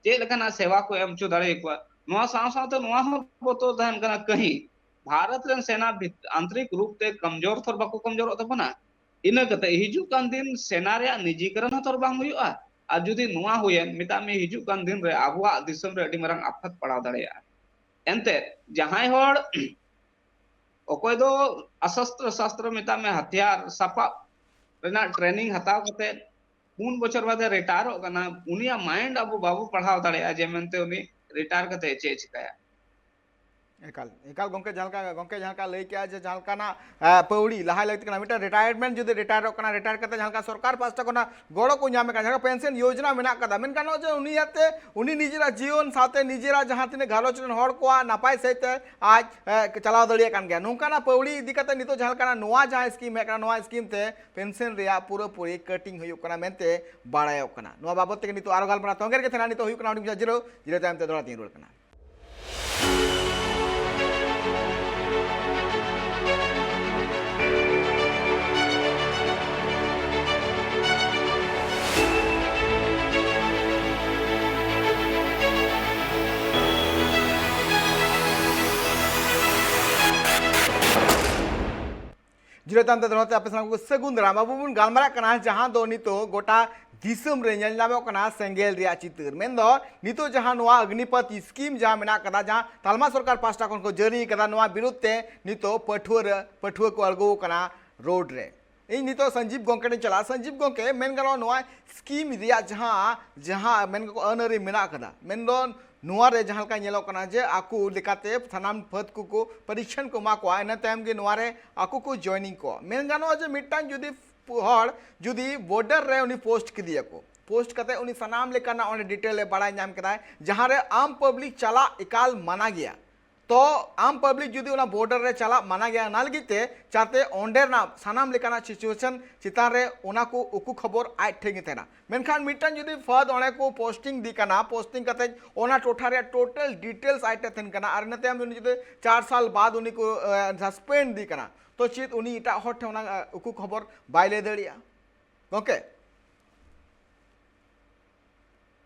ᱪᱮᱫ ᱞᱮᱠᱟᱱᱟᱜ ᱥᱮᱵᱟ ᱠᱚ ᱮᱢ ᱦᱚᱪᱚ ᱫᱟᱲᱮᱭᱟᱠᱚᱣᱟ᱾ ᱱᱚᱣᱟ ᱥᱟᱶ ᱥᱟᱶᱛᱮ ᱱᱚᱣᱟ ᱦᱚᱸ ᱵᱚᱛᱚᱨ ᱛᱟᱦᱮᱱ ᱠᱟᱱᱟ, ᱠᱟᱹᱦᱤ ᱵᱷᱟᱨᱚᱛ ᱨᱮᱱ ᱥᱮᱱᱟ ᱵᱷᱤᱛ-, ᱟᱱᱛᱨᱤᱠ ᱨᱩᱯ ᱛᱮ ᱠᱚᱢᱡᱳᱨ ᱛᱷᱚᱨ ᱵᱟᱠᱚ ᱠᱚᱢᱡᱳᱨᱚᱜ ᱛᱟᱵᱚᱱᱟ᱾ ᱤᱱᱟᱹ ᱠᱟᱛᱮ ᱦᱤᱡᱩᱜ ᱠᱟᱱ ᱫᱤᱱ ᱥᱮᱱᱟ ᱨᱮᱭᱟᱜ ᱱᱤᱡᱤᱠᱚᱨᱚᱱ ᱦᱚᱸ ᱛᱷᱚᱨ ᱵᱟᱝ ᱦᱩᱭᱩᱜᱼᱟ᱾ ᱟᱨ ᱡᱩᱫᱤ ᱱᱚᱣᱟ ᱦᱩᱭᱮᱱ, ᱢᱮᱛᱟᱜ ᱢᱮ ᱦᱤᱡᱩᱜ ᱠᱟᱱ ᱫᱤᱱ ᱨᱮ ᱟᱵᱚᱣᱟᱜ ᱫᱤᱥᱚᱢ ᱨᱮ ᱟᱹᱰᱤ ᱢᱟᱨᱟᱝ ᱟᱯᱷᱟᱛ ᱯᱟᱲᱟᱣ ᱫᱟᱲᱮᱭᱟᱜᱼᱟ᱾ ᱮᱱᱛᱮᱫ ᱡᱟᱦᱟᱸᱭ ᱦᱚᱲ ᱚᱠᱚᱭ ᱫᱚ ᱚᱥᱚᱥᱛᱨᱚ ᱥᱟᱥᱛᱨᱚ, ᱢᱮᱛᱟᱜ ᱢᱮ ᱦᱟᱛᱤᱭᱟᱨ ᱥᱟᱯᱟᱵ ᱨᱮᱱᱟᱜ ᱴᱨᱮᱱᱤᱝ ᱦᱟᱛᱟᱣ ᱠᱟᱛᱮ ᱯᱩᱱ ᱵᱚᱪᱷᱚᱨ ᱵᱟᱫᱮ ᱨᱤᱴᱟᱭᱟᱨᱚᱜ ᱠᱟᱱᱟ, ᱩᱱᱤᱭᱟᱜ ᱢᱟᱭᱤᱱᱰ ᱟᱵᱚ ᱵᱟᱵᱚ ᱯᱟᱲᱦᱟᱣ ᱫᱟᱲᱮᱭᱟᱜᱼᱟ ᱡᱮ ᱢᱮᱱᱛᱮ ᱩᱱᱤ ᱨᱤᱴᱟᱭᱟᱨ ᱠᱟᱛᱮ ᱪᱮᱫ ᱮ ᱪᱤᱠᱟᱹᱭᱟ᱾ ᱮᱠᱟᱞ, ᱮᱠᱟᱞ ᱜᱚᱢᱠᱮ, ᱡᱟᱦᱟᱸ ᱞᱮᱠᱟ ᱜᱚᱢᱠᱮ ᱡᱟᱦᱟᱸ ᱞᱮᱠᱟ ᱞᱟᱹᱭ ᱠᱮᱜᱼᱟ ᱡᱮ ᱡᱟᱦᱟᱸ ᱞᱮᱠᱟᱱᱟᱜ, ᱮ, ᱯᱟᱹᱣᱲᱤ ᱞᱟᱦᱟᱭ ᱞᱟᱹᱠᱛᱤ ᱠᱟᱱᱟ, ᱢᱤᱫᱴᱟᱝ ᱨᱤᱴᱟᱭᱟᱨᱢᱮᱱᱴ ᱡᱩᱫᱤ ᱨᱤᱴᱟᱭᱟᱨᱚᱜ ᱠᱟᱱᱟ, ᱨᱤᱴᱟᱭᱟᱨ ᱠᱟᱛᱮ ᱡᱟᱦᱟᱸ ᱞᱮᱠᱟ ᱥᱚᱨᱠᱟᱨ ᱯᱟᱥᱴᱟ ᱠᱷᱚᱱᱟᱜ ᱜᱚᱲᱚ ᱠᱚ ᱧᱟᱢᱮᱫ ᱠᱟᱱᱟ, ᱡᱟᱦᱟᱸ ᱞᱮᱠᱟ ᱯᱮᱱᱥᱚᱱ ᱭᱳᱡᱽᱱᱟ ᱢᱮᱱᱟᱜ ᱠᱟᱫᱟ, ᱢᱮᱱᱠᱷᱟᱱ ᱱᱚᱜᱼᱚᱭ ᱡᱮ ᱩᱱᱤᱭᱟᱜ ᱛᱮ ᱩᱱᱤ ᱱᱤᱡᱮᱨᱟᱜ ᱡᱤᱭᱚᱱ ᱥᱟᱶᱛᱮ ᱱᱤᱡᱮᱨᱟᱜ ᱡᱟᱦᱟᱸ ᱛᱤᱱᱟᱹᱜ ᱜᱷᱟᱨᱚᱸᱡᱽ ᱨᱮᱱ ᱦᱚᱲ ᱠᱚᱣᱟᱜ ᱱᱟᱯᱟᱭ ᱥᱟᱹᱦᱤᱡ ᱛᱮ ᱟᱡ, ᱮ, ᱪᱟᱞᱟᱣ ᱫᱟᱲᱮᱭᱟᱜ ᱠᱟᱱ ᱜᱮᱭᱟ᱾ ᱱᱚᱝᱠᱟᱱᱟᱜ ᱯᱟᱹᱣᱲᱤ ᱤᱫᱤ ᱠᱟᱛᱮ ᱱᱤᱛᱚᱜ ᱡᱟᱦᱟᱸ ᱞᱮᱠᱟᱱᱟᱜ ᱱᱚᱣᱟ ᱡᱟᱦᱟᱸ ᱥᱠᱤᱢ ᱦᱮᱡ ᱠᱟᱱᱟ, ᱱᱚᱣᱟ ᱥᱠᱤᱢ ᱛᱮ ᱯᱮᱱᱥᱚᱱ ᱨᱮᱭᱟᱜ ᱯᱩᱨᱟᱹᱯᱩᱨᱤ ᱠᱟᱴᱤᱝ ᱦᱩᱭᱩᱜ ᱠᱟᱱᱟ ᱢᱮᱱᱛᱮ ᱵᱟᱲᱟᱭᱚᱜ ᱠᱟᱱᱟ᱾ ᱱᱚᱣᱟ ᱵᱟᱵᱚᱫ ᱛᱮᱜᱮ ᱱᱤᱛᱚᱜ ᱟᱨᱚ ᱜᱟᱞᱢᱟᱨᱟᱣ ᱛᱚᱝᱜᱮ ᱨᱮᱜᱮ ᱛᱟᱦᱮᱱᱟ᱾ ᱱᱤᱛᱚᱜ ᱦᱩᱭᱩᱜ ᱠᱟᱱᱟ ᱦᱩᱰᱤᱧ ᱢᱟᱪᱷᱟ ᱡᱤᱨᱟᱹᱣ, ᱡᱤᱨᱟᱹᱣ ᱛᱟᱭᱚᱢ ᱛᱮ ᱫᱚᱦᱲᱟ ᱛᱤᱧ ᱨᱩᱣᱟᱹᱲ ᱠᱟᱱᱟ᱾ ᱡᱤᱨᱟᱹ ᱛᱟᱭᱚᱢ ᱛᱮ ᱫᱚᱦᱲᱟ ᱛᱮ ᱟᱯᱮ ᱥᱟᱱᱟᱢ ᱠᱚ ᱥᱟᱹᱜᱩᱱ ᱫᱟᱨᱟᱢ᱾ ᱟᱵᱚ ᱵᱚᱱ ᱜᱟᱞᱢᱟᱨᱟᱜ ᱠᱟᱱᱟ ᱡᱟᱦᱟᱸ ᱫᱚ ᱱᱤᱛᱚᱜ ᱜᱚᱴᱟ ᱫᱤᱥᱚᱢ ᱨᱮ ᱧᱮᱞ ᱧᱟᱢᱚᱜ ᱠᱟᱱᱟ ᱥᱮᱸᱜᱮᱞ ᱨᱮᱭᱟᱜ ᱪᱤᱛᱟᱹᱨ᱾ ᱢᱮᱱᱫᱚ ᱱᱤᱛᱚᱜ ᱡᱟᱦᱟᱸ ᱱᱚᱣᱟ ᱚᱜᱽᱱᱤᱯᱟᱛ ᱥᱠᱤᱢ ᱡᱟᱦᱟᱸ ᱢᱮᱱᱟᱜ ᱠᱟᱫᱟ, ᱡᱟᱦᱟᱸ ᱛᱟᱞᱢᱟ ᱥᱚᱨᱠᱟᱨ ᱯᱟᱦᱴᱟ ᱠᱷᱚᱱ ᱠᱚ ᱡᱟᱹᱨᱤ ᱠᱟᱫᱟ, ᱱᱚᱣᱟ ᱵᱤᱨᱩᱫᱷ ᱛᱮ ᱱᱤᱛᱚᱜ ᱯᱟᱹᱴᱷᱩᱣᱟᱹ ᱨᱮ, ᱯᱟᱹᱴᱷᱩᱣᱟᱹ ᱠᱚ ᱟᱬᱜᱚ ᱟᱠᱟᱱᱟ ᱨᱳᱰ ᱨᱮ᱾ ᱤᱧ ᱱᱤᱛᱚᱜ ᱥᱚᱧᱡᱤᱵᱽ ᱜᱚᱢᱠᱮ ᱴᱷᱮᱱ ᱪᱟᱞᱟᱜᱼᱟ᱾ ᱥᱚᱧᱡᱤᱵᱽ ᱜᱚᱢᱠᱮ, ᱢᱮᱱ ᱜᱟᱱᱚᱜᱼᱟ ᱱᱚᱣᱟ ᱥᱠᱤᱢ ᱨᱮᱭᱟᱜ ᱡᱟᱦᱟᱸ, ᱡᱟᱦᱟᱸ ᱢᱮᱱ ᱜᱟᱱᱚᱜᱼᱟ ᱟᱹᱱ ᱟᱹᱨᱤ ᱢᱮᱱᱟᱜ ᱠᱟᱫᱟ, ᱢᱮᱱᱫᱚ ᱱᱚᱣᱟ ᱨᱮ ᱡᱟᱦᱟᱸ ᱞᱮᱠᱟ ᱧᱮᱞᱚᱜ ᱠᱟᱱᱟ ᱡᱮ ᱟᱠᱚ ᱞᱮᱠᱟᱛᱮ ᱥᱟᱱᱟᱢ ᱯᱷᱟᱹᱫ ᱠᱚᱠᱚ ᱯᱚᱨᱤᱠᱠᱷᱟᱱ ᱠᱚ ᱮᱢᱟ ᱠᱚᱣᱟ, ᱤᱱᱟᱹ ᱛᱟᱭᱚᱢ ᱜᱮ ᱱᱚᱣᱟ ᱨᱮ ᱟᱠᱚ ᱠᱚ ᱡᱚᱭᱮᱱᱤᱝ ᱠᱚᱣᱟ᱾ ᱢᱮᱱ ᱜᱟᱱᱚᱜᱼᱟ ᱡᱮ ᱢᱤᱫᱴᱟᱝ ᱡᱩᱫᱤ ᱦᱚᱲ ᱡᱩᱫᱤ ᱵᱚᱨᱰᱟᱨ ᱨᱮ ᱩᱱᱤ ᱯᱳᱥᱴ ᱠᱮᱫᱮᱭᱟᱠᱚ, ᱯᱳᱥᱴ ᱠᱟᱛᱮ ᱩᱱᱤ ᱥᱟᱱᱟᱢ ᱞᱮᱠᱟᱱᱟᱜ ᱚᱸᱰᱮ ᱰᱤᱴᱮᱞ ᱮ ᱵᱟᱲᱟᱭ ᱧᱟᱢ ᱠᱮᱫᱟᱭ, ᱡᱟᱦᱟᱸ ᱨᱮ ᱟᱢ ᱯᱟᱵᱽᱞᱤᱠ ᱪᱟᱞᱟᱜ ᱮᱠᱟᱞ ᱢᱟᱱᱟ ᱜᱮᱭᱟ᱾ ᱛᱚ ᱟᱢ ᱯᱟᱵᱽᱞᱤᱠ ᱡᱩᱫᱤ ᱚᱱᱟ ᱵᱚᱨᱰᱟᱨ ᱨᱮ ᱪᱟᱞᱟᱜ ᱢᱟᱱᱟ ᱜᱮᱭᱟ, ᱚᱱᱟ ᱞᱟᱹᱜᱤᱫ ᱛᱮ ᱡᱟᱛᱮ ᱚᱸᱰᱮᱱᱟᱜ ᱥᱟᱱᱟᱢ ᱞᱮᱠᱟᱱᱟᱜ ᱥᱤᱪᱩᱭᱮᱥᱚᱱ ᱪᱮᱛᱟᱱ ᱨᱮ ᱚᱱᱟ ᱠᱚ ᱩᱠᱩ ᱠᱷᱚᱵᱚᱨ ᱟᱡ ᱴᱷᱮᱱ ᱜᱮ ᱛᱟᱦᱮᱱᱟ᱾ ᱢᱮᱱᱠᱷᱟᱱ ᱢᱤᱫᱴᱟᱝ ᱡᱩᱫᱤ ᱯᱷᱟᱹᱫ ᱚᱸᱰᱮ ᱠᱚ ᱯᱳᱥᱴᱤᱝ ᱫᱤ ᱠᱟᱱᱟ, ᱯᱳᱥᱴᱤᱝ ᱠᱟᱛᱮ ᱚᱱᱟ ᱴᱚᱴᱷᱟ ᱨᱮᱭᱟᱜ ᱴᱳᱴᱟᱞ ᱰᱤᱴᱮᱞᱥ ᱟᱡ ᱴᱷᱮᱱ ᱛᱟᱦᱮᱱ ᱠᱟᱱᱟ, ᱟᱨ ᱤᱱᱟᱹ ᱛᱟᱭᱚᱢ ᱩᱱᱤ ᱡᱩᱫᱤ ᱪᱟᱨ ᱥᱟᱞ ᱵᱟᱫ ᱩᱱᱤ ᱠᱚ ᱥᱟᱥᱯᱮᱱᱰ ᱫᱤ ᱠᱟᱱᱟ, ᱛᱚ ᱪᱮᱫ ᱩᱱᱤ ᱮᱴᱟᱜ ᱦᱚᱲ ᱴᱷᱮᱱ ᱚᱱᱟ ᱩᱠᱩ ᱠᱷᱚᱵᱚᱨ ᱵᱟᱭ ᱞᱟᱹᱭ ᱫᱟᱲᱮᱭᱟᱜᱼᱟ? ᱜᱚᱢᱠᱮ,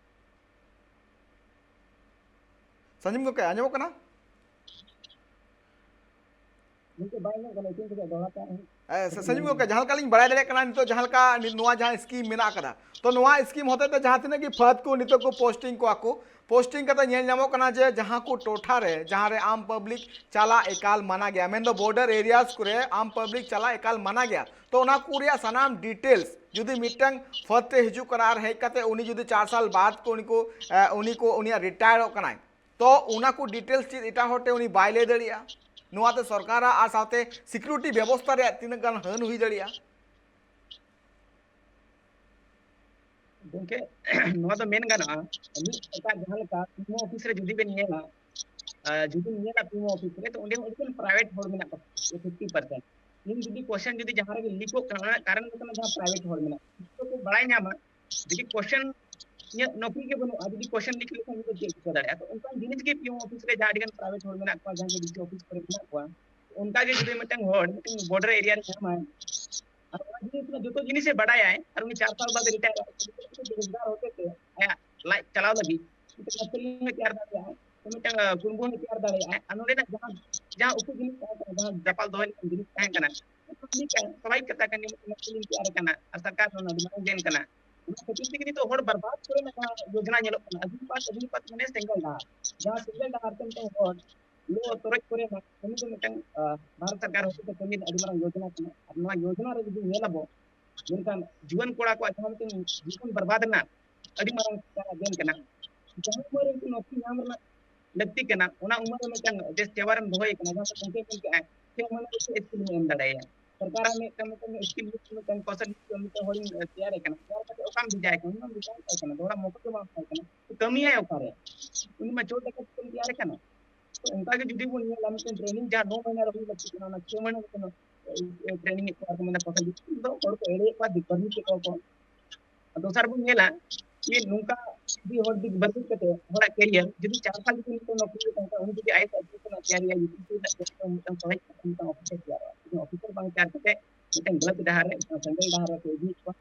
ᱥᱟᱸᱡᱤᱢ ᱜᱚᱢᱠᱮ, ᱟᱸᱡᱚᱢᱚᱜ ᱠᱟᱱᱟ? ᱜᱚᱢᱠᱮ, ᱵᱟᱭ ᱟᱸᱡᱚᱢᱚᱜ ᱠᱟᱱᱟ, ᱤᱠᱟᱹᱧ ᱠᱟᱹᱴᱤᱡ ᱫᱚᱦᱲᱟ ᱛᱮ᱾ ᱮ, ᱥᱮ-, ᱥᱟᱸᱡᱤᱢ ᱜᱚᱢᱠᱮ, ᱡᱟᱦᱟᱸ ᱞᱮᱠᱟ ᱞᱤᱧ ᱵᱟᱲᱟᱭ ᱫᱟᱲᱮᱭᱟᱜ ᱠᱟᱱᱟ, ᱱᱤᱛᱚᱜ ᱡᱟᱦᱟᱸ ᱞᱮᱠᱟ ᱱᱤ-, ᱱᱚᱣᱟ ᱡᱟᱦᱟᱸ ᱥᱠᱤᱢ ᱢᱮᱱᱟᱜ ᱟᱠᱟᱫᱟ, ᱛᱚ ᱱᱚᱣᱟ ᱥᱠᱤᱢ ᱦᱚᱛᱮ ᱛᱮ ᱡᱟᱦᱟᱸ ᱛᱤᱱᱟᱹᱜ ᱜᱮ ᱯᱷᱟᱹᱫ ᱠᱚ ᱱᱤᱛᱚᱜ ᱠᱚ ᱯᱳᱥᱴᱤᱝ ᱠᱚᱣᱟ ᱠᱚ, ᱯᱳᱥᱴᱤᱝ ᱠᱟᱛᱮ ᱧᱮᱞ ᱧᱟᱢᱚᱜ ᱠᱟᱱᱟ ᱡᱮ ᱡᱟᱦᱟᱸ ᱠᱚ ᱴᱚᱴᱷᱟ ᱨᱮ, ᱡᱟᱦᱟᱸ ᱨᱮ ᱟᱢ ᱯᱟᱵᱽᱞᱤᱠ ᱪᱟᱞᱟᱜ ᱮᱠᱟᱞ ᱢᱟᱱᱟ ᱜᱮᱭᱟ, ᱢᱮᱱᱫᱚ ᱵᱚᱨᱰᱟᱨ ᱮᱨᱤᱭᱟᱥ ᱠᱚᱨᱮ ᱟᱢ ᱯᱟᱵᱽᱞᱤᱠ ᱪᱟᱞᱟᱜ ᱮᱠᱟᱞ ᱢᱟᱱᱟ ᱜᱮᱭᱟ, ᱛᱚ ᱚᱱᱟ ᱠᱚ ᱨᱮᱭᱟᱜ ᱥᱟᱱᱟᱢ ᱰᱤᱴᱮᱞᱥ ᱡᱩᱫᱤ ᱢᱤᱫᱴᱟᱝ ᱯᱷᱟᱹᱫ ᱛᱮ ᱦᱤᱡᱩᱜ ᱠᱟᱱᱟ ᱟᱨ ᱦᱮᱡ ᱠᱟᱛᱮ ᱩᱱᱤ ᱡᱩᱫᱤ ᱪᱟᱨ ᱥᱟᱞ ᱵᱟᱫ ᱠᱚ ᱩᱱᱤ ᱠᱚ, ᱮ, ᱩᱱᱤ ᱠᱚ, ᱩᱱᱤᱭᱟᱜ ᱨᱤᱴᱟᱭᱟᱨᱚᱜ ᱠᱟᱱᱟᱭ, ᱛᱚ ᱚᱱᱟ ᱠᱚ ᱰᱤᱴᱮᱞᱥ ᱪᱮᱫ ᱮᱴᱟᱜ ᱦᱚᱲ ᱴᱷᱮᱱ ᱩᱱᱤ ᱵᱟᱭ ᱞᱟᱹᱭ ᱫᱟᱲᱮᱭᱟᱜᱼᱟ? ᱱᱚᱣᱟ ᱛᱮ ᱥᱚᱨᱠᱟᱨᱟᱜ ᱟᱨ ᱥᱟᱶᱛᱮ ᱥᱤᱠᱩᱨᱤᱴᱤ ᱵᱮᱵᱚᱥᱛᱷᱟ ᱨᱮᱭᱟᱜ ᱛᱤᱱᱟᱹᱜ ᱜᱟᱱ ᱦᱟᱹᱱ ᱦᱩᱭ ᱫᱟᱲᱮᱭᱟᱜᱼᱟ? ᱜᱚᱢᱠᱮ, ᱱᱚᱣᱟ ᱫᱚ ᱢᱮᱱ ᱜᱟᱱᱚᱜᱼᱟ, ᱢᱤᱫ ᱮᱴᱟᱜ ᱡᱟᱦᱟᱸ ᱞᱮᱠᱟ ᱯᱤ ᱮᱢ ᱳ ᱚᱯᱷᱤᱥ ᱨᱮ ᱡᱩᱫᱤ ᱵᱮᱱ ᱧᱮᱞᱟ, ᱟᱨ ᱡᱩᱫᱤᱢ ᱧᱮᱞᱟ ᱯᱤ ᱮᱢ ᱳ ᱚᱯᱷᱤᱥ ᱨᱮ, ᱛᱚ ᱚᱸᱰᱮ ᱦᱚᱸ ᱟᱹᱰᱤᱜᱟᱱ ᱯᱨᱟᱭᱵᱷᱮᱴ ᱦᱚᱲ ᱢᱮᱱᱟᱜ ᱠᱚᱣᱟ, ᱯᱷᱤᱯᱴᱤ ᱯᱟᱨᱥᱮᱱᱴ᱾ ᱤᱧ ᱡᱩᱫᱤ ᱠᱚᱥᱪᱮᱱ ᱡᱩᱫᱤ ᱡᱟᱦᱟᱸ ᱨᱮᱜᱮ ᱞᱤᱠᱚᱜ ᱠᱟᱱᱟ, ᱚᱱᱟ ᱨᱮᱱᱟᱜ ᱠᱟᱨᱚᱱ ᱫᱚ ᱠᱟᱱᱟ ᱡᱟᱦᱟᱸ ᱯᱨᱟᱭᱵᱷᱮᱴ ᱦᱚᱲ ᱢᱮᱱᱟᱜ ᱠᱚᱣᱟ, ᱩᱱᱠᱩ ᱠᱚ ᱵᱟᱲᱟᱭ ᱧᱟᱢᱟ᱾ ᱡᱩᱫᱤ ᱠᱚᱥᱪᱮᱱ ᱤᱧᱟᱹᱜ ᱱᱚᱠᱨᱤ ᱜᱮ ᱵᱟᱹᱱᱩᱜᱼᱟ, ᱡᱩᱫᱤ ᱠᱚᱥᱪᱮᱱ ᱞᱤᱠ ᱞᱮᱠᱷᱟᱱ ᱤᱧ ᱫᱚ ᱪᱮᱫ ᱪᱤᱠᱟᱹ ᱫᱟᱲᱮᱭᱟᱜᱼᱟ? ᱛᱚ ᱚᱱᱠᱟᱱ ᱡᱤᱱᱤᱥ ᱜᱮ ᱯᱤ ᱮᱢ ᱳ ᱚᱯᱷᱤᱥ ᱨᱮ ᱡᱟᱦᱟᱸ ᱟᱹᱰᱤᱜᱟᱱ ᱯᱨᱟᱭᱵᱷᱮᱴ ᱦᱚᱲ ᱢᱮᱱᱟᱜ ᱠᱚᱣᱟ, ᱡᱟᱦᱟᱸ ᱜᱮ ᱰᱤ ᱥᱤ ᱚᱯᱷᱤᱥ ᱠᱚᱨᱮ ᱢᱮᱱᱟᱜ ᱠᱚᱣᱟ, ᱚᱱᱠᱟ ᱜᱮ ᱡᱩᱫᱤ ᱢᱤᱫᱴᱟᱝ ᱦᱚᱲ ᱢᱤᱫᱴᱟᱝ ᱵᱚᱨᱰᱟᱨ ᱮᱨᱤᱭᱟ ᱨᱮ ᱧᱟᱢᱟᱭ, ᱟᱨ ᱚᱱᱟ ᱡᱤᱱᱤᱥ ᱨᱮᱱᱟᱜ ᱡᱚᱛᱚ ᱡᱤᱱᱤᱥ ᱮ ᱵᱟᱰᱟᱭᱟᱭ, ᱟᱨ ᱩᱱᱤ ᱪᱟᱨ ᱥᱟᱞ ᱵᱟᱫ ᱨᱤᱴᱟᱭᱟᱨ ᱨᱳᱡᱽᱜᱟᱨ ᱦᱚᱛᱮ ᱛᱮ ᱟᱭᱟᱜ ᱞᱟᱡ ᱪᱟᱞᱟᱣ ᱞᱟᱹᱜᱤᱫ ᱢᱤᱫᱴᱟᱝ ᱱᱚᱠᱨᱤ ᱦᱚᱸᱭ ᱛᱮᱭᱟᱨ ᱫᱟᱲᱮᱭᱟᱜᱼᱟ, ᱢᱤᱫᱴᱟᱝ, ᱟᱸ, ᱠᱩᱲᱵᱩ ᱦᱚᱸᱭ ᱛᱮᱭᱟᱨ ᱫᱟᱲᱮᱭᱟᱜᱼᱟ᱾ ᱟᱨ ᱱᱚᱰᱮᱱᱟᱜ ᱡᱟᱦᱟᱸ, ᱡᱟᱦᱟᱸ ᱩᱠᱩ ᱡᱤᱱᱤᱥ ᱛᱟᱦᱮᱸ ᱠᱟᱱᱟ, ᱡᱟᱦᱟᱸ ᱫᱟᱯᱟᱞ ᱫᱚᱦᱚᱭ ᱞᱮᱠᱟᱱ ᱡᱤᱱᱤᱥ ᱛᱟᱦᱮᱸ ᱠᱟᱱᱟ, ᱚᱱᱟ ᱢᱤᱫᱴᱟᱝ ᱥᱟᱵᱷᱟᱵᱤᱠ ᱠᱟᱛᱷᱟ ᱠᱟᱱ ᱜᱮᱭᱟ, ᱢᱤᱫᱴᱟᱝ ᱱᱚᱠᱨᱤ ᱛᱮᱭᱟᱨ ᱠᱟᱱᱟ, ᱟᱨ ᱥᱚᱨᱠᱟᱨ ᱦᱚᱸ ᱚᱱᱟ ᱫᱚ ᱵᱟᱝ ᱜᱮᱱ ᱠᱟᱱᱟ᱾ ᱚᱱᱟ ᱠᱷᱟᱹᱛᱤᱨ ᱛᱮᱜᱮ ᱱᱤᱛᱚᱜ ᱦᱚᱲ ᱵᱟᱨᱵᱟᱫ ᱠᱚᱨᱮᱱᱟᱜ ᱡᱟᱦᱟᱸ ᱡᱳᱡᱚᱱᱟ ᱧᱮᱞᱚᱜ ᱠᱟᱱᱟ, ᱟᱜᱽᱱᱤᱯᱟᱛ, ᱟᱜᱽᱱᱤᱯᱟᱛ ᱢᱟᱱᱮ ᱥᱮᱸᱜᱮᱞ ᱰᱟᱦᱟᱨ, ᱡᱟᱦᱟᱸ ᱥᱮᱸᱜᱮᱞ ᱰᱟᱦᱟᱨ ᱛᱮ ᱢᱤᱫᱴᱟᱝ ᱦᱚᱲ ᱞᱚ ᱛᱚᱨᱚᱡ ᱠᱚᱨᱮ ᱱᱟᱜ ᱠᱟᱹᱢᱤ ᱫᱚ ᱢᱤᱫᱴᱟᱝ, ᱟᱸ, ᱵᱷᱟᱨᱚᱛ ᱥᱚᱨᱠᱟᱨ ᱦᱚᱛᱮᱛᱮ ᱠᱟᱹᱢᱤ ᱨᱮᱱᱟᱜ ᱟᱹᱰᱤ ᱢᱟᱨᱟᱝ ᱭᱳᱡᱚᱱᱟ ᱠᱟᱱᱟ᱾ ᱟᱨ ᱱᱚᱣᱟ ᱭᱳᱡᱚᱱᱟ ᱨᱮ ᱡᱩᱫᱤ ᱧᱮᱞ ᱟᱵᱚ, ᱢᱮᱱᱠᱷᱟᱱ ᱡᱩᱣᱟᱹᱱ ᱠᱚᱲᱟ ᱠᱚᱣᱟᱜ ᱡᱟᱦᱟᱸ ᱢᱤᱫᱴᱟᱝ ᱡᱤᱵᱚᱱ ᱵᱚᱨᱵᱟᱫ ᱨᱮᱱᱟᱜ ᱟᱹᱰᱤ ᱢᱟᱨᱟᱝ ᱠᱟᱨᱚᱱ ᱠᱟᱱᱟ᱾ ᱡᱟᱦᱟᱸ ᱩᱢᱮᱨ ᱨᱮ ᱩᱱᱠᱩ ᱱᱚᱠᱨᱤ ᱧᱟᱢ ᱨᱮᱱᱟᱜ ᱞᱟᱹᱠᱛᱤ ᱠᱟᱱᱟ, ᱚᱱᱟ ᱩᱢᱮᱨ ᱨᱮ ᱢᱤᱫᱴᱟᱝ ᱵᱮᱥ ᱪᱮᱣᱟᱨᱮᱢ ᱫᱚᱦᱚᱭᱮ ᱠᱟᱱᱟ, ᱡᱟᱦᱟᱸ ᱫᱚ ᱜᱚᱢᱠᱮ ᱢᱮᱱ ᱠᱮᱜᱼᱟᱭ, ᱪᱷᱚ ᱢᱟᱹᱦᱱᱟᱹ ᱨᱮ ᱪᱮᱫ ᱥᱠᱤᱞ ᱮᱢ ᱫᱟᱲᱮᱭᱟᱭᱟ? ᱥᱚᱨᱠᱟᱨᱟᱜ ᱢᱤᱫᱴᱟᱝ ᱢᱤᱫᱴᱟᱝ ᱥᱠᱤᱞ ᱢᱤᱫᱴᱟᱝ ᱠᱚᱥᱟᱞ ᱢᱤᱫᱴᱟᱝ ᱦᱚᱲᱤᱧ ᱛᱮᱭᱟᱨᱮ ᱠᱟᱱᱟ, ᱛᱮᱭᱟᱨ ᱠᱟᱛᱮ ᱚᱠᱟᱢ ᱵᱷᱮᱡᱟᱭ ᱠᱟᱱᱟ? ᱩᱱᱤ ᱢᱟ ᱵᱷᱮᱡᱟᱭ ᱠᱟᱱᱟ, ᱫᱚᱦᱲᱟ ᱢᱚᱠᱚᱛ ᱫᱚ ᱵᱟᱝ ᱛᱟᱦᱮᱸ ᱠᱟᱱᱟ᱾ ᱠᱟᱹᱢᱤᱭᱟᱭ ᱚᱠᱟᱨᱮ? ᱩᱱᱤ ᱢᱟ ᱪᱳᱨ ᱰᱟᱠᱟᱛ ᱠᱚ ᱛᱮᱭᱟᱨᱮ ᱠᱟᱱᱟ᱾ ᱛᱚ ᱚᱱᱠᱟ ᱜᱮ ᱡᱩᱫᱤ ᱵᱚᱱ ᱧᱮᱞᱟ, ᱢᱤᱫᱴᱮᱱ ᱴᱨᱮᱱᱤᱝ ᱡᱟᱦᱟᱸ ᱱᱚ ᱢᱟᱹᱦᱱᱟᱹ ᱨᱮ ᱦᱩᱭ ᱞᱟᱹᱠᱛᱤ ᱠᱟᱱᱟ, ᱚᱱᱟ ᱪᱷᱚ ᱢᱟᱹᱦᱱᱟᱹ ᱨᱮ ᱠᱳᱱᱳ ᱴᱨᱮᱱᱤᱝ ᱮᱫ ᱠᱚᱣᱟ ᱠᱚ, ᱢᱟᱱᱮ ᱠᱚᱥᱟᱞ ᱫᱚ ᱦᱚᱲ ᱠᱚ ᱮᱲᱮᱭᱮᱫ ᱠᱚᱣᱟ, ᱫᱤᱠᱩ ᱠᱚ᱾ ᱟᱨ ᱫᱚᱥᱟᱨ ᱵᱚᱱ ᱧᱮᱞᱟ ᱡᱮ ᱱᱚᱝᱠᱟ ᱡᱩᱫᱤ ᱦᱚᱲ ᱡᱩᱫᱤ ᱵᱟᱹᱜᱤ ᱠᱟᱛᱮ ᱦᱚᱲᱟᱜ ᱠᱮᱨᱤᱭᱟᱨ ᱡᱩᱫᱤ ᱪᱟᱨ ᱥᱟᱞ ᱡᱩᱫᱤ ᱢᱤᱫᱴᱮᱱ ᱱᱚᱠᱨᱤ ᱨᱮ ᱛᱟᱦᱮᱸ ᱠᱷᱟᱱ, ᱩᱱᱤ ᱡᱩᱫᱤ I S I P S ᱨᱮᱱᱟᱜ ᱛᱮᱭᱟᱨᱤᱭᱟ, ᱭᱩ ᱯᱤ ᱮᱥ ᱥᱤ ᱨᱮᱱᱟᱜ ᱛᱮᱭᱟᱨᱤᱭᱟ, ᱢᱤᱫᱴᱟᱝ ᱚᱯᱷᱤᱥᱟᱨ ᱛᱮᱭᱟᱨᱚᱜᱼᱟ, ᱡᱩᱫᱤ ᱚᱯᱷᱤᱥᱟᱨ ᱵᱟᱝ ᱛᱮᱭᱟᱨ ᱠᱟᱛᱮ ᱢᱤᱫᱴᱟᱝ ᱜᱟᱹᱞᱟᱹᱛ ᱰᱟᱦᱟᱨ ᱨᱮ, ᱢᱤᱫᱴᱟᱝ ᱥᱮᱸᱜᱮᱞ ᱰᱟᱦᱟᱨ ᱨᱮ ᱠᱚ ᱤᱫᱤᱭᱮᱫ ᱠᱚᱣᱟ,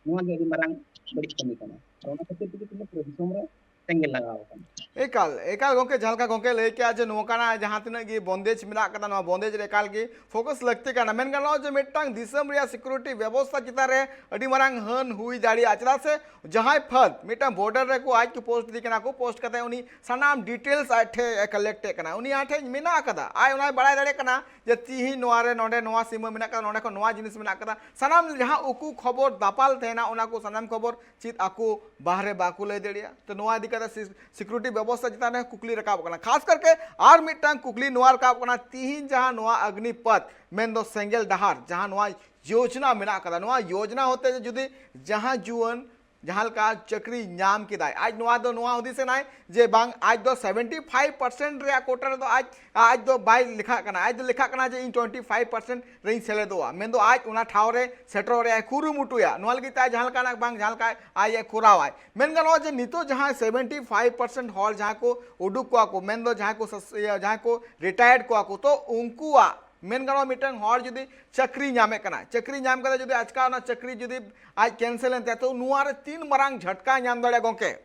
ᱱᱚᱣᱟ ᱜᱮ ᱟᱹᱰᱤ ᱢᱟᱨᱟᱝ ᱵᱟᱹᱲᱤᱡ ᱠᱟᱹᱢᱤ ᱠᱟᱱᱟ᱾ ᱟᱨ ᱚᱱᱟ ᱠᱷᱟᱹᱛᱤᱨ ᱛᱮᱜᱮ ᱛᱮᱦᱮᱧ ᱯᱩᱨᱟᱹ ᱫᱤᱥᱚᱢ ᱨᱮ ᱥᱮᱸᱜᱮᱞ ᱞᱟᱜᱟᱣ ᱟᱠᱟᱱᱟ᱾ ᱮᱠᱟᱞ, ᱮᱠᱟᱞ ᱜᱚᱝᱠᱮ, ᱡᱟᱦᱟᱸ ᱞᱮᱠᱟ ᱜᱚᱝᱠᱮ ᱞᱟᱹᱭ ᱠᱮᱜᱼᱟ ᱡᱮ ᱱᱚᱝᱠᱟᱱᱟᱜ ᱡᱟᱦᱟᱸ ᱛᱤᱱᱟᱹᱜ ᱜᱮ ᱵᱚᱱᱫᱮᱡᱽ ᱢᱮᱱᱟᱜ ᱠᱟᱫᱟ, ᱱᱚᱣᱟ ᱵᱚᱱᱫᱮᱡᱽ ᱨᱮ ᱮᱠᱟᱞ ᱜᱮ ᱯᱷᱳᱠᱟᱥ ᱞᱟᱹᱠᱛᱤ ᱠᱟᱱᱟ᱾ ᱢᱮᱱ ᱜᱟᱱᱚᱜᱼᱟ ᱡᱮ ᱢᱤᱫᱴᱟᱝ ᱫᱤᱥᱚᱢ ᱨᱮᱭᱟᱜ ᱥᱤᱠᱩᱨᱤᱴᱤ ᱵᱮᱵᱚᱥᱛᱷᱟ ᱪᱮᱛᱟᱱ ᱨᱮ ᱟᱹᱰᱤ ᱢᱟᱨᱟᱝ ᱦᱟᱹᱱ ᱦᱩᱭ ᱫᱟᱲᱮᱭᱟᱜᱼᱟ, ᱪᱮᱫᱟᱜ ᱥᱮ ᱡᱟᱦᱟᱸᱭ ᱯᱷᱟᱹᱫ ᱢᱤᱫᱴᱟᱝ ᱵᱚᱨᱰᱟᱨ ᱨᱮᱠᱚ ᱟᱡ ᱠᱚ ᱯᱳᱥᱴ ᱤᱫᱤ ᱠᱟᱱᱟ ᱠᱚ, ᱯᱳᱥᱴ ᱠᱟᱛᱮ ᱩᱱᱤ ᱥᱟᱱᱟᱢ ᱰᱤᱴᱮᱞᱥ ᱟᱡ ᱴᱷᱮᱱ ᱠᱟᱞᱮᱠᱴ ᱮᱫ ᱠᱟᱱᱟ, ᱩᱱᱤ ᱟᱡ ᱴᱷᱮᱱ ᱢᱮᱱᱟᱜ ᱟᱠᱟᱫᱟ, ᱟᱡ ᱚᱱᱟᱭ ᱵᱟᱲᱟᱭ ᱫᱟᱲᱮᱭᱟᱜ ᱠᱟᱱᱟ ᱡᱮ ᱛᱤᱦᱤᱧ ᱱᱚᱣᱟ ᱨᱮ ᱱᱚᱰᱮ ᱱᱚᱣᱟ ᱥᱤᱢᱟᱹ ᱢᱮᱱᱟᱜ ᱠᱟᱫᱟ, ᱱᱚᱰᱮ ᱠᱷᱚᱱ ᱱᱚᱣᱟ ᱡᱤᱱᱤᱥ ᱢᱮᱱᱟᱜ ᱠᱟᱫᱟ, ᱥᱟᱱᱟᱢ ᱡᱟᱦᱟᱸ ᱩᱠᱩ ᱠᱷᱚᱵᱚᱨ ᱫᱟᱯᱟᱞ ᱛᱟᱦᱮᱱᱟ ᱚᱱᱟ ᱠᱚ ᱥᱟᱱᱟᱢ ᱠᱷᱚᱵᱚᱨ ᱪᱮᱫ ᱟᱠᱚ ᱵᱟᱦᱨᱮ ᱵᱟᱠᱚ ᱞᱟᱹᱭ ᱫᱟᱲᱮᱭᱟᱜᱼᱟ᱾ ᱛᱚ ᱱᱚᱣᱟ ᱤᱫᱤ ᱠᱟᱛᱮ ᱥᱤ-, ᱥᱤᱠᱩᱨᱤᱴᱤ ᱵᱮᱵᱚᱥᱛᱷᱟ ᱪᱮᱛᱟᱱ ᱨᱮ ᱠᱩᱠᱞᱤ ᱨᱟᱠᱟᱵ ᱠᱟᱱᱟ, ᱠᱷᱟᱥ ᱠᱟᱨᱠᱮ ᱟᱨ ᱢᱤᱫᱴᱟᱝ ᱠᱩᱠᱞᱤ ᱱᱚᱣᱟ ᱨᱟᱠᱟᱵ ᱠᱟᱱᱟ, ᱛᱤᱦᱤᱧ ᱡᱟᱦᱟᱸ ᱱᱚᱣᱟ ᱚᱜᱽᱱᱤᱯᱚᱛᱷ ᱢᱮᱱᱫᱚ ᱥᱮᱸᱜᱮᱞ ᱰᱟᱦᱟᱨ, ᱡᱟᱦᱟᱸ ᱱᱚᱣᱟ ᱭᱳᱡᱽᱱᱟ ᱢᱮᱱᱟᱜ ᱠᱟᱫᱟ, ᱱᱚᱣᱟ ᱭᱳᱡᱽᱱᱟ ᱦᱚᱛᱮ ᱛᱮ ᱡᱩᱫᱤ ᱡᱟᱦᱟᱸ ᱡᱩᱣᱟᱹᱱ ᱡᱟᱦᱟᱸ ᱞᱮᱠᱟ ᱪᱟᱹᱠᱨᱤ ᱧᱟᱢ ᱠᱮᱫᱟᱭ, ᱟᱡ ᱱᱚᱣᱟ ᱫᱚ ᱱᱚᱣᱟ ᱦᱩᱫᱤᱥ ᱮᱱᱟᱭ ᱡᱮ ᱵᱟᱝ, ᱟᱡ ᱫᱚ ᱥᱮᱵᱷᱮᱱᱴᱤ ᱯᱷᱟᱭᱤᱵᱷ ᱯᱟᱨᱥᱮᱱᱴ ᱨᱮᱭᱟᱜ ᱠᱳᱴᱟ ᱨᱮᱫᱚ ᱟᱡ, ᱟᱡ ᱫᱚ ᱵᱟᱭ ᱞᱮᱠᱷᱟᱜ ᱠᱟᱱᱟ, ᱟᱡ ᱫᱚ ᱞᱮᱠᱷᱟᱜ ᱠᱟᱱᱟ ᱡᱮ ᱤᱧ ᱴᱩᱭᱮᱱᱴᱤ ᱯᱷᱟᱭᱤᱵᱷ ᱯᱟᱨᱥᱮᱱᱴ ᱨᱮᱧ ᱥᱮᱞᱮᱫᱚᱜᱼᱟ, ᱢᱮᱱᱫᱚ ᱟᱡ ᱚᱱᱟ ᱴᱷᱟᱶ ᱨᱮ ᱥᱮᱴᱮᱨᱚᱜ ᱨᱮᱭᱟᱜ ᱮ ᱠᱩᱨᱩᱢᱩᱴᱩᱭᱟ᱾ ᱱᱚᱣᱟ ᱞᱟᱹᱜᱤᱫ ᱛᱮ ᱟᱡ ᱡᱟᱦᱟᱸ ᱞᱮᱠᱟᱱᱟᱜ ᱵᱟᱝ ᱡᱟᱦᱟᱸ ᱞᱮᱠᱟ ᱟᱡ ᱮ ᱠᱚᱨᱟᱣᱟᱭ᱾ ᱢᱮᱱ ᱜᱟᱱᱚᱜᱼᱟ ᱡᱮ ᱱᱤᱛᱚᱜ ᱡᱟᱦᱟᱸᱭ ᱥᱮᱵᱷᱮᱱᱴᱤ ᱯᱷᱟᱭᱤᱵᱷ ᱯᱟᱨᱥᱮᱱᱴ ᱦᱚᱲ ᱡᱟᱦᱟᱸ ᱠᱚ ᱩᱰᱩᱠ ᱠᱚᱣᱟ ᱠᱚ, ᱢᱮᱱᱫᱚ ᱡᱟᱦᱟᱸᱭ ᱠᱚ ᱥᱟᱥ-, ᱤᱭᱟᱹ, ᱡᱟᱦᱟᱸᱭ ᱠᱚ ᱨᱤᱴᱟᱭᱟᱨᱰ ᱠᱚᱣᱟ ᱠᱚ, ᱛᱚ ᱩᱱᱠᱩᱣᱟᱜ ᱢᱮᱱ ᱜᱟᱱᱚᱜᱼᱟ ᱢᱤᱫᱴᱟᱝ ᱦᱚᱲ ᱡᱩᱫᱤ ᱪᱟᱹᱠᱨᱤ ᱧᱟᱢᱮᱫ ᱠᱟᱱᱟ, ᱪᱟᱹᱠᱨᱤ ᱧᱟᱢ ᱠᱟᱛᱮ ᱡᱩᱫᱤ ᱟᱪᱠᱟ ᱚᱱᱟ ᱪᱟᱹᱠᱨᱤ ᱡᱩᱫᱤ ᱟᱡ ᱠᱮᱱᱥᱮᱞ ᱮᱱ ᱛᱟᱭᱟ, ᱛᱚ ᱱᱚᱣᱟ ᱨᱮ ᱛᱤᱱ ᱢᱟᱨᱟᱝ ᱡᱷᱟᱴᱠᱟ ᱧᱟᱢ ᱫᱟᱲᱮᱭᱟᱜᱼᱟ ᱜᱚᱝᱠᱮ?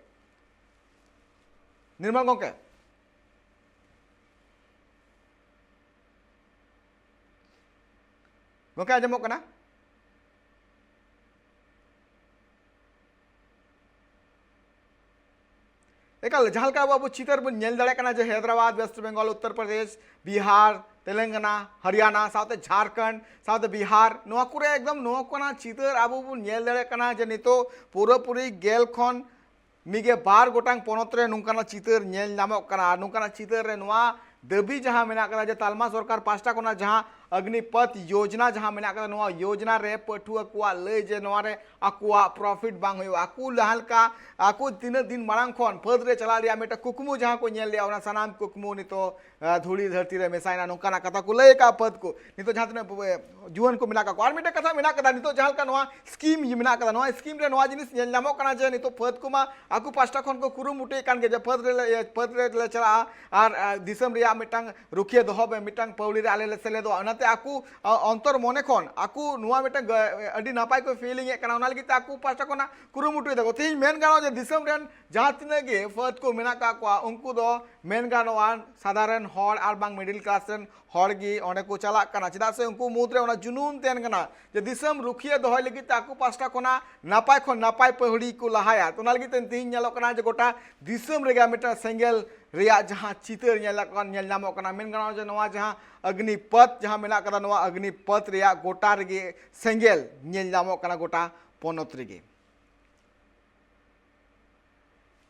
ᱱᱤᱨᱢᱚᱞ ᱜᱚᱝᱠᱮ, ᱜᱚᱝᱠᱮ ᱟᱸᱡᱚᱢᱚᱜ ᱠᱟᱱᱟ? ᱮᱠᱟᱞ, ᱡᱟᱦᱟᱸ ᱞᱮᱠᱟ ᱟᱵᱚ, ᱟᱵᱚ ᱪᱤᱛᱟᱹᱨ ᱵᱚᱱ ᱧᱮᱞ ᱫᱟᱲᱮᱭᱟᱜ ᱠᱟᱱᱟ ᱡᱮ ᱦᱟᱭᱫᱨᱟᱵᱟᱫᱽ, ᱣᱮᱥᱴ ᱵᱮᱝᱜᱚᱞ, ᱩᱛᱛᱚᱨ ᱯᱨᱚᱫᱮᱥ, ᱵᱤᱦᱟᱨ, ᱛᱮᱞᱮᱝᱜᱟᱱᱟ, ᱦᱚᱨᱤᱭᱟᱱᱟ, ᱥᱟᱶᱛᱮ ᱡᱷᱟᱲᱠᱷᱚᱸᱰ, ᱥᱟᱶᱛᱮ ᱵᱤᱦᱟᱨ, ᱱᱚᱣᱟ ᱠᱚᱨᱮ ᱮᱠᱫᱚᱢ ᱱᱚᱣᱟ ᱠᱚᱨᱮᱱᱟᱜ ᱪᱤᱛᱟᱹᱨ ᱟᱵᱚ ᱵᱚᱱ ᱧᱮᱞ ᱫᱟᱲᱮᱭᱟᱜ ᱠᱟᱱᱟ ᱡᱮ ᱱᱤᱛᱚᱜ ᱯᱩᱨᱟᱹᱯᱩᱨᱤ ᱜᱮᱞ ᱠᱷᱚᱱ ᱢᱤᱫ ᱜᱮ ᱵᱟᱨ ᱜᱚᱴᱟᱝ ᱯᱚᱱᱚᱛ ᱨᱮ ᱱᱚᱝᱠᱟᱱᱟᱜ ᱪᱤᱛᱟᱹᱨ ᱧᱮᱞ ᱧᱟᱢᱚᱜ ᱠᱟᱱᱟ᱾ ᱟᱨ ᱱᱚᱝᱠᱟᱱᱟᱜ ᱪᱤᱛᱟᱹᱨ ᱨᱮ ᱱᱚᱣᱟ ᱫᱟᱹᱵᱤ ᱡᱟᱦᱟᱸ ᱢᱮᱱᱟᱜ ᱠᱟᱫᱟ ᱡᱮ ᱛᱟᱞᱢᱟ ᱥᱚᱨᱠᱟᱨ ᱯᱟᱦᱴᱟ ᱠᱷᱚᱱᱟᱜ ᱡᱟᱦᱟᱸ ᱚᱜᱽᱱᱤᱯᱚᱛᱷ ᱭᱳᱡᱽᱱᱟ ᱡᱟᱦᱟᱸ ᱢᱮᱱᱟᱜ ᱠᱟᱫᱟ, ᱱᱚᱣᱟ ᱭᱳᱡᱽᱱᱟ ᱨᱮ ᱯᱟᱹᱴᱷᱩᱣᱟᱹ ᱠᱚᱣᱟᱜ ᱞᱟᱹᱭ ᱡᱮ ᱱᱚᱣᱟ ᱨᱮ ᱟᱠᱚᱣᱟᱜ ᱯᱨᱚᱯᱷᱤᱴ ᱵᱟᱝ ᱦᱩᱭᱩᱜᱼᱟ᱾ ᱟᱠᱚ ᱡᱟᱦᱟᱸ ᱞᱮᱠᱟ ᱟᱠᱚ ᱛᱤᱱᱟᱹᱜ ᱫᱤᱱ ᱢᱟᱲᱟᱝ ᱠᱷᱚᱱ ᱯᱷᱟᱹᱫᱽ ᱨᱮ ᱪᱟᱞᱟᱜ ᱨᱮᱭᱟᱜ ᱢᱤᱫᱴᱟᱝ ᱠᱩᱠᱢᱩ ᱡᱟᱦᱟᱸ ᱠᱚ ᱧᱮᱞ ᱞᱮᱜᱼᱟ, ᱚᱱᱟ ᱥᱟᱱᱟᱢ ᱠᱩᱠᱢᱩ ᱱᱤᱛᱚᱜ ᱫᱷᱩᱲᱤ ᱫᱷᱟᱹᱨᱛᱤ ᱨᱮ ᱢᱮᱥᱟᱭᱮᱱᱟ, ᱱᱚᱝᱠᱟᱱᱟᱜ ᱠᱟᱛᱷᱟ ᱠᱚ ᱞᱟᱹᱭ ᱟᱠᱟᱫᱼᱟ ᱯᱷᱟᱹᱫᱽ ᱠᱚ᱾ ᱱᱤᱛᱚᱜ ᱡᱟᱦᱟᱸ ᱛᱤᱱᱟᱹᱜ ᱡᱩᱣᱟᱹᱱ ᱠᱚ ᱢᱮᱱᱟᱜ ᱠᱟᱜ ᱠᱚᱣᱟ, ᱟᱨ ᱢᱤᱫᱴᱟᱝ ᱠᱟᱛᱷᱟ ᱢᱮᱱᱟᱜ ᱠᱟᱫᱟ, ᱱᱤᱛᱚᱜ ᱡᱟᱦᱟᱸ ᱞᱮᱠᱟ ᱱᱚᱣᱟ ᱥᱠᱤᱢ ᱢᱮᱱᱟᱜ ᱠᱟᱫᱟ, ᱱᱚᱣᱟ ᱥᱠᱤᱢ ᱨᱮ ᱱᱚᱣᱟ ᱡᱤᱱᱤᱥ ᱧᱮᱞ ᱧᱟᱢᱚᱜ ᱠᱟᱱᱟ ᱡᱮ ᱱᱤᱛᱚᱜ ᱯᱷᱟᱹᱫᱽ ᱠᱚᱢᱟ ᱟᱠᱚ ᱯᱟᱥᱴᱟ ᱠᱷᱚᱱ ᱠᱚ ᱠᱩᱨᱩᱢᱩᱴᱩᱭᱮᱫ ᱠᱟᱱ ᱜᱮᱭᱟ ᱡᱮ ᱯᱷᱟᱹᱫᱽ ᱨᱮᱞᱮ ᱯᱷᱟᱹᱫᱽ ᱨᱮᱞᱮ ᱪᱟᱞᱟᱜᱼᱟ ᱟᱨ ᱫᱤᱥᱚᱢ ᱨᱮᱭᱟᱜ ᱢᱤᱫᱴᱟᱝ ᱨᱩᱠᱷᱤᱭᱟᱹ ᱫᱚᱦᱚ ᱢᱤᱫᱴᱟᱝ ᱯᱟᱹᱣᱲᱤ ᱨᱮ ᱟᱞᱮ ᱞᱮ ᱥᱮᱞᱮᱫᱚᱜᱼᱟ᱾ ᱚᱱᱟᱛᱮ ᱟᱠᱚ ᱚᱱᱛᱚᱨ ᱢᱚᱱᱮ ᱠᱷᱚᱱ ᱟᱠᱚ ᱱᱚᱣᱟ ᱢᱤᱫᱴᱟᱝ ᱟᱹᱰᱤ ᱱᱟᱯᱟᱭ ᱠᱚ ᱯᱷᱤᱞᱤᱝ ᱮᱫ ᱠᱟᱱᱟ, ᱚᱱᱟ ᱞᱟᱹᱜᱤᱫ ᱛᱮ ᱟᱠᱚ ᱯᱟᱥᱴᱟ ᱠᱷᱚᱱᱟᱜ ᱠᱩᱨᱩᱢᱩᱴᱩᱭ ᱫᱟᱠᱚ᱾ ᱛᱮᱦᱮᱧ ᱢᱮᱱ ᱜᱟᱱᱚᱜᱼᱟ ᱡᱮ ᱫᱤᱥᱚᱢ ᱨᱮᱱ ᱡᱟᱦᱟᱸ ᱛᱤᱱᱟᱹᱜ ᱜᱮ ᱯᱷᱟᱹᱫᱽ ᱠᱚ ᱢᱮᱱᱟᱜ ᱠᱟᱜ ᱠᱚᱣᱟ, ᱩᱱᱠᱩ ᱫᱚ ᱢᱮᱱ ᱜᱟᱱᱚᱜᱼᱟ ᱥᱟᱫᱷᱟᱨᱚᱱ ᱦᱚᱲ ᱟᱨ ᱵᱟᱝ ᱢᱤᱰᱤᱞ ᱠᱞᱟᱥ ᱨᱮᱱ ᱦᱚᱲ ᱜᱮ ᱚᱸᱰᱮ ᱠᱚ ᱪᱟᱞᱟᱜ ᱠᱟᱱᱟ, ᱪᱮᱫᱟᱜ ᱥᱮ ᱩᱱᱠᱩ ᱢᱩᱫᱽᱨᱮ ᱚᱱᱟ ᱡᱩᱱᱩᱱ ᱛᱟᱦᱮᱱ ᱠᱟᱱᱟ ᱡᱮ ᱫᱤᱥᱚᱢ ᱨᱩᱠᱷᱤᱭᱟᱹ ᱫᱚᱦᱚᱭ ᱞᱟᱹᱜᱤᱫ ᱛᱮ ᱟᱠᱚ ᱯᱟᱥᱴᱟ ᱠᱷᱚᱱᱟᱜ ᱱᱟᱯᱟᱭ ᱠᱷᱚᱱ ᱱᱟᱯᱟᱭ ᱯᱟᱹᱣᱲᱤ ᱠᱚ ᱞᱟᱦᱟᱭᱟ᱾ ᱛᱚ, ᱚᱱᱟ ᱞᱟᱹᱜᱤᱫ ᱛᱮ ᱛᱮᱦᱮᱧ ᱧᱮᱞᱚᱜ ᱠᱟᱱᱟ ᱡᱮ ᱜᱚᱴᱟ ᱫᱤᱥᱚᱢ ᱨᱮᱜᱮ ᱢᱤᱫᱴᱟᱝ ᱥᱮᱸᱜᱮᱞ ᱨᱮᱭᱟᱜ ᱡᱟᱦᱟᱸ ᱪᱤᱛᱟᱹᱨ ᱧᱮᱞᱚᱜ ᱠᱟᱱ, ᱧᱮᱞ ᱧᱟᱢᱚᱜ ᱠᱟᱱᱟ, ᱢᱮᱱ ᱜᱟᱱᱚᱜᱼᱟ ᱡᱮ ᱱᱚᱣᱟ ᱡᱟᱦᱟᱸ ᱚᱜᱽᱱᱤᱯᱚᱛᱷ ᱡᱟᱦᱟᱸ ᱢᱮᱱᱟᱜ ᱠᱟᱫᱟ, ᱱᱚᱣᱟ ᱚᱜᱽᱱᱤᱯᱚᱛᱷ ᱨᱮᱭᱟᱜ ᱜᱚᱴᱟ ᱨᱮᱜᱮ ᱥᱮᱸᱜᱮᱞ ᱧᱮᱞ ᱧᱟᱢᱚᱜ ᱠᱟᱱᱟ ᱜᱚᱴᱟ ᱯᱚᱱᱚᱛ ᱨᱮᱜᱮ᱾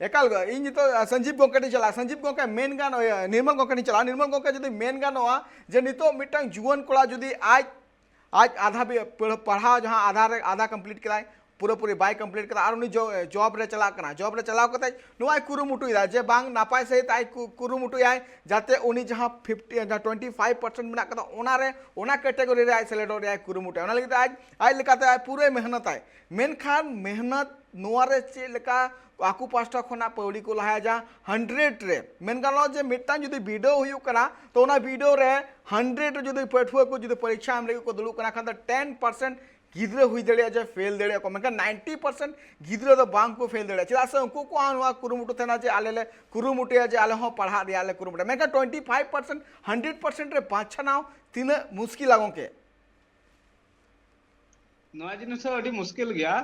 ᱮᱠᱟᱞ ᱜᱮ, ᱤᱧ ᱱᱤᱛᱚᱜ ᱥᱚᱧᱡᱤᱵ ᱜᱚᱢᱠᱮ ᱴᱷᱮᱱ ᱪᱟᱞᱟᱜᱼᱟ᱾ ᱥᱚᱧᱡᱤᱵ ᱜᱚᱢᱠᱮ ᱢᱮᱱ ᱜᱟᱱᱚᱜᱼᱟ, ᱱᱤᱨᱢᱚᱞ ᱜᱚᱢᱠᱮ ᱴᱷᱮᱱ ᱪᱟᱞᱟᱜᱼᱟ᱾ ᱱᱤᱨᱢᱚᱞ ᱜᱚᱢᱠᱮ ᱡᱩᱫᱤ ᱢᱮᱱ ᱜᱟᱱᱚᱜᱼᱟ ᱡᱮ ᱱᱤᱛᱚᱜ ᱢᱤᱫᱴᱟᱝ ᱡᱩᱣᱟᱹᱱ ᱠᱚᱲᱟ ᱡᱩᱫᱤ ᱟᱡ ᱟᱡ ᱟᱫᱷᱟ ᱵᱤ- ᱯᱟᱲ- ᱯᱟᱲᱦᱟᱣ ᱡᱟᱦᱟᱸ ᱟᱫᱷᱟ ᱨᱮ ᱟᱫᱷᱟ ᱠᱚᱢᱯᱞᱤᱴ ᱠᱮᱫᱟᱭ, ᱯᱩᱨᱟᱹᱯᱩᱨᱤ ᱵᱟᱭ ᱠᱚᱢᱯᱞᱤᱴ ᱠᱟᱫᱟ ᱟᱨ ᱩᱱᱤ ᱡᱚ- ᱡᱚᱵ ᱨᱮ ᱪᱟᱞᱟᱜ ᱠᱟᱱᱟ, ᱡᱚᱵ ᱨᱮ ᱪᱟᱞᱟᱣ ᱠᱟᱛᱮ ᱱᱚᱣᱟᱭ ᱠᱩᱨᱩᱢᱩᱴᱩᱭᱮᱫᱟ ᱡᱮ ᱵᱟᱝ ᱱᱟᱯᱟᱭ ᱥᱟᱺᱦᱤᱡ ᱟᱡ ᱠᱩ- ᱠᱩᱨᱩᱢᱩᱴᱩᱭᱟᱭ ᱡᱟᱛᱮ ᱩᱱᱤ ᱡᱟᱦᱟᱸ ᱯᱷᱤᱯᱴᱤ ᱡᱟᱦᱟᱸ ᱴᱩᱭᱮᱱᱴᱤ ᱯᱷᱟᱭᱤᱵᱷ ᱯᱟᱨᱥᱮᱱᱴ ᱢᱮᱱᱟᱜ ᱠᱟᱫᱟ ᱚᱱᱟ ᱨᱮ ᱚᱱᱟ ᱠᱮᱴᱮᱜᱚᱨᱤ ᱨᱮ ᱟᱡ ᱥᱮᱞᱮᱰᱚᱜ ᱨᱮᱭᱟᱜ ᱠᱩᱨᱩᱢᱩᱴᱩᱭᱟ᱾ ᱚᱱᱟ ᱞᱟᱹᱜᱤᱫ ᱛᱮ ᱟᱡ ᱟᱡ ᱞᱮᱠᱟᱛᱮ ᱟᱡ ᱯᱩᱨᱟᱹᱭ ᱢᱮᱦᱱᱚᱛᱟᱭ, ᱢᱮᱱᱠᱷᱟᱱ ᱢᱮᱦᱱᱚᱛ ᱱᱚᱣᱟ ᱨᱮ ᱪᱮᱫ ᱞᱮᱠᱟ ᱟᱠᱚ ᱯᱟᱥᱴᱟ ᱠᱷᱚᱱᱟᱜ ᱯᱟᱹᱣᱲᱤ ᱠᱚ ᱞᱟᱦᱟᱭᱟ ᱡᱟᱦᱟᱸ ᱦᱟᱱᱰᱨᱮᱰ ᱨᱮ ᱢᱮᱱ ᱜᱟᱱᱚᱜᱼᱟ ᱡᱮ ᱢᱤᱫᱴᱟᱝ ᱡᱩᱫᱤ ᱵᱤᱰᱟᱹᱣ ᱦᱩᱭᱩᱜ ᱠᱟᱱᱟ ᱛᱚ ᱚᱱᱟ ᱵᱤᱰᱟᱹᱣ ᱨᱮ ᱦᱟᱱᱰᱨᱮᱰ ᱨᱮ ᱡᱩᱫᱤ ᱯᱟᱹᱴᱷᱩᱣᱟᱹ ᱠᱚ ᱡᱩᱫᱤ ᱯᱚᱨᱤᱠᱠᱷᱟ ᱮᱢ ᱞᱟᱹᱜᱤᱫ ᱠᱚ ᱫᱩᱲᱩᱵ ᱠᱟᱱᱟ ᱠᱷᱟᱱ ᱫᱚ ᱴᱮᱱ ᱯᱟᱨᱥᱮᱱᱴ ᱜᱤᱫᱽᱨᱟᱹ ᱦᱩᱭ ᱫᱟᱲᱮᱭᱟᱜᱼᱟ ᱡᱮ ᱯᱷᱮᱞ ᱫᱟᱲᱮᱭᱟᱜᱼᱟ ᱠᱚ, ᱢᱮᱱᱠᱷᱟᱱ ᱱᱟᱭᱤᱱᱴᱤ ᱯᱟᱨᱥᱮᱱᱴ ᱜᱤᱫᱽᱨᱟᱹ ᱫᱚ ᱵᱟᱝ ᱠᱚ ᱯᱷᱮᱞ ᱫᱟᱲᱮᱭᱟᱜᱼᱟ᱾ ᱪᱮᱫᱟᱜ ᱥᱮ ᱩᱱᱠᱩ ᱠᱚᱣᱟᱜ ᱱᱚᱣᱟ ᱠᱩᱨᱩᱢᱩᱴᱩ ᱛᱟᱦᱮᱱᱟ ᱡᱮ ᱟᱞᱮ ᱞᱮ ᱠᱩᱨᱩᱢᱩᱴᱩᱭᱟ ᱡᱮ ᱟᱞᱮ ᱦᱚᱸ ᱯᱟᱲᱦᱟᱜ ᱨᱮᱭᱟᱜ ᱞᱮ ᱠᱩᱨᱩᱢᱩᱴᱩᱭᱟ, ᱢᱮᱱᱠᱷᱟᱱ twenty five percent hundred percent ᱨᱮ ᱵᱟᱪᱷᱱᱟᱣ ᱛᱤᱱᱟᱹᱜ ᱢᱩᱥᱠᱤᱞᱟ ᱜᱚᱢᱠᱮ? ᱱᱚᱣᱟ ᱡᱤᱱᱤᱥ ᱦᱚᱸ ᱟᱹᱰᱤ ᱢᱩᱥᱠᱤᱞ ᱜᱮᱭᱟ᱾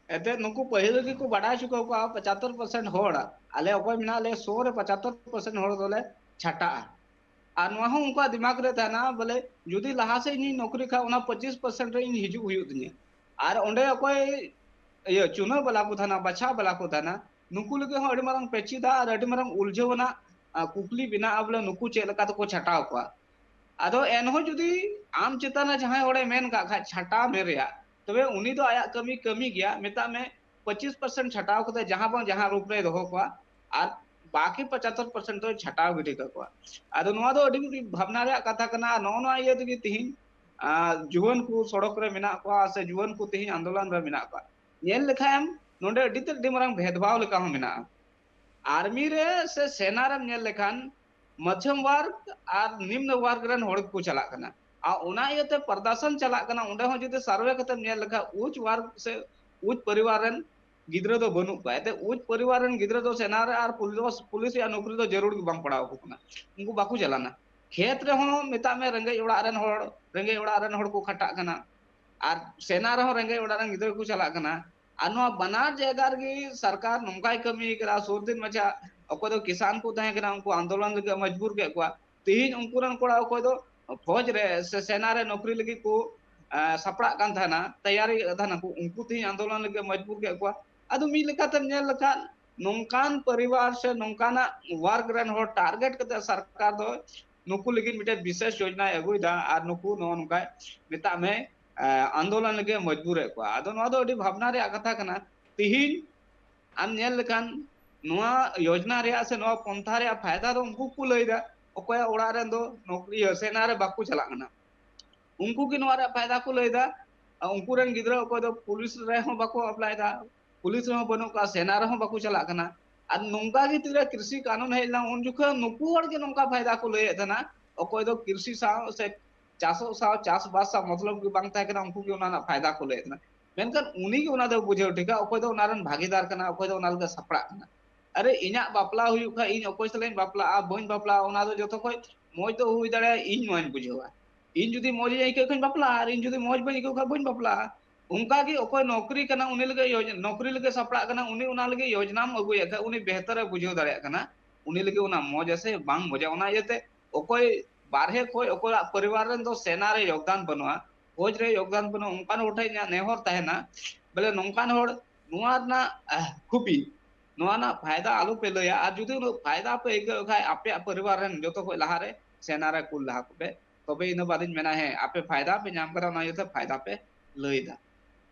ᱮᱱᱛᱮᱫ ᱱᱩᱠᱩ ᱯᱟᱹᱦᱤᱞ ᱨᱮᱜᱮ ᱠᱚ ᱵᱟᱰᱟᱭ ᱦᱚᱪᱚ ᱠᱟᱠᱚᱣᱟ ᱯᱚᱸᱪᱟᱛᱛᱳᱨ ᱯᱟᱨᱥᱮᱱᱴ ᱦᱚᱲ, ᱟᱞᱮ ᱚᱠᱚᱭ ᱢᱮᱱᱟᱜ ᱞᱮᱭᱟ ᱥᱚ ᱨᱮ ᱯᱚᱸᱪᱟᱛᱛᱳᱨ ᱯᱟᱨᱥᱮᱱᱴ ᱦᱚᱲ ᱫᱚᱞᱮ ᱪᱷᱟᱴᱟᱜᱼᱟ᱾ ᱟᱨ ᱱᱚᱣᱟ ᱦᱚᱸ ᱩᱱᱠᱩᱣᱟᱜ ᱫᱤᱢᱟᱜᱽ ᱨᱮ ᱛᱟᱦᱮᱱᱟ ᱵᱚᱞᱮ ᱡᱩᱫᱤ ᱞᱟᱦᱟ ᱥᱮᱫ ᱤᱧᱤᱧ ᱱᱚᱠᱨᱤ ᱠᱷᱟᱱ ᱚᱱᱟ ᱯᱚᱸᱪᱤᱥ ᱯᱟᱨᱥᱮᱱᱴ ᱨᱮ ᱤᱧ ᱦᱤᱡᱩᱜ ᱦᱩᱭᱩᱜ ᱛᱤᱧᱟᱹ᱾ ᱟᱨ ᱚᱸᱰᱮ ᱚᱠᱚᱭ ᱤᱭᱟᱹ ᱪᱩᱱᱟᱹᱣ ᱵᱟᱞᱟ ᱠᱚ ᱛᱟᱦᱮᱱᱟ, ᱵᱟᱪᱷᱟᱣ ᱵᱟᱞᱟ ᱠᱚ ᱛᱟᱦᱮᱱᱟ, ᱱᱩᱠᱩ ᱞᱟᱹᱜᱤᱫ ᱦᱚᱸ ᱟᱹᱰᱤ ᱢᱟᱨᱟᱝ ᱯᱮᱪᱤᱫᱟ ᱟᱨ ᱟᱹᱰᱤ ᱢᱟᱨᱟᱝ ᱩᱞᱡᱷᱟᱹᱣ ᱟᱱᱟᱜ ᱠᱩᱠᱞᱤ ᱵᱮᱱᱟᱜᱼᱟ ᱵᱚᱞᱮ ᱱᱩᱠᱩ ᱪᱮᱫ ᱞᱮᱠᱟ ᱛᱮᱠᱚ ᱪᱷᱟᱴᱟᱣ ᱠᱚᱣᱟ᱾ ᱟᱫᱚ ᱮᱱᱦᱚᱸ ᱡᱩᱫᱤ ᱟᱢ ᱪᱮᱛᱟᱱ ᱨᱮ ᱡᱟᱦᱟᱸᱭ ᱦᱚᱲᱮ ᱢᱮᱱ ᱠᱟᱜ ᱠᱷᱟᱡ ᱪᱷᱟᱴᱟᱣ ᱢᱮ ᱨᱮᱭᱟᱜ, ᱛᱚᱵᱮ ᱩᱱᱤ ᱫᱚ ᱟᱭᱟᱜ ᱠᱟᱹᱢᱤ ᱠᱟᱹᱢᱤ ᱜᱮᱭᱟ, ᱢᱮᱛᱟᱜ ᱢᱮ ᱯᱚᱸᱪᱤᱥ ᱯᱟᱨᱥᱮᱱᱴ ᱪᱷᱟᱴᱟᱣ ᱠᱟᱛᱮ ᱡᱟᱦᱟᱸ ᱵᱟᱝ ᱡᱟᱦᱟᱸ ᱨᱩᱯ ᱨᱮᱭ ᱫᱚᱦᱚ ᱠᱚᱣᱟ, ᱟᱨ ᱵᱟᱠᱤ ᱯᱚᱸᱪᱟᱛᱛᱳᱨ ᱯᱟᱨᱥᱮᱱᱴ ᱫᱚᱭ ᱪᱷᱟᱴᱟᱣ ᱜᱤᱰᱤ ᱠᱟᱠᱚᱣᱟ᱾ ᱟᱫᱚ ᱱᱚᱣᱟ ᱫᱚ ᱟᱹᱰᱤ ᱢᱤᱫᱴᱤᱡ ᱵᱷᱟᱵᱽᱱᱟ ᱨᱮᱭᱟᱜ ᱠᱟᱛᱷᱟ ᱠᱟᱱᱟ᱾ ᱟᱨ ᱱᱚᱜᱼᱚ ᱱᱚᱣᱟ ᱤᱭᱟᱹ ᱛᱮᱜᱮ ᱛᱤᱦᱤᱧ, ᱟᱨ ᱡᱩᱣᱟᱹᱱ ᱠᱚ ᱥᱚᱲᱚᱠ ᱨᱮ ᱢᱮᱱᱟᱜ ᱠᱚᱣᱟ ᱥᱮ ᱡᱩᱣᱟᱹᱱ ᱠᱚ ᱛᱤᱦᱤᱧ ᱟᱱᱫᱳᱞᱚᱱ ᱨᱮ ᱢᱮᱱᱟᱜ ᱠᱚᱣᱟ᱾ ᱧᱮᱞ ᱞᱮᱠᱷᱟᱱ ᱱᱚᱰᱮ ᱟᱹᱰᱤ ᱛᱮᱫ, ᱟᱹᱰᱤ ᱢᱟᱨᱟᱝ ᱵᱷᱮᱫᱽᱵᱷᱟᱣ ᱞᱮᱠᱟ ᱦᱚᱸ ᱢᱮᱱᱟᱜᱼᱟ᱾ ᱟᱨᱢᱤ ᱨᱮ ᱥᱮ ᱥᱮᱱᱟ ᱨᱮᱢ ᱧᱮᱞ ᱞᱮᱠᱷᱟᱱ ᱢᱟᱫᱷᱭᱚᱢ ᱣᱟᱨᱜᱽ ᱟᱨ ᱱᱤᱢᱱᱚ ᱣᱟᱨᱜᱽ ᱨᱮᱱ ᱦᱚᱲ ᱠᱚ ᱪᱟᱞᱟᱜ ᱠᱟᱱᱟ᱾ ᱟᱨ ᱚᱱᱟ ᱤᱭᱟᱹᱛᱮ ᱯᱨᱚᱫᱚᱨᱥᱚᱱ ᱪᱟᱞᱟᱜ ᱠᱟᱱᱟ, ᱚᱸᱰᱮ ᱦᱚᱸ ᱡᱩᱫᱤ ᱥᱟᱨᱵᱷᱮ ᱠᱟᱛᱮᱢ ᱧᱮᱞ ᱞᱮᱠᱷᱟᱱ ᱩᱪ ᱣᱟᱨᱜᱽ ᱥᱮ ᱩᱪ ᱯᱚᱨᱤᱵᱟᱨ ᱨᱮᱱ ᱜᱤᱫᱽᱨᱟᱹ ᱫᱚ ᱵᱟᱹᱱᱩᱜ ᱠᱚᱣᱟ᱾ ᱮᱱᱛᱮ ᱩᱪ ᱯᱚᱨᱤᱵᱟᱨ ᱨᱮᱱ ᱜᱤᱫᱽᱨᱟᱹ ᱫᱚ ᱥᱮᱱᱟ ᱨᱮ ᱟᱨ ᱯᱩᱞᱤᱥ, ᱯᱩᱞᱤᱥ ᱨᱮᱭᱟᱜ ᱱᱚᱠᱨᱤ ᱫᱚ ᱡᱟᱹᱨᱩᱲ ᱜᱮ ᱵᱟᱝ ᱯᱟᱲᱟᱣ ᱟᱠᱚ ᱠᱟᱱᱟ, ᱩᱱᱠᱩ ᱵᱟᱠᱚ ᱪᱟᱞᱟᱜᱼᱟ᱾ ᱠᱷᱮᱛ ᱨᱮᱦᱚᱸ ᱢᱮᱛᱟᱜ ᱢᱮ ᱨᱮᱸᱜᱮᱡ ᱚᱲᱟᱜ ᱨᱮᱱ ᱦᱚᱲ, ᱨᱮᱸᱜᱮᱡ ᱚᱲᱟᱜ ᱨᱮᱱ ᱦᱚᱲ ᱠᱚ ᱠᱷᱟᱴᱟᱜ ᱠᱟᱱᱟ, ᱟᱨ ᱥᱮᱱᱟ ᱨᱮᱦᱚᱸ ᱨᱮᱸᱜᱮᱡ ᱚᱲᱟᱜ ᱨᱮᱱ ᱜᱤᱫᱽᱨᱟᱹ ᱠᱚ ᱪᱟᱞᱟᱜ ᱠᱟᱱᱟ᱾ ᱟᱨ ᱱᱚᱣᱟ ᱵᱟᱱᱟᱨ ᱡᱟᱭᱜᱟ ᱨᱮᱜᱮ ᱥᱚᱨᱠᱟᱨ ᱱᱚᱝᱠᱟᱭ ᱠᱟᱹᱢᱤ ᱠᱟᱫᱟ, ᱥᱩᱨ ᱫᱤᱱ ᱢᱟᱪᱷᱟ ᱚᱠᱚᱭ ᱫᱚ ᱠᱤᱥᱟᱱ ᱠᱚ ᱛᱟᱦᱮᱸ ᱠᱟᱱᱟ, ᱩᱱᱠᱩ ᱟᱱᱫᱳᱞᱚᱱ ᱞᱟᱹᱜᱤᱫ ᱢᱚᱡᱽᱵᱩᱨ ᱠᱮᱫ ᱠᱚᱣᱟ᱾ ᱛᱤᱦᱤᱧ ᱩᱱᱠᱩ ᱨᱮᱱ ᱠᱚᱲᱟ ᱚᱠᱚᱭ ᱫᱚ ᱯᱷᱚᱡᱽ ᱨᱮ ᱥᱮ ᱥᱮᱱᱟ ᱨᱮ ᱱᱚᱠᱨᱤ ᱞᱟᱹᱜᱤᱫ ᱠᱚ, ᱮ, ᱥᱟᱯᱲᱟᱜ ᱠᱟᱱ ᱛᱟᱦᱮᱱᱟ, ᱛᱮᱭᱟᱨᱤ ᱮᱫ ᱛᱟᱦᱮᱱᱟ ᱠᱚ, ᱩᱱᱠᱩ ᱛᱤᱦᱤᱧ ᱟᱱᱫᱳᱞᱚᱱ ᱞᱟᱹᱜᱤᱫ ᱢᱚᱡᱽᱵᱩᱨ ᱠᱮᱫ ᱠᱚᱣᱟ᱾ ᱟᱫᱚ ᱢᱤᱫ ᱞᱮᱠᱟᱛᱮᱢ ᱧᱮᱞ ᱞᱮᱠᱷᱟᱱ ᱱᱚᱝᱠᱟᱱ ᱯᱚᱨᱤᱵᱟᱨ ᱥᱮ ᱱᱚᱝᱠᱟᱱᱟᱜ ᱣᱟᱨᱜᱽ ᱨᱮᱱ ᱦᱚᱲ ᱴᱟᱨᱜᱮᱴ ᱠᱟᱛᱮ ᱥᱚᱨᱠᱟᱨ ᱫᱚ ᱱᱩᱠᱩ ᱞᱟᱹᱜᱤᱫ ᱢᱤᱫᱴᱮᱱ ᱵᱤᱥᱮᱥ ᱡᱳᱡᱚᱱᱟᱭ ᱟᱹᱜᱩᱭᱮᱫᱟ ᱟᱨ ᱱᱩᱠᱩ ᱱᱚᱜᱼᱚ ᱱᱚᱝᱠᱟᱭ ᱢᱮᱛᱟᱜ ᱢᱮ, ᱮ, ᱟᱱᱫᱳᱞᱚᱱ ᱞᱟᱹᱜᱤᱫ ᱢᱚᱡᱽᱵᱩᱨᱮᱫ ᱠᱚᱣᱟ᱾ ᱟᱫᱚ ᱱᱚᱣᱟ ᱫᱚ ᱟᱹᱰᱤ ᱵᱷᱟᱵᱽᱱᱟ ᱨᱮᱭᱟᱜ ᱠᱟᱛᱷᱟ ᱠᱟᱱᱟ᱾ ᱛᱤᱦᱤᱧ ᱟᱢ ᱧᱮᱞ ᱞᱮᱠᱷᱟᱱ ᱱᱚᱣᱟ ᱭᱳᱡᱽᱱᱟ ᱨᱮᱭᱟᱜ ᱥᱮ ᱱᱚᱣᱟ ᱯᱚᱱᱛᱷᱟ ᱨᱮᱭᱟᱜ ᱯᱷᱟᱭᱫᱟ ᱫᱚ ᱩᱱᱠᱩ ᱠᱚ ᱞᱟᱹᱭᱫᱟ, ᱚᱠᱚᱭᱟᱜ ᱚᱲᱟᱜ ᱨᱮᱱ ᱫᱚ ᱱᱚᱠᱨᱤ, ᱤᱭᱟᱹ, ᱥᱮᱱᱟ ᱨᱮ ᱵᱟᱠᱚ ᱪᱟᱞᱟᱜ ᱠᱟᱱᱟ, ᱩᱱᱠᱩ ᱜᱮ ᱱᱚᱣᱟ ᱨᱮᱭᱟᱜ ᱯᱷᱟᱭᱫᱟ ᱠᱚ ᱞᱟᱹᱭᱫᱟ᱾ ᱟᱨ ᱩᱱᱠᱩ ᱨᱮᱱ ᱜᱤᱫᱽᱨᱟᱹ ᱚᱠᱚᱭ ᱫᱚ ᱯᱩᱞᱤᱥ ᱨᱮᱦᱚᱸ ᱵᱟᱠᱚ ᱟᱯᱞᱟᱭᱮᱫᱟ, ᱯᱩᱞᱤᱥ ᱨᱮᱦᱚᱸ ᱵᱟᱹᱱᱩᱜ ᱠᱚᱣᱟ, ᱥᱮᱱᱟ ᱨᱮᱦᱚᱸ ᱵᱟᱠᱚ ᱪᱟᱞᱟᱜ ᱠᱟᱱᱟ᱾ ᱟᱨ ᱱᱚᱝᱠᱟ ᱜᱮ ᱛᱤᱨᱮ ᱠᱨᱤᱥᱤ ᱠᱟᱹᱱᱩᱱ ᱦᱮᱡ ᱞᱮᱱᱟ, ᱩᱱ ᱡᱚᱠᱷᱚᱱ ᱱᱩᱠᱩ ᱦᱚᱲ ᱜᱮ ᱱᱚᱝᱠᱟ ᱯᱷᱟᱭᱫᱟ ᱠᱚ ᱞᱟᱹᱭᱮᱫ ᱛᱟᱦᱮᱱᱟ, ᱚᱠᱚᱭ ᱫᱚ ᱠᱨᱤᱥᱤ ᱥᱟᱶ ᱥᱮ ᱪᱟᱥᱚᱜ ᱥᱟᱶ, ᱪᱟᱥᱵᱟᱥ ᱥᱟᱶ ᱢᱚᱛᱞᱚᱵ ᱜᱮ ᱵᱟᱝ ᱛᱟᱦᱮᱸ ᱠᱟᱱᱟ, ᱩᱱᱠᱩ ᱜᱮ ᱚᱱᱟ ᱨᱮᱱᱟᱜ ᱯᱷᱟᱭᱫᱟ ᱠᱚ ᱞᱟᱹᱭᱮᱫ ᱛᱟᱦᱮᱱᱟ᱾ ᱢᱮᱱᱠᱷᱟᱱ ᱩᱱᱤ ᱜᱮ ᱚᱱᱟ ᱫᱚ ᱵᱩᱡᱷᱟᱹᱣ ᱴᱷᱤᱠᱟ, ᱚᱠᱚᱭ ᱫᱚ ᱚᱱᱟ ᱨᱮᱱ ᱵᱷᱟᱜᱤᱫᱟᱨ ᱠᱟᱱᱟ, ᱚᱠᱚᱭ ᱫᱚ ᱚᱱᱟ ᱞᱟᱹᱜᱤᱫ ᱥᱟᱯᱲᱟᱜ ᱠᱟᱱᱟ᱾ ᱟᱨᱮ, ᱤᱧᱟᱹᱜ ᱵᱟᱯᱞᱟ ᱦᱩᱭᱩᱜ ᱠᱷᱟᱱ ᱤᱧ ᱚᱠᱚᱭ ᱥᱟᱞᱟᱜ ᱤᱧ ᱵᱟᱯᱞᱟᱜᱼᱟ, ᱵᱟᱹᱧ ᱵᱟᱯᱞᱟᱜᱼᱟ, ᱚᱱᱟ ᱫᱚ ᱡᱚᱛᱚ ᱠᱷᱚᱱ ᱢᱚᱡᱽ ᱫᱚ ᱦᱩᱭ ᱫᱟᱲᱮᱭᱟᱜᱼᱟ, ᱤᱧ ᱱᱚᱣᱟᱧ ᱵᱩᱡᱷᱟᱹᱣᱟ᱾ ᱤᱧ ᱡᱩᱫᱤ ᱢᱚᱡᱽ ᱤᱧ ᱟᱹᱭᱠᱟᱹᱣ ᱠᱷᱟᱱ ᱵᱟᱯᱞᱟᱜᱼᱟ, ᱟᱨ ᱤᱧ ᱡᱩᱫᱤ ᱢᱚᱡᱽ ᱵᱟᱹᱧ ᱟᱹᱭᱠᱟᱹᱣ ᱠᱷᱟᱱ ᱵᱟᱹᱧ ᱵᱟᱯᱞᱟᱜᱼᱟ᱾ ᱚᱱᱠᱟ ᱜᱮ ᱚᱠᱚᱭ ᱱᱚᱠᱨᱤ ᱠᱟᱱᱟ, ᱩᱱᱤ ᱞᱟᱹᱜᱤᱫ ᱭᱳᱡ-, ᱱᱚᱠᱨᱤ ᱞᱟᱹᱜᱤᱫ ᱥᱟᱯᱲᱟᱜ ᱠᱟᱱᱟ, ᱩᱱᱤ ᱚᱱᱟ ᱞᱟᱹᱜᱤᱫ ᱭᱳᱡᱽᱱᱟᱢ ᱟᱹᱜᱩᱭᱮᱫ ᱠᱷᱟᱱ ᱩᱱᱤ ᱵᱮᱦᱛᱟᱨᱮ ᱵᱩᱡᱷᱟᱹᱣ ᱫᱟᱲᱮᱭᱟᱜ ᱠᱟᱱᱟ, ᱩᱱᱤ ᱞᱟᱹᱜᱤᱫ ᱚᱱᱟ ᱢᱚᱡᱽ ᱟᱥᱮ ᱵᱟᱝ ᱢᱚᱡᱟ᱾ ᱚᱱᱟ ᱤᱭᱟᱹᱛᱮ ᱚᱠᱚᱭ ᱵᱟᱨᱦᱮ ᱠᱷᱚᱱ ᱚᱠᱚᱭᱟᱜ ᱯᱚᱨᱤᱵᱟᱨ ᱨᱮᱱ ᱫᱚ ᱥᱮᱱᱟ ᱨᱮ ᱭᱳᱜᱽᱫᱟᱱ ᱵᱟᱹᱱᱩᱜᱼᱟ, ᱯᱷᱳᱡᱽ ᱨᱮ ᱭᱳᱜᱽᱫᱟᱱ ᱵᱟᱹᱱᱩᱜᱼᱟ, ᱚᱱᱠᱟᱱ ᱦᱚᱲ ᱴᱷᱮᱱ ᱤᱧᱟᱹᱜ ᱱᱮᱦᱚᱨ ᱛᱟᱦᱮᱱᱟ, ᱵᱚᱞᱮ ᱱᱚᱝᱠᱟᱱ ᱦᱚᱲ ᱱᱚᱣᱟ ᱨᱮᱱᱟᱜ, ᱟᱦ, ᱠᱷᱩᱵᱤ, ᱱᱚᱣᱟ ᱨᱮᱱᱟᱜ ᱯᱷᱟᱭᱫᱟ ᱟᱞᱚ ᱯᱮ ᱞᱟᱹᱭᱟ᱾ ᱟᱨ ᱡᱩᱫᱤ ᱩᱱᱟᱹᱜ ᱯᱷᱟᱭᱫᱟ ᱯᱮ ᱟᱹᱭᱠᱟᱹᱣ ᱠᱷᱟᱱ ᱟᱯᱮᱭᱟᱜ ᱯᱚᱨᱤᱵᱟᱨ ᱨᱮᱱ ᱡᱚᱛᱚ ᱠᱷᱚᱱ ᱞᱟᱦᱟᱨᱮ ᱥᱮᱱᱟ ᱨᱮ ᱠᱩᱞ ᱞᱟᱦᱟ ᱠᱚᱯᱮ, ᱛᱚᱵᱮ ᱤᱱᱟᱹ ᱵᱟᱫᱤᱧ ᱢᱮᱱᱟ, ᱦᱮᱸ, ᱟᱯᱮ ᱯᱷᱟᱭᱫᱟ ᱯᱮ ᱧᱟᱢ ᱠᱟᱫᱟ, ᱚᱱᱟ ᱤᱭᱟᱹᱛᱮ ᱯᱷᱟᱭᱫᱟ ᱯᱮ ᱞᱟᱹᱭ ᱫᱟ᱾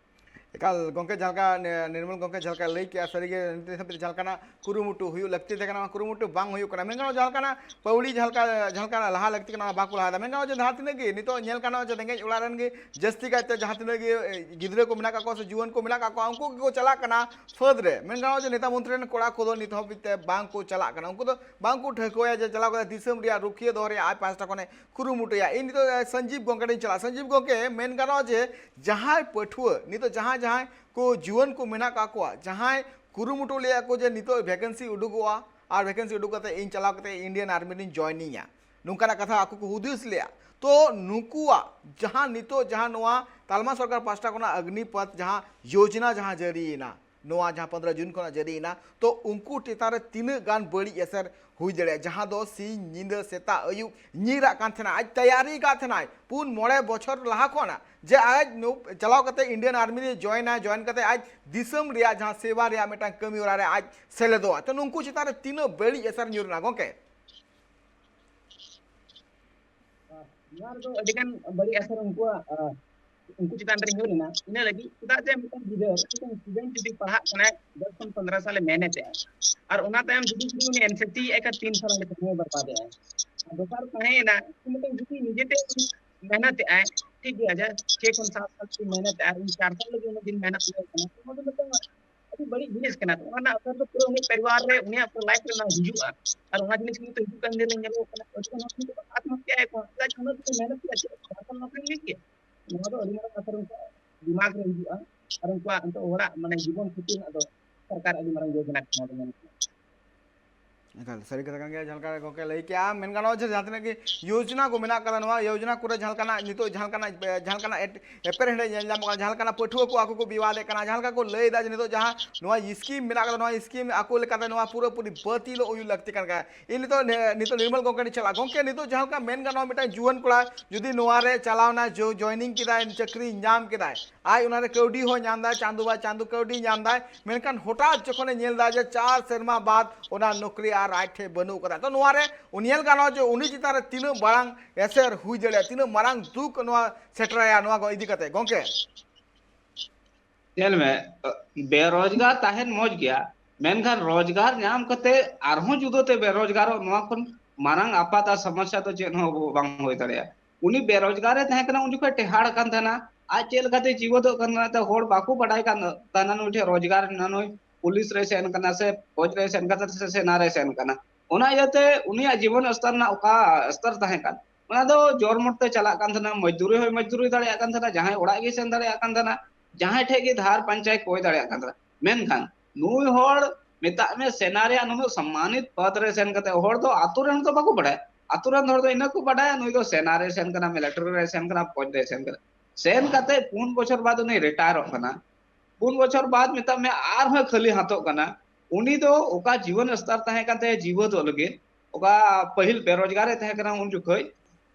ᱮᱠᱟᱞ ᱜᱚᱝᱠᱮ, ᱡᱟᱦᱟᱸ ᱞᱮᱠᱟ ᱱᱤᱨᱢᱚᱞ ᱜᱚᱝᱠᱮ ᱡᱟᱦᱟᱸ ᱞᱮᱠᱟ ᱞᱟᱹᱭ ᱠᱮᱜᱼᱟ, ᱥᱟᱹᱨᱤᱜᱮ ᱱᱤᱛ ᱫᱷᱟᱹᱵᱤᱡ ᱡᱟᱦᱟᱸ ᱞᱮᱠᱟᱱᱟᱜ ᱠᱩᱨᱩᱢᱩᱴᱩ ᱦᱩᱭᱩᱜ ᱞᱟᱹᱠᱛᱤ ᱛᱟᱦᱮᱸ ᱠᱟᱱᱟ, ᱚᱱᱟ ᱠᱩᱨᱩᱢᱩᱴᱩ ᱵᱟᱝ ᱦᱩᱭᱩᱜ ᱠᱟᱱᱟ᱾ ᱢᱮᱱ ᱜᱟᱱᱚᱜᱼᱟ, ᱡᱟᱦᱟᱸ ᱞᱮᱠᱟᱱᱟᱜ ᱯᱟᱹᱣᱲᱤ ᱡᱟᱦᱟᱸ ᱞᱮᱠᱟ, ᱡᱟᱦᱟᱸ ᱞᱮᱠᱟᱱᱟᱜ ᱞᱟᱦᱟ ᱞᱟᱹᱠᱛᱤ ᱠᱟᱱᱟ, ᱚᱱᱟ ᱵᱟᱠᱚ ᱞᱟᱦᱟᱭᱮᱫᱟ᱾ ᱢᱮᱱ ᱜᱟᱱᱚᱜᱼᱟ ᱡᱮ ᱡᱟᱦᱟᱸ ᱛᱤᱱᱟᱹᱜ ᱜᱮ ᱱᱤᱛᱚᱜ ᱧᱮᱞ ᱜᱟᱱᱚᱜᱼᱟ ᱡᱮ ᱨᱮᱸᱜᱮᱡ ᱚᱲᱟᱜ ᱨᱮᱱ ᱜᱮ ᱡᱟᱹᱥᱛᱤ ᱠᱟᱭᱛᱮ ᱡᱟᱦᱟᱸ ᱛᱤᱱᱟᱹᱜ ᱜᱮ, ᱮ, ᱜᱤᱫᱽᱨᱟᱹ ᱠᱚ ᱢᱮᱱᱟᱜ ᱠᱟᱜ ᱠᱚᱣᱟ ᱥᱮ ᱡᱩᱣᱟᱹᱱ ᱠᱚ ᱢᱮᱱᱟᱜ ᱠᱟᱜ ᱠᱚᱣᱟ, ᱩᱱᱠᱩ ᱜᱮᱠᱚ ᱪᱟᱞᱟᱜ ᱠᱟᱱᱟ ᱯᱷᱟᱹᱫᱽ ᱨᱮ᱾ ᱢᱮᱱ ᱜᱟᱱᱚᱜᱼᱟ ᱡᱮ ᱱᱮᱛᱟ ᱢᱚᱱᱛᱨᱤ ᱨᱮᱱ ᱠᱚᱲᱟ ᱠᱚᱫᱚ ᱱᱤᱛ ᱦᱟᱹᱵᱤᱡ ᱛᱮ ᱵᱟᱝ ᱠᱚ ᱪᱟᱞᱟᱜ ᱠᱟᱱᱟ᱾ ᱩᱱᱠᱩ ᱫᱚ ᱵᱟᱝ ᱠᱚ ᱴᱷᱟᱹᱣᱠᱟᱹᱭᱟ ᱡᱮ ᱪᱟᱞᱟᱣ ᱠᱟᱛᱮ ᱫᱤᱥᱚᱢ ᱨᱮᱭᱟᱜ ᱨᱩᱠᱷᱤᱭᱟᱹ ᱫᱚᱦᱚ ᱨᱮᱭᱟᱜ ᱟᱡ ᱯᱟᱦᱴᱟ ᱠᱷᱚᱱᱮ ᱠᱩᱨᱩᱢᱩᱴᱩᱭᱟ᱾ ᱤᱧ ᱱᱤᱛᱚᱜ, ᱮ, ᱥᱚᱧᱡᱤᱵᱽ ᱜᱚᱝᱠᱮ ᱴᱷᱮᱱ ᱤᱧ ᱪᱟᱞᱟᱜᱼᱟ᱾ ᱥᱚᱧᱡᱤᱵᱽ ᱜᱚᱝᱠᱮ, ᱢᱮᱱ ᱜᱟᱱᱚᱜᱼᱟ ᱡᱮ ᱡᱟᱦᱟᱸᱭ ᱯᱟᱹᱴᱷᱩᱣᱟᱹ ᱱᱤᱛᱚᱜ ᱡᱟᱦᱟᱸᱭ, ᱡᱟᱦᱟᱸᱭ ᱠᱚ ᱡᱩᱣᱟᱹᱱ ᱠᱚ ᱢᱮᱱᱟᱜ ᱠᱟᱜ ᱠᱚᱣᱟ, ᱡᱟᱦᱟᱸᱭ ᱠᱩᱨᱩᱢᱩᱴᱩ ᱞᱮᱫᱼᱟ ᱠᱚ ᱡᱮ ᱱᱤᱛᱚᱜ ᱵᱷᱮᱠᱮᱱᱥᱤ ᱩᱰᱩᱠᱚᱜᱼᱟ ᱟᱨ ᱵᱷᱮᱠᱮᱱᱥᱤ ᱩᱰᱩᱠ ᱠᱟᱛᱮ ᱤᱧ ᱪᱟᱞᱟᱣ ᱠᱟᱛᱮ ᱤᱱᱰᱤᱭᱟᱱ ᱟᱨᱢᱤ ᱨᱤᱧ ᱡᱚᱭᱮᱱᱤᱝᱟ, ᱱᱚᱝᱠᱟᱱᱟᱜ ᱠᱟᱛᱷᱟ ᱟᱠᱚ ᱠᱚ ᱦᱩᱫᱤᱥ ᱞᱮᱫᱼᱟ᱾ ᱛᱚ ᱱᱩᱠᱩᱣᱟᱜ ᱡᱟᱦᱟᱸ ᱱᱤᱛᱚᱜ ᱡᱟᱦᱟᱸ ᱱᱚᱣᱟ ᱛᱟᱞᱢᱟ ᱥᱚᱨᱠᱟᱨ ᱯᱟᱦᱴᱟ ᱠᱷᱚᱱᱟᱜ ᱚᱜᱽᱱᱤᱯᱚᱛᱷ ᱡᱟᱦᱟᱸ ᱭᱳᱡᱽᱱᱟ ᱡᱟᱦᱟᱸ ᱡᱟᱹᱨᱤᱭᱮᱱᱟ, ᱱᱚᱣᱟ ᱡᱟᱦᱟᱸ ᱯᱚᱱᱫᱽᱨᱚ ᱡᱩᱱ ᱠᱷᱚᱱᱟᱜ ᱡᱟᱹᱨᱤᱭᱮᱱᱟ, ᱛᱚ ᱩᱱᱠᱩ ᱪᱮᱛᱟᱱ ᱨᱮ ᱛᱤᱱᱟᱹᱜ ᱜᱟᱱ ᱵᱟᱹᱲᱤᱡ ᱮᱥᱮᱨ ᱦᱩᱭ ᱫᱟᱲᱮᱭᱟᱜᱼᱟ, ᱡᱟᱦᱟᱸ ᱫᱚ ᱥᱤᱧ ᱧᱤᱫᱟᱹ ᱥᱮᱛᱟᱜ ᱟᱹᱭᱩᱵ ᱧᱤᱨᱟᱜ ᱠᱟᱱ ᱛᱟᱦᱮᱱᱟ, ᱟᱡ ᱛᱮᱭᱟᱨᱤ ᱠᱟᱫ ᱛᱟᱦᱮᱱᱟᱭ ᱯᱩᱱ ᱢᱚᱬᱮ ᱵᱚᱪᱷᱚᱨ ᱞᱟᱦᱟ ᱠᱷᱚᱱᱟᱜ ᱡᱮ ᱟᱡ ᱱᱩ-, ᱪᱟᱞᱟᱣ ᱠᱟᱛᱮ ᱤᱱᱰᱤᱭᱟᱱ ᱟᱨᱢᱤ ᱨᱮ ᱡᱚᱭᱮᱱᱟ, ᱡᱚᱭᱮᱱ ᱠᱟᱛᱮ ᱟᱡ ᱫᱤᱥᱚᱢ ᱨᱮᱭᱟᱜ ᱡᱟᱦᱟᱸ ᱥᱮᱵᱟ ᱨᱮᱭᱟᱜ ᱢᱤᱫᱴᱟᱝ ᱠᱟᱹᱢᱤ ᱦᱚᱨᱟ ᱨᱮ ᱟᱡ ᱥᱮᱞᱮᱫᱚᱜᱼᱟ᱾ ᱛᱚ ᱱᱩᱠᱩ ᱪᱮᱛᱟᱱ ᱨᱮ ᱛᱤᱱᱟᱹᱜ ᱵᱟᱹᱲᱤᱡ ᱮᱥᱮᱨ ᱧᱩᱨ ᱮᱱᱟ ᱜᱚᱝᱠᱮ? ᱱᱚᱣᱟ ᱨᱮᱫᱚ ᱟᱹᱰᱤᱜᱟᱱ ᱵᱟᱹᱲᱤᱡ ᱟᱥᱚᱨ ᱩᱱᱠᱩᱣᱟᱜ, ᱟᱸ, ᱩᱱᱠᱩ ᱪᱮᱛᱟᱱ ᱨᱮ ᱧᱩᱨ ᱮᱱᱟ᱾ ᱤᱱᱟᱹ ᱞᱟᱹᱜᱤᱫ ᱪᱮᱫᱟᱜ ᱡᱮ ᱢᱤᱫᱴᱟᱝ ᱜᱤᱫᱟᱹᱨ, ᱢᱤᱫᱴᱟᱝ student ᱡᱩᱫᱤ ᱯᱟᱲᱦᱟᱜ ᱠᱟᱱᱟᱭ, ᱫᱚᱥ ᱠᱷᱚᱱ ᱯᱚᱱᱫᱽᱨᱚ ᱥᱟᱞᱮ ᱢᱮᱦᱱᱚᱛᱮᱜᱼᱟ, ᱟᱨ ᱚᱱᱟ ᱛᱟᱭᱚᱢ ᱡᱩᱫᱤ ᱡᱩᱫᱤ ᱩᱱᱤ NCC ᱮ ᱠᱷᱟᱱ ᱛᱤᱱ ᱥᱟᱞ ᱚᱸᱰᱮ ᱥᱚᱢᱚᱭ ᱵᱚᱨᱵᱟᱫᱮᱜᱼᱟᱭ᱾ ᱟᱨ ᱫᱚᱥᱟᱨ ᱛᱟᱦᱮᱸᱭᱮᱱᱟ, ᱢᱤᱫᱴᱟᱝ ᱡᱩᱫᱤ ᱱᱤᱡᱮᱛᱮ ᱩᱱᱤ ᱢᱮᱦᱱᱚᱛᱮᱜᱼᱟᱭ, ᱴᱷᱤᱠ ᱜᱮᱭᱟ, ᱡᱮ ᱪᱷᱮ ᱠᱷᱚᱱ ᱥᱟᱛ ᱥᱟᱞ ᱡᱩᱫᱤ ᱢᱮᱦᱱᱚᱛᱮᱜᱼᱟᱭ, ᱟᱨ ᱩᱱᱤ ᱪᱟᱨ ᱥᱟᱞ ᱞᱟᱹᱜᱤᱫ ᱩᱱᱟᱹᱜ ᱫᱤᱱ ᱢᱮᱦᱱᱚᱛ ᱦᱩᱭᱩᱜ ᱠᱟᱱᱟ, ᱚᱱᱟ ᱫᱚ ᱢᱤᱫᱴᱟᱝ ᱟᱹᱰᱤ ᱵᱟᱹᱲᱤᱡ ᱡᱤᱱᱤᱥ ᱠᱟᱱᱟ᱾ ᱛᱚ ᱚᱱᱟ ᱨᱮᱱᱟᱜ ᱟᱥᱚᱨ ᱫᱚ ᱯᱩᱨᱟᱹ ᱩᱱᱤ ᱯᱚᱨᱤᱵᱟᱨ ᱨᱮ, ᱩᱱᱤᱭᱟᱜ ᱯᱩᱨᱟᱹ life ᱨᱮ ᱚᱱᱟ ᱦᱤᱡᱩᱜᱼᱟ᱾ ᱟᱨ ᱚᱱᱟ ᱡᱤᱱᱤᱥ ᱠᱤᱱᱛᱩ ᱦᱤᱡᱩᱜ ᱠᱟᱱ ᱫᱤᱱ ᱨᱮ ᱧᱮᱞᱚᱜ ᱠᱟᱱᱟ, ᱟᱹᱰᱤ ᱜᱟᱱ ᱦᱚᱲ ᱠᱤᱱᱛᱩ ᱠᱚ ᱟᱛᱢᱚᱦᱚᱛᱛᱟᱭᱮᱫ ᱠᱚᱣᱟ᱾ ᱪᱮᱫᱟᱜ ᱪᱚ ᱩᱱᱟᱹᱜ ᱫᱤᱱ ᱢᱮᱦᱱᱚᱛ ᱠᱮᱫᱟ, ᱪᱮᱫ ᱵᱟᱝ ᱠᱟᱱᱟ, ᱚᱱᱟ ᱠᱷᱟᱱ ᱞᱟᱹᱭ ᱠᱮᱭᱟ᱾ ᱱᱚᱣᱟ ᱫᱚ ᱟᱹᱰᱤ ᱢᱟᱨᱟᱝ ᱟᱥᱚᱨ ᱩᱱᱠᱩᱣᱟᱜ ᱫᱤᱢᱟᱜᱽ ᱨᱮ ᱦᱤᱡᱩᱜᱼᱟ᱾ ᱟᱨ ᱩᱱᱠᱩᱣᱟᱜ ᱱᱤᱛᱚᱜ ᱦᱚᱲᱟᱜ ᱢᱟᱱᱮ ᱡᱤᱵᱚᱱ ᱠᱷᱚᱛᱤ ᱨᱮᱱᱟᱜ ᱫᱚ ᱥᱚᱨᱠᱟᱨ ᱟᱹᱰᱤ ᱢᱟᱨᱟᱝ ᱡᱳᱡᱚᱱᱟ ᱠᱟᱱᱟ ᱢᱮᱱ ᱜᱟᱱᱚᱜᱼᱟ᱾ ᱮᱠᱟᱞ ᱥᱟᱹᱨᱤ ᱠᱟᱛᱷᱟ ᱠᱟᱱ ᱜᱮᱭᱟ, ᱡᱟᱦᱟᱸ ᱞᱮᱠᱟ ᱜᱚᱢᱠᱮ ᱞᱟᱹᱭ ᱠᱮᱜᱼᱟ᱾ ᱢᱮᱱ ᱜᱟᱱᱚᱜᱼᱟ ᱡᱮ ᱡᱟᱦᱟᱸ ᱛᱤᱱᱟᱹᱜ ᱜᱮ ᱭᱳᱡᱽᱱᱟ ᱠᱚ ᱢᱮᱱᱟᱜ ᱠᱟᱫᱟ, ᱱᱚᱣᱟ ᱭᱳᱡᱽᱱᱟ ᱠᱚᱨᱮ ᱡᱟᱦᱟᱸ ᱞᱮᱠᱟᱱᱟᱜ ᱱᱤᱛᱚᱜ ᱡᱟᱦᱟᱸ ᱞᱮᱠᱟᱱᱟᱜ, ᱮ, ᱡᱟᱦᱟᱸ ᱞᱮᱠᱟᱱᱟᱜ ᱮᱯ-, ᱮᱯᱮᱨᱦᱮᱸᱰᱮᱡ ᱧᱮᱞ ᱧᱟᱢᱚᱜ ᱠᱟᱱᱟ, ᱡᱟᱦᱟᱸ ᱞᱮᱠᱟᱱᱟᱜ ᱯᱟᱹᱴᱷᱩᱣᱟᱹ ᱠᱚ ᱟᱠᱚ ᱠᱚ ᱵᱤᱵᱟᱫᱮᱫ ᱠᱟᱱᱟ, ᱡᱟᱦᱟᱸ ᱞᱮᱠᱟ ᱠᱚ ᱞᱟᱹᱭᱫᱟ ᱡᱮ ᱱᱤᱛᱚᱜ ᱡᱟᱦᱟᱸ ᱱᱚᱣᱟ ᱥᱠᱤᱢ ᱢᱮᱱᱟᱜ ᱠᱟᱫᱟ, ᱱᱚᱣᱟ ᱥᱠᱤᱢ ᱟᱠᱚ ᱞᱮᱠᱟᱛᱮ ᱱᱚᱣᱟ ᱯᱩᱨᱟᱹᱯᱩᱨᱤ ᱵᱟᱹᱛᱤᱞᱚᱜ ᱦᱩᱭᱩᱜ ᱞᱟᱹᱠᱛᱤ ᱠᱟᱱ ᱜᱮᱭᱟ᱾ ᱤᱧ ᱱᱤᱛᱚᱜ ᱱᱤ-, ᱱᱤᱛᱚᱜ ᱱᱤᱨᱢᱚᱞ ᱜᱚᱢᱠᱮ ᱴᱷᱮᱱ ᱪᱟᱞᱟᱜᱼᱟ᱾ ᱜᱚᱢᱠᱮ, ᱱᱤᱛᱚᱜ ᱡᱟᱦᱟᱸ ᱞᱮᱠᱟ ᱢᱮᱱ ᱜᱟᱱᱚᱜᱼᱟ, ᱢᱤᱫᱴᱟᱝ ᱡᱩᱣᱟᱹᱱ ᱠᱚᱲᱟ ᱡᱩᱫᱤ ᱱᱚᱣᱟ ᱨᱮ ᱪᱟᱞᱟᱣᱱᱟ, ᱡᱚ-, ᱡᱚᱭᱮᱱᱤᱝ ᱠᱮᱫᱟᱭ, ᱪᱟᱹᱠᱨᱤ ᱧᱟᱢ ᱠᱮᱫᱟᱭ, ᱟᱡ ᱚᱱᱟᱨᱮ ᱠᱟᱹᱣᱰᱤ ᱦᱚᱸ ᱧᱟᱢ ᱫᱟᱭ, ᱪᱟᱸᱫᱳ ᱵᱟᱭ ᱪᱟᱸᱫᱳ ᱠᱟᱹᱣᱰᱤ ᱧᱟᱢ ᱫᱟᱭ, ᱢᱮᱱᱠᱷᱟᱱ ᱦᱚᱴᱟᱛ ᱡᱚᱠᱷᱚᱱᱮ ᱧᱮᱞ ᱫᱟ ᱡᱮ ᱪᱟᱨ ᱥᱮᱨᱢᱟ ᱵᱟᱫ ᱚᱱᱟ ᱱᱚᱠᱨᱤ ᱟᱨ ᱟᱡ ᱴᱷᱮᱱ ᱵᱟᱹᱱᱩᱜ ᱠᱟᱫᱟ᱾ ᱛᱚ ᱱᱚᱣᱟ ᱨᱮ ᱧᱮᱞ ᱜᱟᱱᱚᱜᱼᱟ ᱡᱮ ᱩᱱᱤ ᱪᱮᱛᱟᱱ ᱨᱮ ᱛᱤᱱᱟᱹᱜ ᱢᱟᱨᱟᱝ ᱮᱥᱮᱨ ᱦᱩᱭ ᱫᱟᱲᱮᱭᱟᱜᱼᱟ, ᱛᱤᱱᱟᱹᱜ ᱢᱟᱨᱟᱝ ᱫᱩᱠ ᱱᱚᱣᱟ ᱥᱮᱴᱮᱨᱟᱭᱟ, ᱱᱚᱣᱟ ᱠᱚ ᱤᱫᱤ ᱠᱟᱛᱮ ᱜᱚᱝᱠᱮ? ᱧᱮᱞ ᱢᱮ, ᱵᱮᱨᱳᱡᱽᱜᱟᱨ ᱛᱟᱦᱮᱱ ᱢᱚᱡᱽ ᱜᱮᱭᱟ, ᱢᱮᱱᱠᱷᱟᱱ ᱨᱳᱡᱽᱜᱟᱨ ᱧᱟᱢ ᱠᱟᱛᱮ ᱟᱨᱦᱚᱸ ᱡᱩᱫᱟᱹᱛᱮ ᱵᱮᱨᱳᱡᱽᱜᱟᱨᱚᱜ, ᱱᱚᱣᱟ ᱠᱷᱚᱱ ᱢᱟᱨᱟᱝ ᱟᱯᱟᱛ ᱟᱨ ᱥᱚᱢᱚᱥᱥᱟ ᱫᱚ ᱪᱮᱫ ᱦᱚᱸ ᱵᱟᱝ ᱦᱩᱭ ᱫᱟᱲᱮᱭᱟᱜᱼᱟ᱾ ᱩᱱᱤ ᱵᱮᱨᱳᱡᱽᱜᱟᱨ ᱮ ᱛᱟᱦᱮᱸ ᱠᱟᱱᱟ, ᱩᱱ ᱡᱚᱠᱷᱚᱱ ᱴᱮᱦᱟᱲ ᱠᱟᱱ ᱛᱟᱦᱮᱱᱟ, ᱟᱡ ᱪᱮᱫ ᱞᱮᱠᱟᱛᱮ ᱡᱤᱣᱮᱫᱚᱜ ᱠᱟᱱᱟ, ᱛᱮ ᱦᱚᱲ ᱵᱟᱠᱚ ᱵᱟᱰᱟᱭ ᱠᱟᱱ ᱛᱟᱦᱮᱱᱟ ᱱᱩᱭ ᱴᱷᱮᱱ ᱨᱳᱡᱽᱜᱟᱨ ᱢᱮᱱᱟᱜᱼᱟ, ᱱᱩᱭ ᱯᱩᱞᱤᱥ ᱨᱮ ᱥᱮᱱ ᱠᱟᱱᱟ ᱥᱮ ᱯᱷᱚᱡᱽ ᱨᱮ ᱥᱮᱱ ᱠᱟᱱᱟ ᱥᱮ ᱥᱮᱱᱟ ᱨᱮ ᱥᱮᱱ ᱠᱟᱱᱟ᱾ ᱚᱱᱟ ᱤᱭᱟᱹᱛᱮ ᱩᱱᱤᱭᱟᱜ ᱡᱤᱵᱚᱱ ᱥᱛᱚᱨ ᱨᱮᱱᱟᱜ ᱚᱠᱟ ᱥᱛᱚᱨ ᱛᱟᱦᱮᱸ ᱠᱟᱱ, ᱚᱱᱟ ᱫᱚ ᱡᱳᱨ ᱢᱚᱴ ᱛᱮ ᱪᱟᱞᱟᱜ ᱠᱟᱱ ᱛᱟᱦᱮᱱᱟ, ᱢᱚᱡᱽᱫᱩᱨᱤ ᱦᱚᱸᱭ ᱢᱚᱡᱽᱫᱩᱨᱤ ᱫᱟᱲᱮᱭᱟᱜ ᱠᱟᱱ ᱛᱟᱦᱮᱱᱟ, ᱡᱟᱦᱟᱸᱭ ᱚᱲᱟᱜ ᱜᱮᱭ ᱥᱮᱱ ᱫᱟᱲᱮᱭᱟᱜ ᱠᱟᱱ ᱛᱟᱦᱮᱱᱟ, ᱡᱟᱦᱟᱸᱭ ᱴᱷᱮᱡ ᱜᱮ ᱫᱷᱟᱨ ᱯᱟᱧᱪᱟᱭ ᱠᱚᱭ ᱫᱟᱲᱮᱭᱟᱜ ᱠᱟᱱ ᱛᱟᱦᱮᱱᱟ᱾ ᱢᱮᱱᱠᱷᱟᱱ ᱱᱩᱭ ᱦᱚᱲ, ᱢᱮᱛᱟᱜ ᱢᱮ, ᱥᱮᱱᱟ ᱨᱮᱭᱟᱜ ᱱᱩᱱᱟᱹᱜ ᱥᱚᱢᱢᱟᱱᱤᱛ ᱯᱚᱫ ᱨᱮ ᱥᱮᱱ ᱠᱟᱛᱮ, ᱦᱚᱲ ᱫᱚ ᱟᱛᱳ ᱨᱮᱱ ᱫᱚ ᱵᱟᱠᱚ ᱵᱟᱰᱟᱭᱟ, ᱟᱛᱳ ᱨᱮᱱ ᱦᱚᱲ ᱫᱚ ᱤᱱᱟᱹ ᱠᱚ ᱵᱟᱰᱟᱭᱟ ᱱᱩᱭ ᱫᱚ ᱥᱮᱱᱟ ᱨᱮ ᱥᱮᱱ ᱠᱟᱱᱟ, ᱢᱤᱞᱤᱴᱟᱨᱤ ᱨᱮ ᱥᱮᱱ ᱠᱟᱱᱟ, ᱯᱷᱚᱡᱽ ᱨᱮ ᱥᱮᱱ ᱠᱟᱱᱟ᱾ ᱥᱮᱱ ᱠᱟᱛᱮ ᱯᱩᱱ ᱵᱚᱪᱷᱚᱨ ᱵᱟᱫ ᱩᱱᱤ ᱨᱤᱴᱟᱭᱟᱨᱚᱜ ᱠᱟᱱᱟ᱾ ᱯᱩᱱ ᱵᱚᱪᱷᱚᱨ ᱵᱟᱫ, ᱢᱮᱛᱟᱜ ᱢᱮ, ᱟᱨᱦᱚᱸ ᱠᱷᱟᱹᱞᱤ ᱦᱟᱛᱚᱜ ᱠᱟᱱᱟ᱾ ᱩᱱᱤ ᱫᱚ ᱚᱠᱟ ᱡᱤᱵᱚᱱ ᱥᱛᱚᱨ ᱛᱟᱦᱮᱸ ᱠᱟᱱ ᱛᱟᱭᱟ ᱡᱤᱣᱮᱫᱚᱜ ᱞᱟᱹᱜᱤᱫ, ᱚᱠᱟ ᱯᱟᱹᱦᱤᱞ ᱵᱮᱨᱳᱡᱽᱜᱟᱨ ᱮ ᱛᱟᱦᱮᱸ ᱠᱟᱱᱟ ᱩᱱ ᱡᱚᱠᱷᱚᱡ,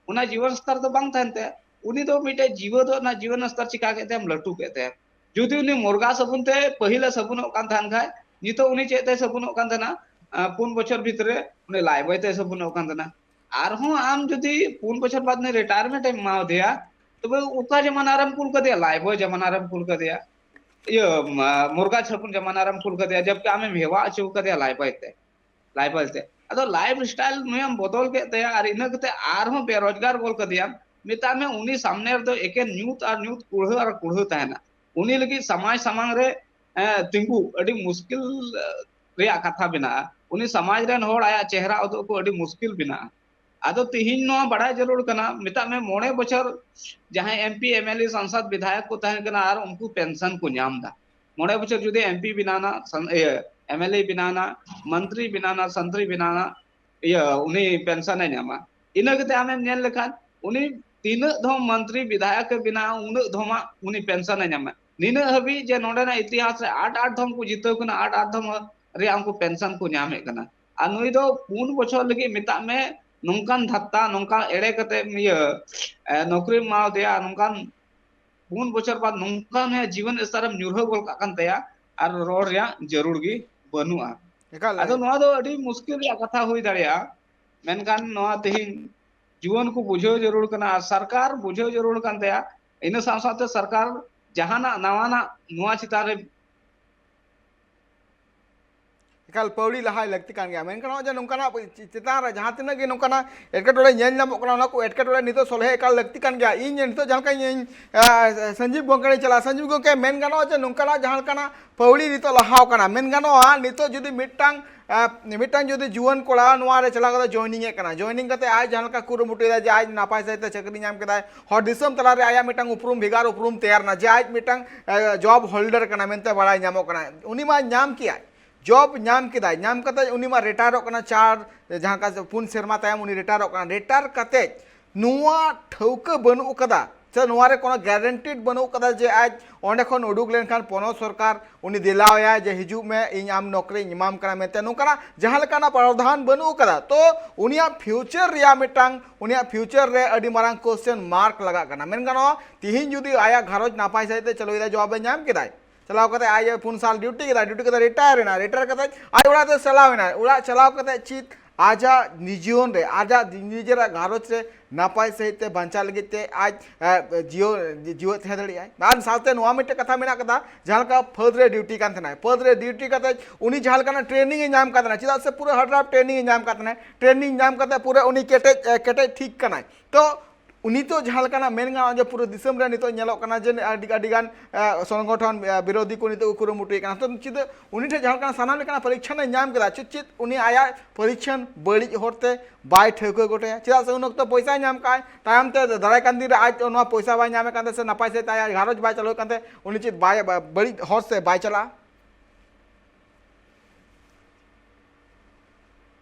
ᱚᱱᱟ ᱡᱤᱵᱚᱱ ᱥᱛᱚᱨ ᱫᱚ ᱵᱟᱝ ᱛᱟᱦᱮᱱ ᱛᱟᱭᱟ᱾ ᱩᱱᱤ ᱫᱚ ᱢᱤᱫᱴᱮᱡ ᱡᱤᱣᱮᱫᱚᱜ ᱨᱮᱱᱟᱜ ᱡᱤᱵᱚᱱ ᱥᱛᱚᱨ ᱪᱤᱠᱟ ᱠᱮᱫ ᱛᱟᱭᱟ, ᱞᱟᱹᱴᱩ ᱠᱮᱫ ᱛᱟᱭᱟ᱾ ᱡᱩᱫᱤ ᱩᱱᱤ ᱢᱩᱨᱜᱟ ᱥᱟᱵᱚᱱ ᱛᱮ ᱯᱟᱹᱦᱤᱞ ᱮ ᱥᱟᱵᱚᱱᱚᱜ ᱠᱟᱱ ᱛᱟᱦᱮᱱ ᱠᱷᱟᱡ, ᱱᱤᱛᱚᱜ ᱩᱱᱤ ᱪᱮᱫ ᱛᱮᱭ ᱥᱟᱵᱚᱱᱚᱜ ᱠᱟᱱ ᱛᱟᱦᱮᱱᱟ? ᱟᱸ, ᱯᱩᱱ ᱵᱚᱪᱷᱚᱨ ᱵᱷᱤᱛᱨᱤ ᱨᱮ ᱩᱱᱤ ᱞᱟᱭᱵᱚᱭ ᱛᱮᱭ ᱥᱟᱵᱚᱱᱚᱜ ᱠᱟᱱ ᱛᱟᱦᱮᱱᱟ᱾ ᱟᱨᱦᱚᱸ ᱟᱢ ᱡᱩᱫᱤ ᱯᱩᱱ ᱵᱚᱪᱷᱚᱨ ᱵᱟᱫ ᱩᱱᱤ ᱨᱤᱴᱟᱭᱟᱨᱢᱮᱱᱴ ᱮᱢ ᱮᱢᱟᱣᱟᱫᱮᱭᱟ, ᱛᱚᱵᱮ ᱚᱠᱟ ᱡᱟᱢᱟᱱᱟ ᱨᱮᱢ ᱠᱩᱞ ᱠᱟᱫᱮᱭᱟ? ᱞᱟᱭᱵᱚᱭ ᱡᱟᱢᱟᱱᱟ ᱨᱮᱢ ᱠᱩᱞ ᱠᱟᱫᱮᱭᱟ, ᱤᱭᱟᱹ, ᱢᱟ-, ᱢᱩᱨᱜᱟ ᱥᱟᱵᱚᱱ ᱡᱟᱢᱟᱱᱟ ᱨᱮᱢ ᱠᱩᱞ ᱠᱟᱫᱮᱭᱟ, ᱡᱚᱵᱠᱤ ᱟᱢᱮᱢ ᱦᱮᱣᱟ ᱦᱚᱪᱚ ᱠᱟᱫᱮᱭᱟ ᱞᱟᱭᱵᱚᱭ ᱛᱮ, ᱞᱟᱭᱵᱚᱭ ᱛᱮ᱾ ᱟᱫᱚ ᱞᱟᱭᱤᱯᱷ ᱥᱴᱟᱭᱤᱞ ᱱᱩᱭᱮᱢ ᱵᱚᱫᱚᱞ ᱠᱮᱫ ᱛᱟᱭᱟ ᱟᱨ ᱤᱱᱟᱹ ᱠᱟᱛᱮ ᱟᱨᱦᱚᱸ ᱵᱮᱨᱳᱡᱽᱜᱟᱨ ᱜᱚᱞ ᱠᱟᱫᱮᱭᱟᱢ᱾ ᱢᱮᱛᱟᱜ ᱢᱮ ᱩᱱᱤ ᱥᱟᱢᱱᱮ ᱨᱮᱫᱚ ᱮᱠᱮᱱ ᱧᱩᱛ ᱟᱨ ᱧᱩᱛ, ᱠᱩᱲᱦᱟᱹ ᱟᱨ ᱠᱩᱲᱦᱟᱹ ᱛᱟᱦᱮᱱᱟ᱾ ᱩᱱᱤ ᱞᱟᱹᱜᱤᱫ ᱥᱚᱢᱟᱡᱽ ᱥᱟᱢᱟᱝ ᱨᱮ, ᱮ, ᱛᱤᱸᱜᱩ ᱟᱹᱰᱤ ᱢᱩᱥᱠᱤᱞ, ᱮ, ᱨᱮᱭᱟᱜ ᱠᱟᱛᱷᱟ ᱵᱮᱱᱟᱜᱼᱟ᱾ ᱩᱱᱤ ᱥᱚᱢᱟᱡᱽ ᱨᱮᱱ ᱦᱚᱲ ᱟᱭᱟᱜ ᱪᱮᱦᱨᱟ ᱩᱫᱩᱜ ᱠᱚ ᱟᱹᱰᱤ ᱢᱩᱥᱠᱤᱞ ᱵᱮᱱᱟᱜᱼᱟ᱾ ᱟᱫᱚ ᱛᱤᱦᱤᱧ ᱱᱚᱣᱟ ᱵᱟᱲᱟᱭ ᱡᱟᱹᱨᱩᱲ ᱠᱟᱱᱟ, ᱢᱮᱛᱟᱜ ᱢᱮ ᱢᱚᱬᱮ ᱵᱚᱪᱷᱚᱨ ᱡᱟᱦᱟᱸᱭ M P, M L A, ᱥᱟᱝᱥᱚᱫ, ᱵᱤᱫᱷᱟᱭᱚᱠ ᱠᱚ ᱛᱟᱦᱮᱸ ᱠᱟᱱᱟ ᱟᱨ ᱩᱱᱠᱩ ᱯᱮᱱᱥᱚᱱ ᱠᱚ ᱧᱟᱢ ᱮᱫᱟ᱾ ᱢᱚᱬᱮ ᱵᱚᱪᱷᱚᱨ ᱡᱩᱫᱤ ᱮᱢ ᱯᱤ ᱵᱮᱱᱟᱣᱱᱟ, ᱥᱟᱱ-, ᱤᱭᱟᱹ, ᱮᱢ ᱮᱞ ᱮ ᱵᱮᱱᱟᱣᱱᱟ, ᱢᱚᱱᱛᱨᱤ ᱵᱮᱱᱟᱣᱱᱟ, ᱥᱚᱱᱛᱨᱤ ᱵᱮᱱᱟᱣᱱᱟ, ᱤᱭᱟᱹ, ᱩᱱᱤ ᱯᱮᱱᱥᱚᱱ ᱮ ᱧᱟᱢᱟ᱾ ᱤᱱᱟᱹ ᱠᱟᱛᱮ ᱟᱢᱮᱢ ᱧᱮᱞ ᱞᱮᱠᱷᱟᱱ ᱩᱱᱤ ᱛᱤᱱᱟᱹᱜ ᱫᱷᱚᱢ ᱢᱚᱱᱛᱨᱤ, ᱵᱤᱫᱷᱟᱭᱚᱠ ᱮ ᱵᱮᱱᱟᱣᱟ, ᱩᱱᱟᱹᱜ ᱫᱷᱚᱢᱟᱜ ᱩᱱᱤ ᱯᱮᱱᱥᱚᱱ ᱮ ᱧᱟᱢᱟ᱾ ᱱᱤᱱᱟᱹᱜ ᱦᱟᱹᱵᱤᱡ ᱡᱮ ᱱᱚᱰᱮᱱᱟᱜ ᱤᱛᱤᱦᱟᱥ ᱨᱮ ᱟᱴ, ᱟᱴ ᱫᱷᱚᱢ ᱠᱚ ᱡᱤᱛᱟᱹᱣ ᱠᱟᱱᱟ, ᱟᱴ, ᱟᱴ ᱫᱷᱚᱢ ᱨᱮᱭᱟᱜ ᱩᱱᱠᱩ ᱯᱮᱱᱥᱚᱱ ᱠᱚ ᱧᱟᱢᱮᱫ ᱠᱟᱱᱟ᱾ ᱟᱨ ᱱᱩᱭ ᱫᱚ ᱯᱩᱱ ᱵᱚᱪᱷᱚᱨ ᱞᱟᱹᱜᱤᱫ, ᱢᱮᱛᱟᱜ ᱢᱮ, ᱱᱚᱝᱠᱟᱱ ᱫᱷᱟᱛᱛᱟ, ᱱᱚᱝᱠᱟ ᱮᱲᱮ ᱠᱟᱛᱮ, ᱤᱭᱟᱹ, ᱮ, ᱱᱚᱠᱨᱤᱢ ᱮᱢᱟᱣᱟᱫᱮᱭᱟ, ᱱᱚᱝᱠᱟᱱ ᱯᱩᱱ ᱵᱚᱪᱷᱚᱨ ᱵᱟᱫ ᱱᱚᱝᱠᱟ ᱩᱱᱤᱭᱟᱜ ᱡᱤᱵᱚᱱ ᱥᱛᱚᱨᱮᱢ ᱧᱩᱨᱦᱟᱹ ᱜᱚᱫ ᱠᱟᱜ ᱠᱟᱱ ᱛᱟᱭᱟ, ᱟᱨ ᱨᱚᱲ ᱨᱮᱭᱟᱜ ᱡᱟᱹᱨᱩᱲ ᱜᱮ ᱵᱟᱹᱱᱩᱜᱼᱟ᱾ ᱮᱠᱟᱞ᱾ ᱟᱫᱚ ᱱᱚᱣᱟ ᱫᱚ ᱟᱹᱰᱤ ᱢᱩᱥᱠᱤᱞ ᱨᱮᱭᱟᱜ ᱠᱟᱛᱷᱟ ᱦᱩᱭ ᱫᱟᱲᱮᱭᱟᱜᱼᱟ, ᱢᱮᱱᱠᱷᱟᱱ ᱱᱚᱣᱟ ᱛᱮᱦᱮᱧ ᱡᱩᱣᱟᱹᱱ ᱠᱚ ᱵᱩᱡᱷᱟᱹᱣ ᱡᱟᱹᱨᱩᱲ ᱠᱟᱱᱟ ᱟᱨ ᱥᱚᱨᱠᱟᱨ ᱵᱩᱡᱷᱟᱹᱣ ᱡᱟᱹᱨᱩᱲ ᱠᱟᱱ ᱛᱟᱭᱟ᱾ ᱤᱱᱟᱹ ᱥᱟᱶ ᱥᱟᱶᱛᱮ ᱥᱚᱨᱠᱟᱨ ᱡᱟᱦᱟᱱᱟᱜ ᱱᱟᱣᱟᱱᱟᱜ ᱱᱚᱣᱟ ᱪᱮᱛᱟᱱ ᱨᱮ ᱮᱠᱟᱞ ᱯᱟᱹᱣᱲᱤ ᱞᱟᱦᱟᱭ ᱞᱟᱹᱠᱛᱤ ᱠᱟᱱ ᱜᱮᱭᱟ᱾ ᱢᱮᱱᱠᱷᱟᱱ ᱱᱚᱜᱼᱚᱭ ᱡᱮ ᱱᱚᱝᱠᱟᱱᱟᱜ ᱪᱮ-, ᱪᱮᱛᱟᱱ ᱨᱮ ᱡᱟᱦᱟᱸ ᱛᱤᱱᱟᱹᱜ ᱜᱮ ᱱᱚᱝᱠᱟᱱᱟᱜ ᱮᱴᱠᱮᱴᱚᱬᱮ ᱧᱮᱞ ᱧᱟᱢᱚᱜ ᱠᱟᱱᱟ, ᱚᱱᱟ ᱠᱚ ᱮᱴᱠᱮᱴᱚᱬᱮ ᱱᱤᱛᱚᱜ ᱥᱚᱞᱦᱮ ᱮᱠᱟᱞ ᱞᱟᱹᱠᱛᱤ ᱠᱟᱱ ᱜᱮᱭᱟ᱾ ᱤᱧ ᱱᱤᱛᱚᱜ ᱡᱟᱦᱟᱸ ᱞᱮᱠᱟ ᱤᱧ, ᱟ, ᱥᱚᱧᱡᱤᱵ ᱜᱚᱢᱠᱮ ᱴᱷᱮᱱ ᱪᱟᱞᱟᱜᱼᱟ, ᱥᱚᱧᱡᱤᱵ ᱜᱚᱢᱠᱮ, ᱢᱮᱱ ᱜᱟᱱᱚᱜᱼᱟ ᱡᱮ ᱱᱚᱝᱠᱟᱱᱟᱜ ᱡᱟᱦᱟᱸ ᱞᱮᱠᱟᱱᱟᱜ ᱯᱟᱹᱣᱲᱤ ᱱᱤᱛᱚᱜ ᱞᱟᱦᱟᱣ ᱠᱟᱱᱟ, ᱢᱮᱱ ᱜᱟᱱᱚᱜᱼᱟ ᱱᱤᱛᱚᱜ ᱡᱩᱫᱤ ᱢᱤᱫᱴᱟᱝ, ᱟ, ᱢᱤᱫᱴᱟᱝ ᱡᱩᱫᱤ ᱡᱩᱣᱟᱹᱱ ᱠᱚᱲᱟ ᱱᱚᱣᱟ ᱨᱮ ᱪᱟᱞᱟᱣ ᱠᱟᱛᱮ joining ᱮᱫ ᱠᱟᱱᱟ, joining ᱠᱟᱛᱮ ᱟᱡ ᱡᱟᱦᱟᱸ ᱞᱮᱠᱟ ᱠᱩᱨᱩᱢᱩᱴᱩᱭᱮᱫᱟ ᱡᱮ ᱟᱡ ᱱᱟᱯᱟᱭ ᱥᱟᱺᱦᱤᱡ ᱛᱮ ᱪᱟᱹᱠᱨᱤ ᱧᱟᱢ ᱠᱮᱫᱟᱭ, ᱦᱚᱲ ᱫᱤᱥᱚᱢ ᱛᱟᱞᱟᱨᱮ ᱟᱭᱟᱜ ᱢᱤᱫᱴᱟᱝ ᱩᱯᱨᱩᱢ, ᱵᱷᱮᱜᱟᱨ ᱩᱯᱨᱩᱢ ᱛᱮᱭᱟᱨ ᱮᱱᱟ ᱡᱮ ᱟᱡ ᱢᱤᱫᱴᱟᱝ, ᱮ, job holder ᱠᱟᱱᱟ ᱢᱮᱱᱛᱮ ᱵᱟᱲᱟᱭ ᱧᱟᱢᱚᱜ ᱠᱟᱱᱟ᱾ ᱩᱱᱤ ᱢᱟ ᱧᱟᱢ ᱠᱮᱭᱟᱭ, job ᱧᱟᱢ ᱠᱮᱫᱟᱭ, ᱧᱟᱢ ᱠᱟᱛᱮ ᱩᱱᱤ ᱢᱟ retireᱚᱜ ᱠᱟᱱᱟ, ᱪᱟᱨ, ᱡᱟᱦᱟᱸ ᱠᱟ-, ᱯᱩᱱ ᱥᱮᱨᱢᱟ ᱛᱟᱭᱚᱢ ᱩᱱᱤ retireᱚᱜ ᱠᱟᱱᱟ᱾ Retire ᱠᱟᱛᱮ ᱱᱚᱣᱟ ᱴᱷᱟᱹᱣᱠᱟᱹ ᱵᱟᱹᱱᱩᱜ ᱟᱠᱟᱫᱟ ᱥᱮ ᱱᱚᱣᱟ ᱨᱮ ᱠᱳᱱᱳ guaranteed ᱵᱟᱹᱱᱩᱜ ᱟᱠᱟᱫᱟ ᱡᱮ ᱟᱡ ᱚᱸᱰᱮ ᱠᱷᱚᱱ ᱩᱰᱩᱠ ᱞᱮᱱᱠᱷᱟᱱ ᱯᱚᱱᱚᱛ ᱥᱚᱨᱠᱟᱨ ᱩᱱᱤ ᱫᱮᱞᱟᱣᱟᱭᱟ ᱡᱮ, "ᱦᱤᱡᱩᱜ ᱢᱮ, ᱤᱧ ᱟᱢ ᱱᱚᱠᱨᱤᱧ ᱮᱢᱟᱢ ᱠᱟᱱᱟ" ᱢᱮᱱᱛᱮ, ᱱᱚᱝᱠᱟᱱᱟᱜ ᱡᱟᱦᱟᱸ ᱞᱮᱠᱟᱱᱟᱜ ᱯᱨᱟᱣᱫᱷᱟᱱ ᱵᱟᱹᱱᱩᱜ ᱟᱠᱟᱫᱟ᱾ ᱛᱚ ᱩᱱᱤᱭᱟᱜ future ᱨᱮᱭᱟᱜ ᱢᱤᱫᱴᱟᱝ, ᱩᱱᱤᱭᱟᱜ future ᱨᱮ ᱟᱹᱰᱤ ᱢᱟᱨᱟᱝ question mark ᱞᱟᱜᱟᱜ ᱠᱟᱱᱟ᱾ ᱢᱮᱱ ᱜᱟᱱᱚᱜᱼᱟ, ᱛᱤᱦᱤᱧ ᱡᱩᱫᱤ ᱟᱭᱟᱜ ᱜᱷᱟᱨᱚᱸᱡᱽ ᱱᱟᱯᱟᱭ ᱥᱟᱺᱦᱤᱡ ᱛᱮ ᱪᱟᱹᱞᱩᱭᱮᱫᱟ, job ᱮ ᱧᱟᱢ ᱠᱮᱫᱟᱭ, ᱪᱟᱞᱟᱣ ᱠᱟᱛᱮ ᱟᱡ ᱯᱩᱱ ᱥᱟᱞ duty ᱠᱮᱫᱟᱭ, duty ᱠᱟᱛᱮ retire ᱮᱱᱟᱭ, retire ᱠᱟᱛᱮ ᱟᱡ ᱚᱲᱟᱜ ᱛᱮ ᱪᱟᱞᱟᱣ ᱮᱱᱟᱭ, ᱚᱲᱟᱜ ᱪᱟᱞᱟᱣ ᱠᱟᱛᱮ ᱪᱮᱫ ᱟᱡᱟᱜ ᱡᱤᱭᱚᱱ ᱨᱮ, ᱟᱡᱟᱜ ᱱᱤᱡᱮᱨᱟᱜ ᱜᱷᱟᱨᱚᱸᱡᱽ ᱨᱮ ᱱᱟᱯᱟᱭ ᱥᱟᱺᱦᱤᱡ ᱛᱮ ᱵᱟᱧᱪᱟᱣ ᱞᱟᱹᱜᱤᱫ ᱛᱮ ᱟᱡ, ᱮ, ᱡᱤᱭᱚᱱ, ᱡᱤᱣᱮᱫ ᱛᱟᱦᱮᱸ ᱫᱟᱲᱮᱭᱟᱜᱼᱟᱭ? ᱟᱨ ᱥᱟᱶᱛᱮ ᱱᱚᱣᱟ ᱢᱤᱫᱴᱮᱱ ᱠᱟᱛᱷᱟ ᱢᱮᱱᱟᱜ ᱠᱟᱫᱟ, ᱡᱟᱦᱟᱸ ᱞᱮᱠᱟ ᱯᱷᱟᱹᱫᱽ ᱨᱮ duty ᱠᱟᱱ ᱛᱟᱦᱮᱱᱟᱭ, ᱯᱷᱟᱹᱫᱽ ᱨᱮ duty ᱠᱟᱛᱮ ᱩᱱᱤ ᱡᱟᱦᱟᱸ ᱞᱮᱠᱟᱱᱟᱜ training ᱮ ᱧᱟᱢ ᱠᱟᱫ ᱛᱟᱦᱮᱱᱟ, ᱪᱮᱫᱟᱜ ᱥᱮ ᱯᱩᱨᱟᱹ hard drive training ᱮ ᱧᱟᱢ ᱠᱟᱫ ᱛᱟᱦᱮᱱᱟ, training ᱧᱟᱢ ᱠᱟᱛᱮ ᱯᱩᱨᱟᱹ ᱩᱱᱤ ᱠᱮᱴᱮᱡ, ᱮ, ᱠᱮᱴᱮᱡ ᱴᱷᱤᱠ ᱠᱟᱱᱟᱭ᱾ ᱛᱚ ᱩᱱᱤ ᱛᱚ ᱡᱟᱦᱟᱸ ᱞᱮᱠᱟᱱᱟᱜ ᱢᱮᱱ ᱜᱟᱱᱚᱜᱼᱟ ᱡᱮ ᱯᱩᱨᱟᱹ ᱫᱤᱥᱚᱢ ᱨᱮ ᱱᱤᱛᱚᱜ ᱧᱮᱞᱚᱜ ᱠᱟᱱᱟ ᱡᱮ ᱟᱹᱰᱤ, ᱟᱹᱰᱤ ᱜᱟᱱ, ᱮ, ᱥᱚᱝᱜᱚᱴᱷᱚᱱ, ᱮ, ᱵᱤᱨᱳᱫᱷᱤ ᱠᱚ ᱱᱤᱛᱚᱜ ᱠᱚ ᱠᱩᱨᱩᱢᱩᱴᱩᱭᱮᱫ ᱠᱟᱱᱟ᱾ ᱛᱚ ᱪᱮᱫ ᱩᱱᱤ ᱴᱷᱮᱱ ᱡᱟᱦᱟᱸ ᱞᱮᱠᱟᱱᱟᱜ ᱥᱟᱱᱟᱢ ᱞᱮᱠᱟᱱᱟᱜ ᱯᱚᱨᱤᱠᱠᱷᱟᱱ ᱮ ᱧᱟᱢ ᱠᱮᱫᱟ, ᱪᱮᱫ, ᱪᱮᱫ ᱩᱱᱤ ᱟᱭᱟᱜ ᱯᱚᱨᱤᱠᱠᱷᱟᱱ ᱵᱟᱹᱲᱤᱡ ᱦᱚᱨᱛᱮ ᱵᱟᱭ ᱴᱷᱟᱹᱣᱠᱟᱹ ᱜᱚᱴᱟᱭᱟ? ᱪᱮᱫᱟᱜ ᱥᱮ ᱩᱱ ᱚᱠᱛᱚ ᱯᱚᱭᱥᱟᱭ ᱧᱟᱢ ᱠᱟᱜᱼᱟᱭ, ᱛᱟᱭᱚᱢ ᱛᱮ ᱫᱟᱨᱟᱭ ᱠᱟᱱ ᱫᱤᱱ ᱨᱮ ᱟᱡ ᱱᱚᱣᱟ ᱯᱚᱭᱥᱟ ᱵᱟᱭ ᱧᱟᱢᱮᱫ ᱠᱟᱱ ᱛᱟᱦᱮᱸ ᱥᱮ ᱱᱟᱯᱟᱭ ᱥᱟᱺᱦᱤᱡ ᱛᱮ ᱟᱭᱟᱜ ᱜᱷᱟᱨᱚᱸᱡᱽ ᱵᱟᱭ ᱪᱟᱹᱞᱩᱭᱮᱫ ᱠᱟᱱ ᱛᱟᱦᱮᱸ, ᱩᱱᱤ ᱪᱮᱫ ᱵᱟᱭ, ᱵᱟ-, ᱵᱟᱹᱲᱤᱡ ᱦᱚᱨ ᱥᱮᱫ ᱵᱟᱭ ᱪᱟᱞᱟᱜᱼᱟ?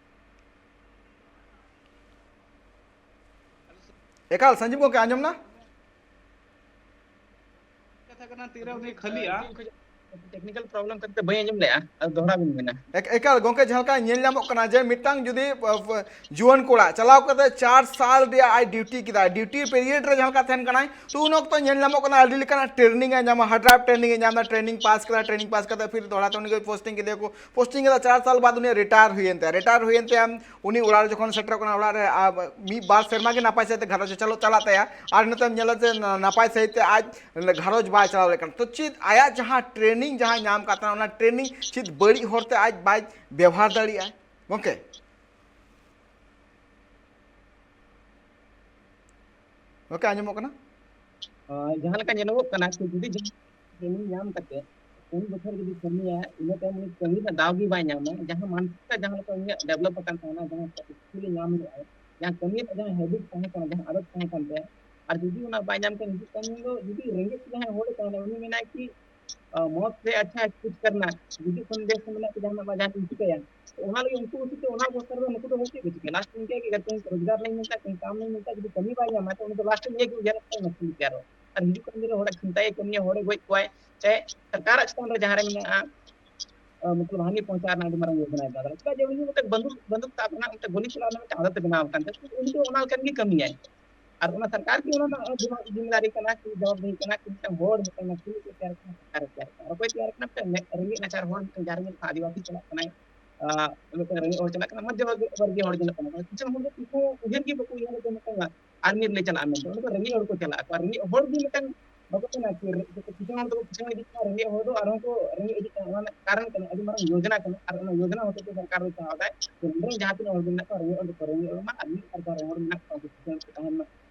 ᱮᱠᱟᱞ, ᱥᱟᱸᱡᱤᱵ ᱜᱚᱢᱠᱮ, ᱟᱸᱡᱚᱢ ᱱᱟ? ᱠᱟᱛᱷᱟ ᱠᱟᱱᱟ, ᱛᱤᱨᱮ ᱩᱱᱤ ᱠᱷᱟᱹᱞᱤᱜᱼᱟ? ᱴᱮᱠᱱᱤᱠᱟᱞ ᱯᱨᱚᱵᱞᱮᱢ ᱠᱷᱟᱹᱛᱤᱨ ᱛᱮ ᱵᱟᱹᱧ ᱟᱸᱡᱚᱢ ᱞᱮᱜᱼᱟ, ᱟᱨ ᱫᱚᱦᱲᱟ ᱵᱤᱱ ᱢᱮᱱᱟ᱾ ᱮᱠᱟᱞ ᱜᱚᱝᱠᱮ, ᱡᱟᱦᱟᱸ ᱞᱮᱠᱟ ᱧᱮᱞ ᱧᱟᱢᱚᱜ ᱠᱟᱱᱟ ᱡᱮ ᱢᱤᱫᱴᱟᱝ ᱡᱩᱫᱤ ᱡᱩᱣᱟᱹᱱ ᱠᱚᱲᱟ ᱪᱟᱞᱟᱣ ᱠᱟᱛᱮ ᱪᱟᱨ ᱥᱟᱞ ᱨᱮᱭᱟᱜ ᱟᱡ ᱰᱤᱭᱩᱴᱤ ᱠᱮᱫᱟ, ᱰᱤᱭᱩᱴᱤ ᱯᱤᱨᱤᱭᱚᱰ ᱨᱮ ᱡᱟᱦᱟᱸ ᱞᱮᱠᱟ ᱛᱟᱦᱮᱱ ᱠᱟᱱᱟᱭ, ᱛᱚ ᱩᱱ ᱚᱠᱛᱚ ᱧᱮᱞ ᱧᱟᱢᱚᱜ ᱠᱟᱱᱟ ᱟᱹᱰᱤ ᱞᱮᱠᱟᱱᱟᱜ ᱴᱨᱮᱱᱤᱝ ᱮ ᱧᱟᱢᱟ, ᱦᱟᱨᱰ ᱰᱨᱟᱭᱤᱵᱷ ᱴᱨᱮᱱᱤᱝ ᱮ ᱧᱟᱢᱟ, ᱴᱨᱮᱱᱤᱝ ᱯᱟᱥ ᱠᱮᱫᱟ, ᱴᱨᱮᱱᱤᱝ ᱯᱟᱥ ᱠᱟᱛᱮ ᱯᱷᱤᱨ ᱫᱚᱦᱲᱟ ᱛᱮ ᱩᱱᱤ ᱠᱚ ᱯᱳᱥᱴᱤᱝ ᱠᱮᱫᱮᱭᱟ ᱠᱚ, ᱯᱳᱥᱴᱤᱝ ᱠᱮᱫᱟ ᱪᱟᱨ ᱥᱟᱞ ᱵᱟᱫ ᱩᱱᱤ ᱨᱤᱴᱟᱭᱟᱨ ᱦᱩᱭᱮᱱ ᱛᱟᱭᱟ, ᱨᱤᱴᱟᱭᱟᱨ ᱦᱩᱭᱮᱱ ᱛᱟᱭᱟ, ᱩᱱᱤ ᱚᱲᱟᱜ ᱨᱮ ᱡᱚᱠᱷᱚᱱ ᱥᱮᱴᱮᱨᱚᱜ ᱠᱟᱱᱟ, ᱚᱲᱟᱜ ᱨᱮ ᱢᱤᱫ ᱵᱟᱨ ᱥᱮᱨᱢᱟ ᱜᱮ ᱱᱟᱯᱟᱭ ᱥᱟᱹᱦᱤᱡ ᱛᱮ ᱜᱷᱟᱨᱚᱸᱡᱽ ᱪᱟᱞᱟᱜ ᱛᱟᱭᱟ, ᱟᱨ ᱱᱤᱛᱚᱜ ᱧᱮᱞᱟ ᱡᱮ ᱱᱟᱯᱟᱭ ᱥᱟᱹᱦᱤᱡ ᱛᱮ ᱟᱡ ᱜᱷᱟᱨᱚᱸᱡᱽ ᱵᱟᱭ ᱪᱟᱞᱟᱣ ᱫᱟᱲᱮᱭᱟᱜ ᱠᱟᱱᱟ᱾ ᱛᱚ ᱪᱮᱫ ᱟᱭᱟᱜ ᱡᱟᱦᱟᱸ ᱴᱨᱮᱱᱤᱝ ᱡᱟᱦᱟᱸ ᱧᱟᱢ ᱠᱟᱫ ᱛᱟᱦᱮᱱᱟ, ᱚᱱᱟ ᱴᱨᱮᱱᱤᱝ ᱪᱮᱫ ᱵᱟᱹᱲᱤᱡ ᱦᱚᱨᱛᱮ ᱟᱡ ᱵᱟᱭ ᱵᱮᱣᱦᱟᱨ ᱫᱟᱲᱮᱭᱟᱜᱼᱟ ᱜᱚᱢᱠᱮ? ᱜᱚᱢᱠᱮ ᱟᱸᱡᱚᱢᱚᱜ ᱠᱟᱱᱟ? ᱡᱟᱦᱟᱸ ᱞᱮᱠᱟ ᱧᱮᱞᱚᱜᱚᱜ ᱠᱟᱱᱟ, ᱡᱩᱫᱤ ᱴᱨᱮᱱᱤᱝ ᱧᱟᱢ ᱠᱟᱛᱮ ᱯᱩᱱ ᱵᱚᱪᱷᱚᱨ ᱡᱩᱫᱤ ᱠᱟᱹᱢᱤᱭᱟ, ᱤᱱᱟᱹ ᱛᱟᱭᱚᱢ ᱩᱱᱤ ᱠᱟᱹᱢᱤ ᱨᱮᱱᱟᱜ ᱫᱟᱣ ᱜᱮ ᱵᱟᱭ ᱧᱟᱢᱟ᱾ ᱡᱟᱦᱟᱸ ᱢᱟᱱᱥᱤᱠ ᱡᱟᱦᱟᱸ ᱞᱮᱠᱟ ᱩᱱᱤᱭᱟᱜ ᱰᱮᱵᱷᱞᱚᱯ ᱟᱠᱟᱱ ᱛᱟᱦᱮᱱᱟ, ᱡᱟᱦᱟᱸ ᱥᱠᱤᱞ ᱮ ᱧᱟᱢ ᱞᱮᱫᱼᱟ, ᱡᱟᱦᱟᱸ ᱠᱟᱹᱢᱤ ᱨᱮᱱᱟᱜ ᱡᱟᱦᱟᱸ ᱦᱮᱵᱤᱴ ᱛᱟᱦᱮᱸ ᱠᱟᱱᱟ, ᱡᱟᱦᱟᱸ ᱟᱫᱚᱛ ᱛᱟᱦᱮᱸ ᱠᱟᱱ ᱛᱟᱭᱟ, ᱟᱨ ᱡᱩᱫᱤ ᱚᱱᱟ ᱵᱟᱭ ᱧᱟᱢ ᱠᱷᱟᱱ ᱦᱤᱡᱩᱜ ᱠᱟᱱ ᱫᱤᱱ ᱫᱚ ᱡᱩᱫᱤ ᱨᱮᱸᱜᱮᱡ ᱛᱮ ᱡᱟᱦᱟᱸᱭ ᱦᱚᱲᱮ ᱛᱟᱦᱮᱱᱟ, ᱩᱱᱤ ᱢᱮᱱᱟᱭ ᱠᱤ ᱢᱚᱛ ᱥᱮ ᱟᱪᱪᱷᱟ ᱠᱩᱪ ᱠᱟᱨᱱᱟ, ᱦᱤᱡᱩᱜ ᱠᱷᱚᱱ ᱵᱮᱥ ᱢᱮᱱᱟᱜ ᱛᱮ ᱡᱟᱦᱟᱱᱟᱜ ᱵᱟᱝ ᱡᱟᱦᱟᱱᱟᱜ ᱤᱧ ᱪᱤᱠᱟᱹᱭᱟ᱾ ᱚᱱᱟ ᱞᱟᱹᱜᱤᱫ ᱩᱱᱠᱩ ᱩᱱᱠᱩ ᱚᱱᱟ ᱵᱚᱛᱚᱨ ᱨᱮ ᱱᱩᱠᱩ ᱫᱚ ᱪᱮᱫ ᱠᱚ ᱪᱤᱠᱟᱹᱭᱟ? ᱞᱟᱥᱴ ᱤᱧ ᱪᱤᱠᱟᱹᱭᱟ? ᱨᱳᱡᱽᱜᱟᱨ ᱞᱤᱧ ᱢᱮᱛᱟ, ᱠᱟᱹᱢᱤ ᱠᱟᱹᱢᱤ ᱢᱮᱛᱟ, ᱡᱩᱫᱤ ᱠᱟᱹᱢᱤ ᱵᱟᱭ ᱧᱟᱢᱟ ᱛᱚ ᱩᱱᱤ ᱫᱚ ᱞᱟᱥᱴ ᱤᱧ ᱤᱭᱟᱹ ᱠᱚ ᱩᱭᱦᱟᱹᱨ ᱠᱟᱛᱮ ᱢᱩᱥᱠᱤᱞ ᱜᱮᱭᱟ ᱟᱨᱚ᱾ ᱟᱨ ᱦᱤᱡᱩᱜ ᱠᱟᱱ ᱫᱤᱱ ᱨᱮ ᱦᱚᱲᱟᱜ ᱪᱤᱱᱛᱟᱭ ᱠᱟᱹᱢᱤᱭᱟ, ᱦᱚᱲᱮ ᱜᱚᱡ ᱠᱚᱣᱟᱭ ᱥᱮ ᱥᱚᱨᱠᱟᱨᱟᱜ ᱪᱮᱛᱟᱱ ᱨᱮ ᱡᱟᱦᱟᱸ ᱨᱮ ᱢᱮᱱᱟᱜᱼᱟ, ᱢᱚᱛᱞᱚᱵ ᱦᱟᱹᱱᱤ ᱯᱚᱦᱪᱟᱣ ᱨᱮᱱᱟᱜ ᱟᱹᱰᱤ ᱢᱟᱨᱟᱝ ᱭᱳᱡᱚᱱᱟᱭ ᱠᱟᱫᱟ᱾ ᱪᱮᱫᱟᱜ ᱡᱮ ᱩᱱᱤ ᱢᱤᱫᱴᱮᱱ ᱵᱟᱱᱫᱩᱠ ᱵᱟᱱᱫᱩᱠ ᱥᱟᱵ ᱨᱮᱱᱟᱜ ᱢᱤᱫᱴᱮᱱ ᱜᱩᱞᱤ ᱪᱟᱞᱟᱣ ᱨᱮᱱᱟᱜ ᱢᱤᱫᱴᱮᱱ ᱟᱫᱚᱛ ᱵᱮᱱᱟᱣ ᱟᱠᱟᱱ ᱛᱟᱭᱟ, ᱩᱱᱤ ᱫᱚ ᱚᱱᱟ ᱞᱮᱠᱟᱱ ᱜᱮ ᱠᱟᱹᱢᱤᱭᱟᱭ᱾ ᱟᱨ ᱚᱱᱟ ᱥᱚᱨᱠᱟᱨ ᱜᱮ ᱚᱱᱟ ᱨᱮᱱᱟᱜ ᱡᱤᱢᱢᱮᱫᱟᱨᱤ ᱠᱟᱱᱟ, ᱡᱚᱵᱟᱵᱫᱤᱦᱤ ᱠᱟᱱᱟ, ᱢᱤᱫᱴᱟᱝ ᱦᱚᱲ ᱢᱤᱫᱴᱟᱝ ᱱᱟᱹᱠᱤᱞ ᱠᱚ ᱛᱮᱭᱟᱨ ᱠᱟᱱᱟ, ᱥᱚᱨᱠᱟᱨ ᱮ ᱛᱮᱭᱟᱨ ᱠᱟᱱᱟ᱾ ᱚᱠᱚᱭ ᱛᱮᱭᱟᱨ ᱠᱟᱱᱟ? ᱢᱤᱫᱴᱟᱝ ᱨᱮᱸᱜᱮᱡ ᱱᱟᱪᱟᱨ ᱦᱚᱲ, ᱢᱤᱫᱴᱟᱝ ᱡᱟᱦᱟᱸ ᱨᱮᱸᱜᱮᱡ ᱟᱹᱫᱤᱵᱟᱹᱥᱤ ᱪᱟᱞᱟᱜ ᱠᱟᱱᱟᱭ, ᱢᱤᱫᱴᱟᱝ ᱨᱮᱸᱜᱮᱡ ᱦᱚᱲ ᱪᱟᱞᱟᱜ ᱠᱟᱱᱟ, ᱢᱚᱫᱽᱫᱷᱚ ᱵᱚᱨᱜᱤᱭᱚ ᱦᱚᱲ ᱧᱮᱞᱚᱜ ᱠᱟᱱᱟ᱾ ᱠᱤᱪᱷᱩ ᱦᱚᱲ ᱫᱚ ᱠᱤᱪᱷᱩ ᱩᱭᱦᱟᱹᱨ ᱜᱮ ᱵᱟᱠᱚ ᱩᱭᱦᱟᱹᱨᱟ ᱡᱮ ᱢᱤᱫᱴᱟᱝ ᱟᱨᱢᱤ ᱨᱮᱞᱮ ᱪᱟᱞᱟᱜᱼᱟ ᱢᱮᱱᱛᱮ, ᱚᱸᱰᱮ ᱫᱚ ᱨᱮᱸᱜᱮᱡ ᱦᱚᱲ ᱠᱚ ᱪᱟᱞᱟᱜᱼᱟ᱾ ᱟᱨ ᱨᱮᱸᱜᱮᱡ ᱦᱚᱲ ᱜᱮ ᱢᱤᱫᱴᱟᱝ ᱵᱟᱠᱚ ᱢᱮᱱᱟ ᱠᱤ ᱨᱮ-, ᱡᱚᱛᱚ ᱠᱤᱥᱟᱹᱬ ᱦᱚᱲ ᱫᱚᱠᱚ ᱠᱤᱥᱟᱹᱬ ᱤᱫᱤᱜ ᱠᱟᱱᱟ, ᱨᱮᱸᱜᱮᱡ ᱦᱚᱲ ᱫᱚ ᱟᱨᱦᱚᱸ ᱠᱚ ᱨᱮᱸᱜᱮᱡ ᱤᱫᱤᱜ ᱠᱟᱱᱟ᱾ ᱚᱱᱟ ᱨᱮᱱᱟᱜ ᱠᱟᱨᱚᱱ ᱠᱟᱱᱟ, ᱟᱹᱰᱤ ᱢᱟᱨᱟᱝ ᱭᱳᱡᱚᱱᱟ ᱠᱟᱱᱟ᱾ ᱟᱨ ᱚᱱᱟ ᱭᱳᱡᱚᱱᱟ ᱦᱚᱛᱮᱡ ᱛᱮ ᱥᱚᱨᱠᱟᱨ ᱫᱚᱭ ᱪᱟᱞᱟᱣ ᱫᱟᱭ ᱡᱮ ᱱᱚᱰᱮ ᱨᱮᱱ ᱡᱟᱦᱟᱸ ᱛᱤᱱᱟᱹᱜ ᱦᱚᱲ ᱜᱮ ᱢᱮᱱᱟᱜ ᱠᱚᱣᱟ, ᱨᱮᱸᱜᱮᱡ ᱦᱚᱲ ᱫᱚᱠᱚ ᱨᱮᱸᱜᱮᱡ ᱢᱟ ᱟᱨ ᱢᱤᱫ ᱯᱟᱨᱜᱟᱱᱟ ᱨᱮᱱ ᱦᱚᱲ ᱢᱮᱱᱟᱜ ᱠᱚᱣᱟ, ᱩᱱᱠᱩ ᱠᱤᱥᱟᱹᱬ ᱠᱚ ᱛᱟᱦᱮᱱ ᱢᱟ᱾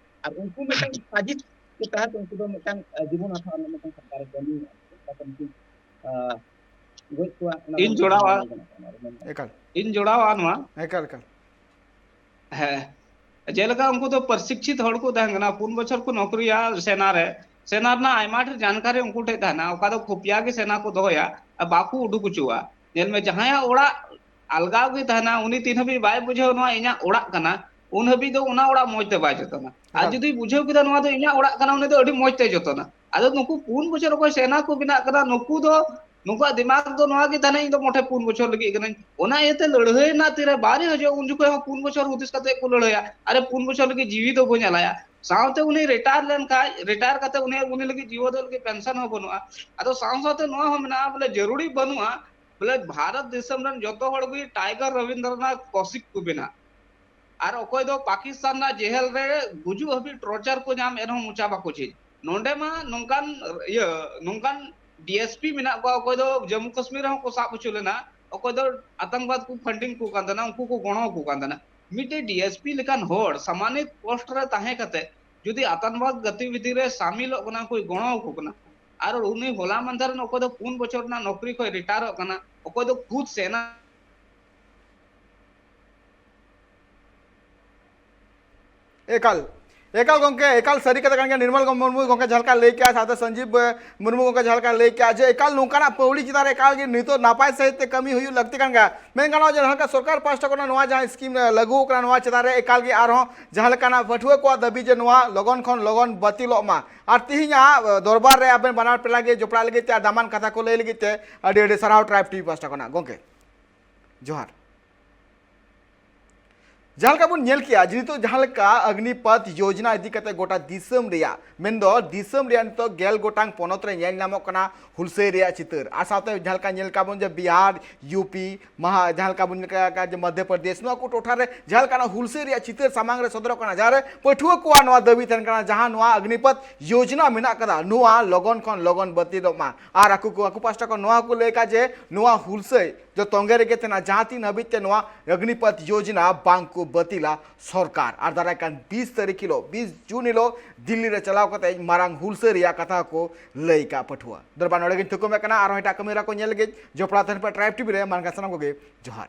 ᱟᱨ ᱩᱱᱠᱩ ᱢᱤᱫᱴᱟᱝ ᱥᱟᱡᱤᱥ ᱠᱮ ᱛᱟᱦᱮᱸᱫ ᱩᱱᱠᱩ ᱫᱚ ᱢᱤᱫᱴᱟᱝ, ᱟ, ᱡᱤᱵᱚᱱ ᱟᱥᱟ ᱨᱮᱱᱟᱜ ᱢᱤᱫᱴᱟᱝ ᱥᱚᱨᱠᱟᱨᱮ ᱠᱟᱹᱢᱤᱭᱮᱫᱼᱟ᱾ ᱚᱱᱠᱟ ᱠᱚ ᱢᱤᱫᱴᱤᱡ, ᱟ, ᱜᱚᱡ ᱠᱚᱣᱟ, ᱚᱱᱟ ᱫᱚ ᱤᱧ ᱢᱤᱫᱴᱟᱝ ᱡᱚᱲᱟᱣᱟ᱾ ᱵᱟᱝ ᱜᱟᱱᱚᱜ ᱠᱟᱱᱟ᱾ ᱟᱨ ᱢᱮᱱ- ᱮᱠᱟᱞ᱾ ᱤᱧ ᱡᱚᱲᱟᱣᱟ ᱱᱚᱣᱟ᱾ ᱮᱠᱟᱞ, ᱮᱠᱟᱞ᱾ ᱦᱮᱸ, ᱡᱮᱞᱮᱠᱟ ᱩᱱᱠᱩ ᱫᱚ ᱯᱨᱚᱥᱤᱠᱪᱷᱤᱛ ᱦᱚᱲ ᱠᱚ ᱛᱟᱦᱮᱸ ᱠᱟᱱᱟ, ᱯᱩᱱ ᱵᱚᱪᱷᱚᱨ ᱠᱚ ᱱᱚᱠᱨᱤᱭᱟ ᱥᱮᱱᱟ ᱨᱮ᱾ ᱥᱮᱱᱟ ᱨᱮᱱᱟᱜ ᱟᱭᱢᱟ ᱰᱷᱮᱨ ᱡᱟᱱᱠᱟᱨᱤ ᱩᱱᱠᱩ ᱴᱷᱮᱱ ᱛᱟᱦᱮᱱᱟ, ᱚᱠᱟ ᱫᱚ ᱠᱷᱩᱯᱤᱭᱟ ᱜᱮ ᱥᱮᱱᱟ ᱠᱚ ᱫᱚᱦᱚᱭᱟ ᱟᱨ ᱵᱟᱠᱚ ᱩᱰᱩᱠ ᱦᱚᱪᱚᱣᱟᱜᱼᱟ᱾ ᱧᱮᱞ ᱢᱮ, ᱡᱟᱦᱟᱸᱭᱟᱜ ᱚᱲᱟᱜ ᱟᱞᱜᱟᱣ ᱜᱮ ᱛᱟᱦᱮᱱᱟ, ᱩᱱᱤ ᱛᱤᱱ ᱦᱟᱹᱵᱤᱡ ᱵᱟᱭ ᱵᱩᱡᱷᱟᱹᱣ ᱱᱚᱣᱟ ᱤᱧᱟᱹᱜ ᱚᱲᱟᱜ ᱠᱟᱱᱟ, ᱩᱱ ᱦᱟᱹᱵᱤᱡ ᱫᱚ ᱚᱱᱟ ᱚᱲᱟᱜ ᱢᱚᱡᱽ ᱛᱮ ᱵᱟᱭ ᱡᱚᱛᱚᱱᱟ᱾ ᱟᱨ ᱮᱠᱟᱞ᱾ ᱡᱩᱫᱤ ᱵᱩᱡᱷᱟᱹᱣ ᱠᱮᱫᱟ ᱱᱚᱣᱟ ᱫᱚ ᱤᱧᱟᱹᱜ ᱚᱲᱟᱜ ᱠᱟᱱᱟ, ᱩᱱᱤ ᱫᱚ ᱟᱹᱰᱤ ᱢᱚᱡᱽ ᱛᱮᱭ ᱡᱚᱛᱚᱱᱟ᱾ ᱟᱫᱚ ᱱᱩᱠᱩ ᱯᱩᱱ ᱵᱚᱪᱷᱚᱨ ᱚᱠᱚᱭ ᱥᱮᱱᱟ ᱠᱚ ᱵᱮᱱᱟᱜ ᱠᱟᱱᱟ, ᱱᱩᱠᱩ ᱫᱚ, ᱱᱩᱠᱩᱣᱟᱜ ᱫᱤᱢᱟᱜᱽ ᱫᱚ ᱱᱚᱣᱟ ᱜᱮ ᱛᱟᱦᱮᱱᱟ, ᱤᱧ ᱫᱚ ᱢᱚᱴᱷᱮ ᱯᱩᱱ ᱵᱚᱪᱷᱚᱨ ᱞᱟᱹᱜᱤᱫ ᱠᱟᱹᱱᱟᱹᱧ᱾ ᱚᱱᱟ ᱤᱭᱟᱹᱛᱮ ᱞᱟᱹᱲᱦᱟᱹᱭ ᱨᱮᱱᱟᱜ ᱛᱤᱨᱮ ᱵᱟᱨᱮ ᱦᱤᱡᱩᱜᱼᱟ, ᱩᱱ ᱡᱚᱠᱷᱚᱡ ᱦᱚᱸ ᱯᱩᱱ ᱵᱚᱪᱷᱚᱨ ᱦᱩᱫᱤᱥ ᱠᱟᱛᱮ ᱠᱚ ᱞᱟᱹᱲᱦᱟᱹᱭᱟ, ᱟᱨᱮ ᱯᱩᱱ ᱵᱚᱪᱷᱚᱨ ᱞᱟᱹᱜᱤᱫ ᱡᱤᱣᱤ ᱫᱚ ᱵᱟᱹᱧ ᱟᱞᱟᱭᱟ᱾ ᱥᱟᱶᱛᱮ ᱩᱱᱤ ᱨᱤᱴᱟᱭᱟᱨ ᱞᱮᱱᱠᱷᱟᱡ, ᱨᱤᱴᱟᱭᱟᱨ ᱠᱟᱛᱮ ᱩᱱᱤ, ᱩᱱᱤ ᱞᱟᱹᱜᱤᱫ ᱡᱤᱣᱤ ᱫᱚ ᱞᱟᱹᱜᱤᱫ ᱯᱮᱱᱥᱚᱱ ᱦᱚᱸ ᱵᱟᱹᱱᱩᱜᱼᱟ᱾ ᱟᱫᱚ ᱥᱟᱶ ᱥᱟᱶᱛᱮ ᱱᱚᱣᱟ ᱦᱚᱸ ᱢᱮᱱᱟᱜᱼᱟ, ᱵᱚᱞᱮ ᱡᱟᱹᱨᱩᱲᱤ ᱵᱟᱹᱱᱩᱜᱼᱟ, ᱵᱚᱞᱮ ᱵᱷᱟᱨᱚᱛ ᱫᱤᱥᱚᱢ ᱨᱮᱱ ᱡᱚᱛᱚ ᱦᱚᱲ ᱜᱮ ᱴᱟᱭᱜᱟᱨ ᱨᱚᱵᱤᱱᱫᱨᱚᱱᱟᱛᱷ ᱠᱚᱥᱤᱠ ᱠᱚ ᱵᱮᱱᱟᱜ᱾ ᱟᱨ ᱚᱠᱚᱭ ᱫᱚ ᱯᱟᱠᱤᱥᱛᱟᱱ ᱨᱮᱱᱟᱜ ᱡᱮᱦᱮᱞ ᱨᱮ ᱜᱩᱡᱩᱜ ᱦᱟᱹᱵᱤᱡ ᱴᱚᱨᱪᱟᱨ ᱠᱚ ᱧᱟᱢ, ᱮᱱᱦᱚᱸ ᱢᱚᱪᱟ ᱵᱟᱠᱚ ᱡᱷᱤᱡ᱾ ᱱᱚᱰᱮ ᱢᱟ ᱱᱚᱝᱠᱟᱱ, ᱤᱭᱟᱹ, ᱱᱚᱝᱠᱟᱱ ᱰᱤ ᱮᱥ ᱯᱤ ᱢᱮᱱᱟᱜ ᱠᱚᱣᱟ, ᱚᱠᱚᱭ ᱫᱚ ᱡᱚᱢᱢᱩ ᱠᱟᱥᱢᱤᱨ ᱨᱮᱦᱚᱸ ᱠᱚ ᱥᱟᱵ ᱦᱚᱪᱚ ᱞᱮᱱᱟ, ᱚᱠᱚᱭ ᱫᱚ ᱟᱛᱟᱝᱠᱵᱟᱫ ᱠᱚ ᱯᱷᱟᱱᱰᱤᱝ ᱠᱚ ᱠᱟᱱ ᱛᱟᱦᱮᱱᱟ, ᱩᱱᱠᱩ ᱠᱚ ᱜᱚᱲᱚ ᱟᱠᱚ ᱠᱟᱱ ᱛᱟᱦᱮᱱᱟ᱾ ᱢᱤᱫᱴᱮᱡ ᱰᱤ ᱮᱥ ᱯᱤ ᱞᱮᱠᱟᱱ ᱦᱚᱲ ᱥᱟᱢᱟᱱᱤᱠ ᱯᱳᱥᱴ ᱨᱮ ᱛᱟᱦᱮᱸ ᱠᱟᱛᱮ ᱡᱩᱫᱤ ᱟᱛᱟᱝᱠᱵᱟᱫ ᱜᱟᱛᱤᱵᱤᱫᱷᱤ ᱨᱮ ᱥᱟᱢᱤᱞᱚᱜ ᱠᱟᱱᱟ, ᱠᱚ ᱜᱚᱲᱚ ᱟᱠᱚ ᱠᱟᱱᱟ, ᱟᱨ ᱩᱱᱤ ᱦᱚᱞᱟ ᱢᱟᱫᱷᱮᱨ ᱨᱮᱱ ᱚᱠᱚᱭ ᱫᱚ ᱯᱩᱱ ᱵᱚᱪᱷᱚᱨ ᱨᱮᱱᱟᱜ ᱱᱚᱠᱨᱤ ᱠᱷᱚᱱ ᱨᱤᱴᱟᱭᱟᱨᱚᱜ ᱠᱟᱱᱟ, ᱚᱠᱚᱭ ᱫᱚ ᱠᱷᱩᱫ ᱥᱮᱱᱟ ᱮᱠᱟᱞ, ᱮᱠᱟᱞ ᱜᱚᱢᱠᱮ, ᱮᱠᱟᱞ ᱥᱟᱹᱨᱤ ᱠᱟᱛᱷᱟ ᱠᱟᱱ ᱜᱮᱭᱟ᱾ ᱱᱤᱨᱢᱚᱞ ᱢᱩᱨᱢᱩ ᱜᱚᱢᱠᱮ ᱡᱟᱦᱟᱸ ᱞᱮᱠᱟ ᱞᱟᱹᱭ ᱠᱮᱜᱼᱟ, ᱥᱟᱶᱛᱮ ᱥᱚᱧᱡᱤᱵᱽ ᱢᱩᱨᱢᱩ ᱜᱚᱢᱠᱮ ᱡᱟᱦᱟᱸ ᱞᱮᱠᱟ ᱞᱟᱹᱭ ᱠᱮᱜᱼᱟ ᱡᱮ ᱮᱠᱟᱞ ᱱᱚᱝᱠᱟᱱᱟᱜ ᱯᱟᱹᱣᱲᱤ ᱪᱮᱛᱟᱱ ᱨᱮ ᱮᱠᱟᱞ ᱜᱮ ᱱᱤᱛᱚᱜ ᱱᱟᱯᱟᱭ ᱥᱟᱹᱦᱤᱡ ᱛᱮ ᱠᱟᱹᱢᱤ ᱦᱩᱭᱩᱜ ᱞᱟᱹᱠᱛᱤ ᱠᱟᱱ ᱜᱮᱭᱟ᱾ ᱢᱮᱱ ᱜᱟᱱᱚᱜᱼᱟ ᱡᱮ ᱡᱟᱦᱟᱸ ᱞᱮᱠᱟ ᱥᱚᱨᱠᱟᱨ ᱯᱟᱦᱴᱟ ᱠᱷᱚᱱᱟᱜ ᱱᱚᱣᱟ ᱡᱟᱦᱟᱸ ᱥᱠᱤᱢ ᱞᱟᱹᱜᱩ ᱟᱠᱟᱱᱟ, ᱱᱚᱣᱟ ᱪᱮᱛᱟᱱ ᱨᱮ ᱮᱠᱟᱞ ᱜᱮ ᱟᱨᱦᱚᱸ ᱡᱟᱦᱟᱸ ᱞᱮᱠᱟᱱᱟᱜ ᱯᱟᱹᱴᱷᱩᱣᱟᱹ ᱠᱚᱣᱟᱜ ᱫᱟᱹᱵᱤ ᱡᱮ ᱱᱚᱣᱟ ᱞᱚᱜᱚᱱ ᱠᱷᱚᱱ ᱞᱚᱜᱚᱱ ᱵᱟᱹᱛᱤᱞᱚᱜ ᱢᱟ᱾ ᱟᱨ ᱛᱤᱦᱤᱧᱟᱜ ᱫᱚᱨᱵᱟᱨ ᱨᱮ ᱟᱵᱮᱱ ᱵᱟᱱᱟᱨ ᱯᱮᱲᱟ ᱜᱮ ᱡᱚᱯᱲᱟᱜ ᱞᱟᱹᱜᱤᱫ ᱛᱮ ᱟᱨ ᱫᱟᱢᱟᱱ ᱠᱟᱛᱷᱟ ᱠᱚ ᱞᱟᱹᱭ ᱞᱟᱹᱜᱤᱫ ᱛᱮ ᱟᱹᱰᱤ ᱟᱹᱰᱤ ᱥᱟᱨᱦᱟᱣ ᱴᱨᱟᱭᱤᱵᱽ ᱴᱤᱵᱷᱤ ᱯᱟᱦᱴᱟ ᱠᱷᱚᱱᱟᱜ᱾ ᱜᱚᱢᱠᱮ, ᱡᱚᱦᱟᱨ᱾ ᱡᱟᱦᱟᱸ ᱞᱮᱠᱟ ᱵᱚᱱ ᱧᱮᱞ ᱠᱮᱜᱼᱟ ᱡᱮ ᱱᱤᱛᱚᱜ ᱡᱟᱦᱟᱸ ᱞᱮᱠᱟ ᱚᱜᱽᱱᱤᱯᱟᱛ ᱭᱳᱡᱽᱱᱟ ᱤᱫᱤ ᱠᱟᱛᱮ ᱜᱚᱴᱟ ᱫᱤᱥᱚᱢ ᱨᱮᱭᱟᱜ, ᱢᱮᱱᱫᱚ ᱫᱤᱥᱚᱢ ᱨᱮᱭᱟᱜ ᱱᱤᱛᱚᱜ ᱜᱮᱞ ᱜᱚᱴᱟᱝ ᱯᱚᱱᱚᱛ ᱨᱮ ᱧᱮᱞ ᱧᱟᱢᱚᱜ ᱠᱟᱱᱟ ᱦᱩᱞᱥᱟᱹᱭ ᱨᱮᱭᱟᱜ ᱪᱤᱛᱟᱹᱨ᱾ ᱟᱨ ᱥᱟᱶᱛᱮ ᱡᱟᱦᱟᱸ ᱞᱮᱠᱟ ᱧᱮᱞ ᱠᱟᱜ ᱵᱚᱱ ᱡᱮ ᱵᱤᱦᱟᱨ, ᱭᱩ ᱯᱤ, ᱢᱟᱦᱟ, ᱡᱟᱦᱟᱸ ᱞᱮᱠᱟ ᱵᱚᱱ ᱧᱮᱞ ᱠᱟᱜ ᱡᱮ ᱢᱚᱫᱽᱫᱷᱚ ᱯᱨᱚᱫᱮᱥ, ᱱᱚᱣᱟ ᱠᱚ ᱴᱚᱴᱷᱟ ᱨᱮ ᱡᱟᱦᱟᱸ ᱞᱮᱠᱟᱱᱟᱜ ᱦᱩᱞᱥᱟᱹᱭ ᱨᱮᱭᱟᱜ ᱪᱤᱛᱟᱹᱨ ᱥᱟᱢᱟᱝ ᱨᱮ ᱥᱚᱫᱚᱨᱚᱜ ᱠᱟᱱᱟ, ᱡᱟᱦᱟᱸ ᱨᱮ ᱯᱟᱹᱴᱷᱩᱣᱟᱹ ᱠᱚᱣᱟᱜ ᱱᱚᱣᱟ ᱫᱟᱹᱵᱤ ᱛᱟᱦᱮᱱ ᱠᱟᱱᱟ, ᱡᱟᱦᱟᱸ ᱱᱚᱣᱟ ᱚᱜᱽᱱᱤᱯᱟᱛ ᱭᱳᱡᱽᱱᱟ ᱢᱮᱱᱟᱜ ᱠᱟᱫᱟ, ᱱᱚᱣᱟ ᱞᱚᱜᱚᱱ ᱠᱷᱚᱱ ᱞᱚᱜᱚᱱ ᱵᱟᱹᱛᱤᱞᱚᱜ ᱢᱟ᱾ ᱟᱨ ᱟᱠᱚ ᱠᱚ, ᱟᱠᱚ ᱯᱟᱦᱴᱟ ᱠᱷᱚᱱ ᱱᱚᱣᱟ ᱦᱚᱸᱠᱚ ᱞᱟᱹᱭ ᱠᱟᱜᱼᱟ ᱡᱮ ᱱᱚᱣᱟ ᱦᱩᱞᱥᱟᱹᱭ ᱡᱚ ᱛᱚᱸᱜᱮ ᱨᱮᱜᱮ ᱛᱟᱦᱮᱱᱟ, ᱡᱟᱦᱟᱸ ᱛᱤᱱ ᱦᱟᱹᱵᱤᱡ ᱛᱮ ᱱᱚᱣᱟ ᱚᱜᱽᱱᱤᱯᱟᱛ ᱭᱳᱡᱽᱱᱟ ᱵᱟᱝ ᱠᱚ ᱵᱟᱹᱛᱤᱞᱟ ᱥᱚᱨᱠᱟᱨ᱾ ᱟᱨ ᱫᱟᱨᱟᱭ ᱠᱟᱱ ᱵᱤᱥ ᱛᱟᱹᱨᱤᱠᱷ ᱦᱤᱞᱳᱜ, ᱵᱤᱥ ᱡᱩᱱ ᱦᱤᱞᱳᱜ ᱫᱤᱞᱞᱤ ᱨᱮ ᱪᱟᱞᱟᱣ ᱠᱟᱛᱮ ᱢᱟᱨᱟᱝ ᱦᱩᱞᱥᱟᱹᱭ ᱨᱮᱭᱟᱜ ᱠᱟᱛᱷᱟ ᱠᱚ ᱞᱟᱹᱭ ᱠᱟᱜᱼᱟ ᱯᱟᱹᱴᱷᱩᱣᱟᱹ᱾ ᱫᱚᱨᱵᱟᱨ ᱱᱚᱰᱮ ᱜᱤᱧ ᱛᱷᱩᱠᱩᱢᱮᱫ ᱠᱟᱱᱟ, ᱟᱨᱦᱚᱸ ᱮᱴᱟᱜ ᱠᱟᱹᱢᱤ ᱦᱚᱨᱟ ᱠᱚ ᱧᱮᱞ ᱞᱟᱹᱜᱤᱫ ᱡᱚᱯᱲᱟᱣ ᱛᱟᱦᱮᱱ ᱯᱮ ᱴᱨᱟᱭᱤᱵᱽ ᱴᱤᱵᱷᱤ ᱨᱮ᱾ ᱢᱟ ᱮᱱᱠᱷᱟᱱ ᱥᱟᱱᱟᱢ ᱠᱚᱜᱮ ᱡᱚᱦᱟᱨ᱾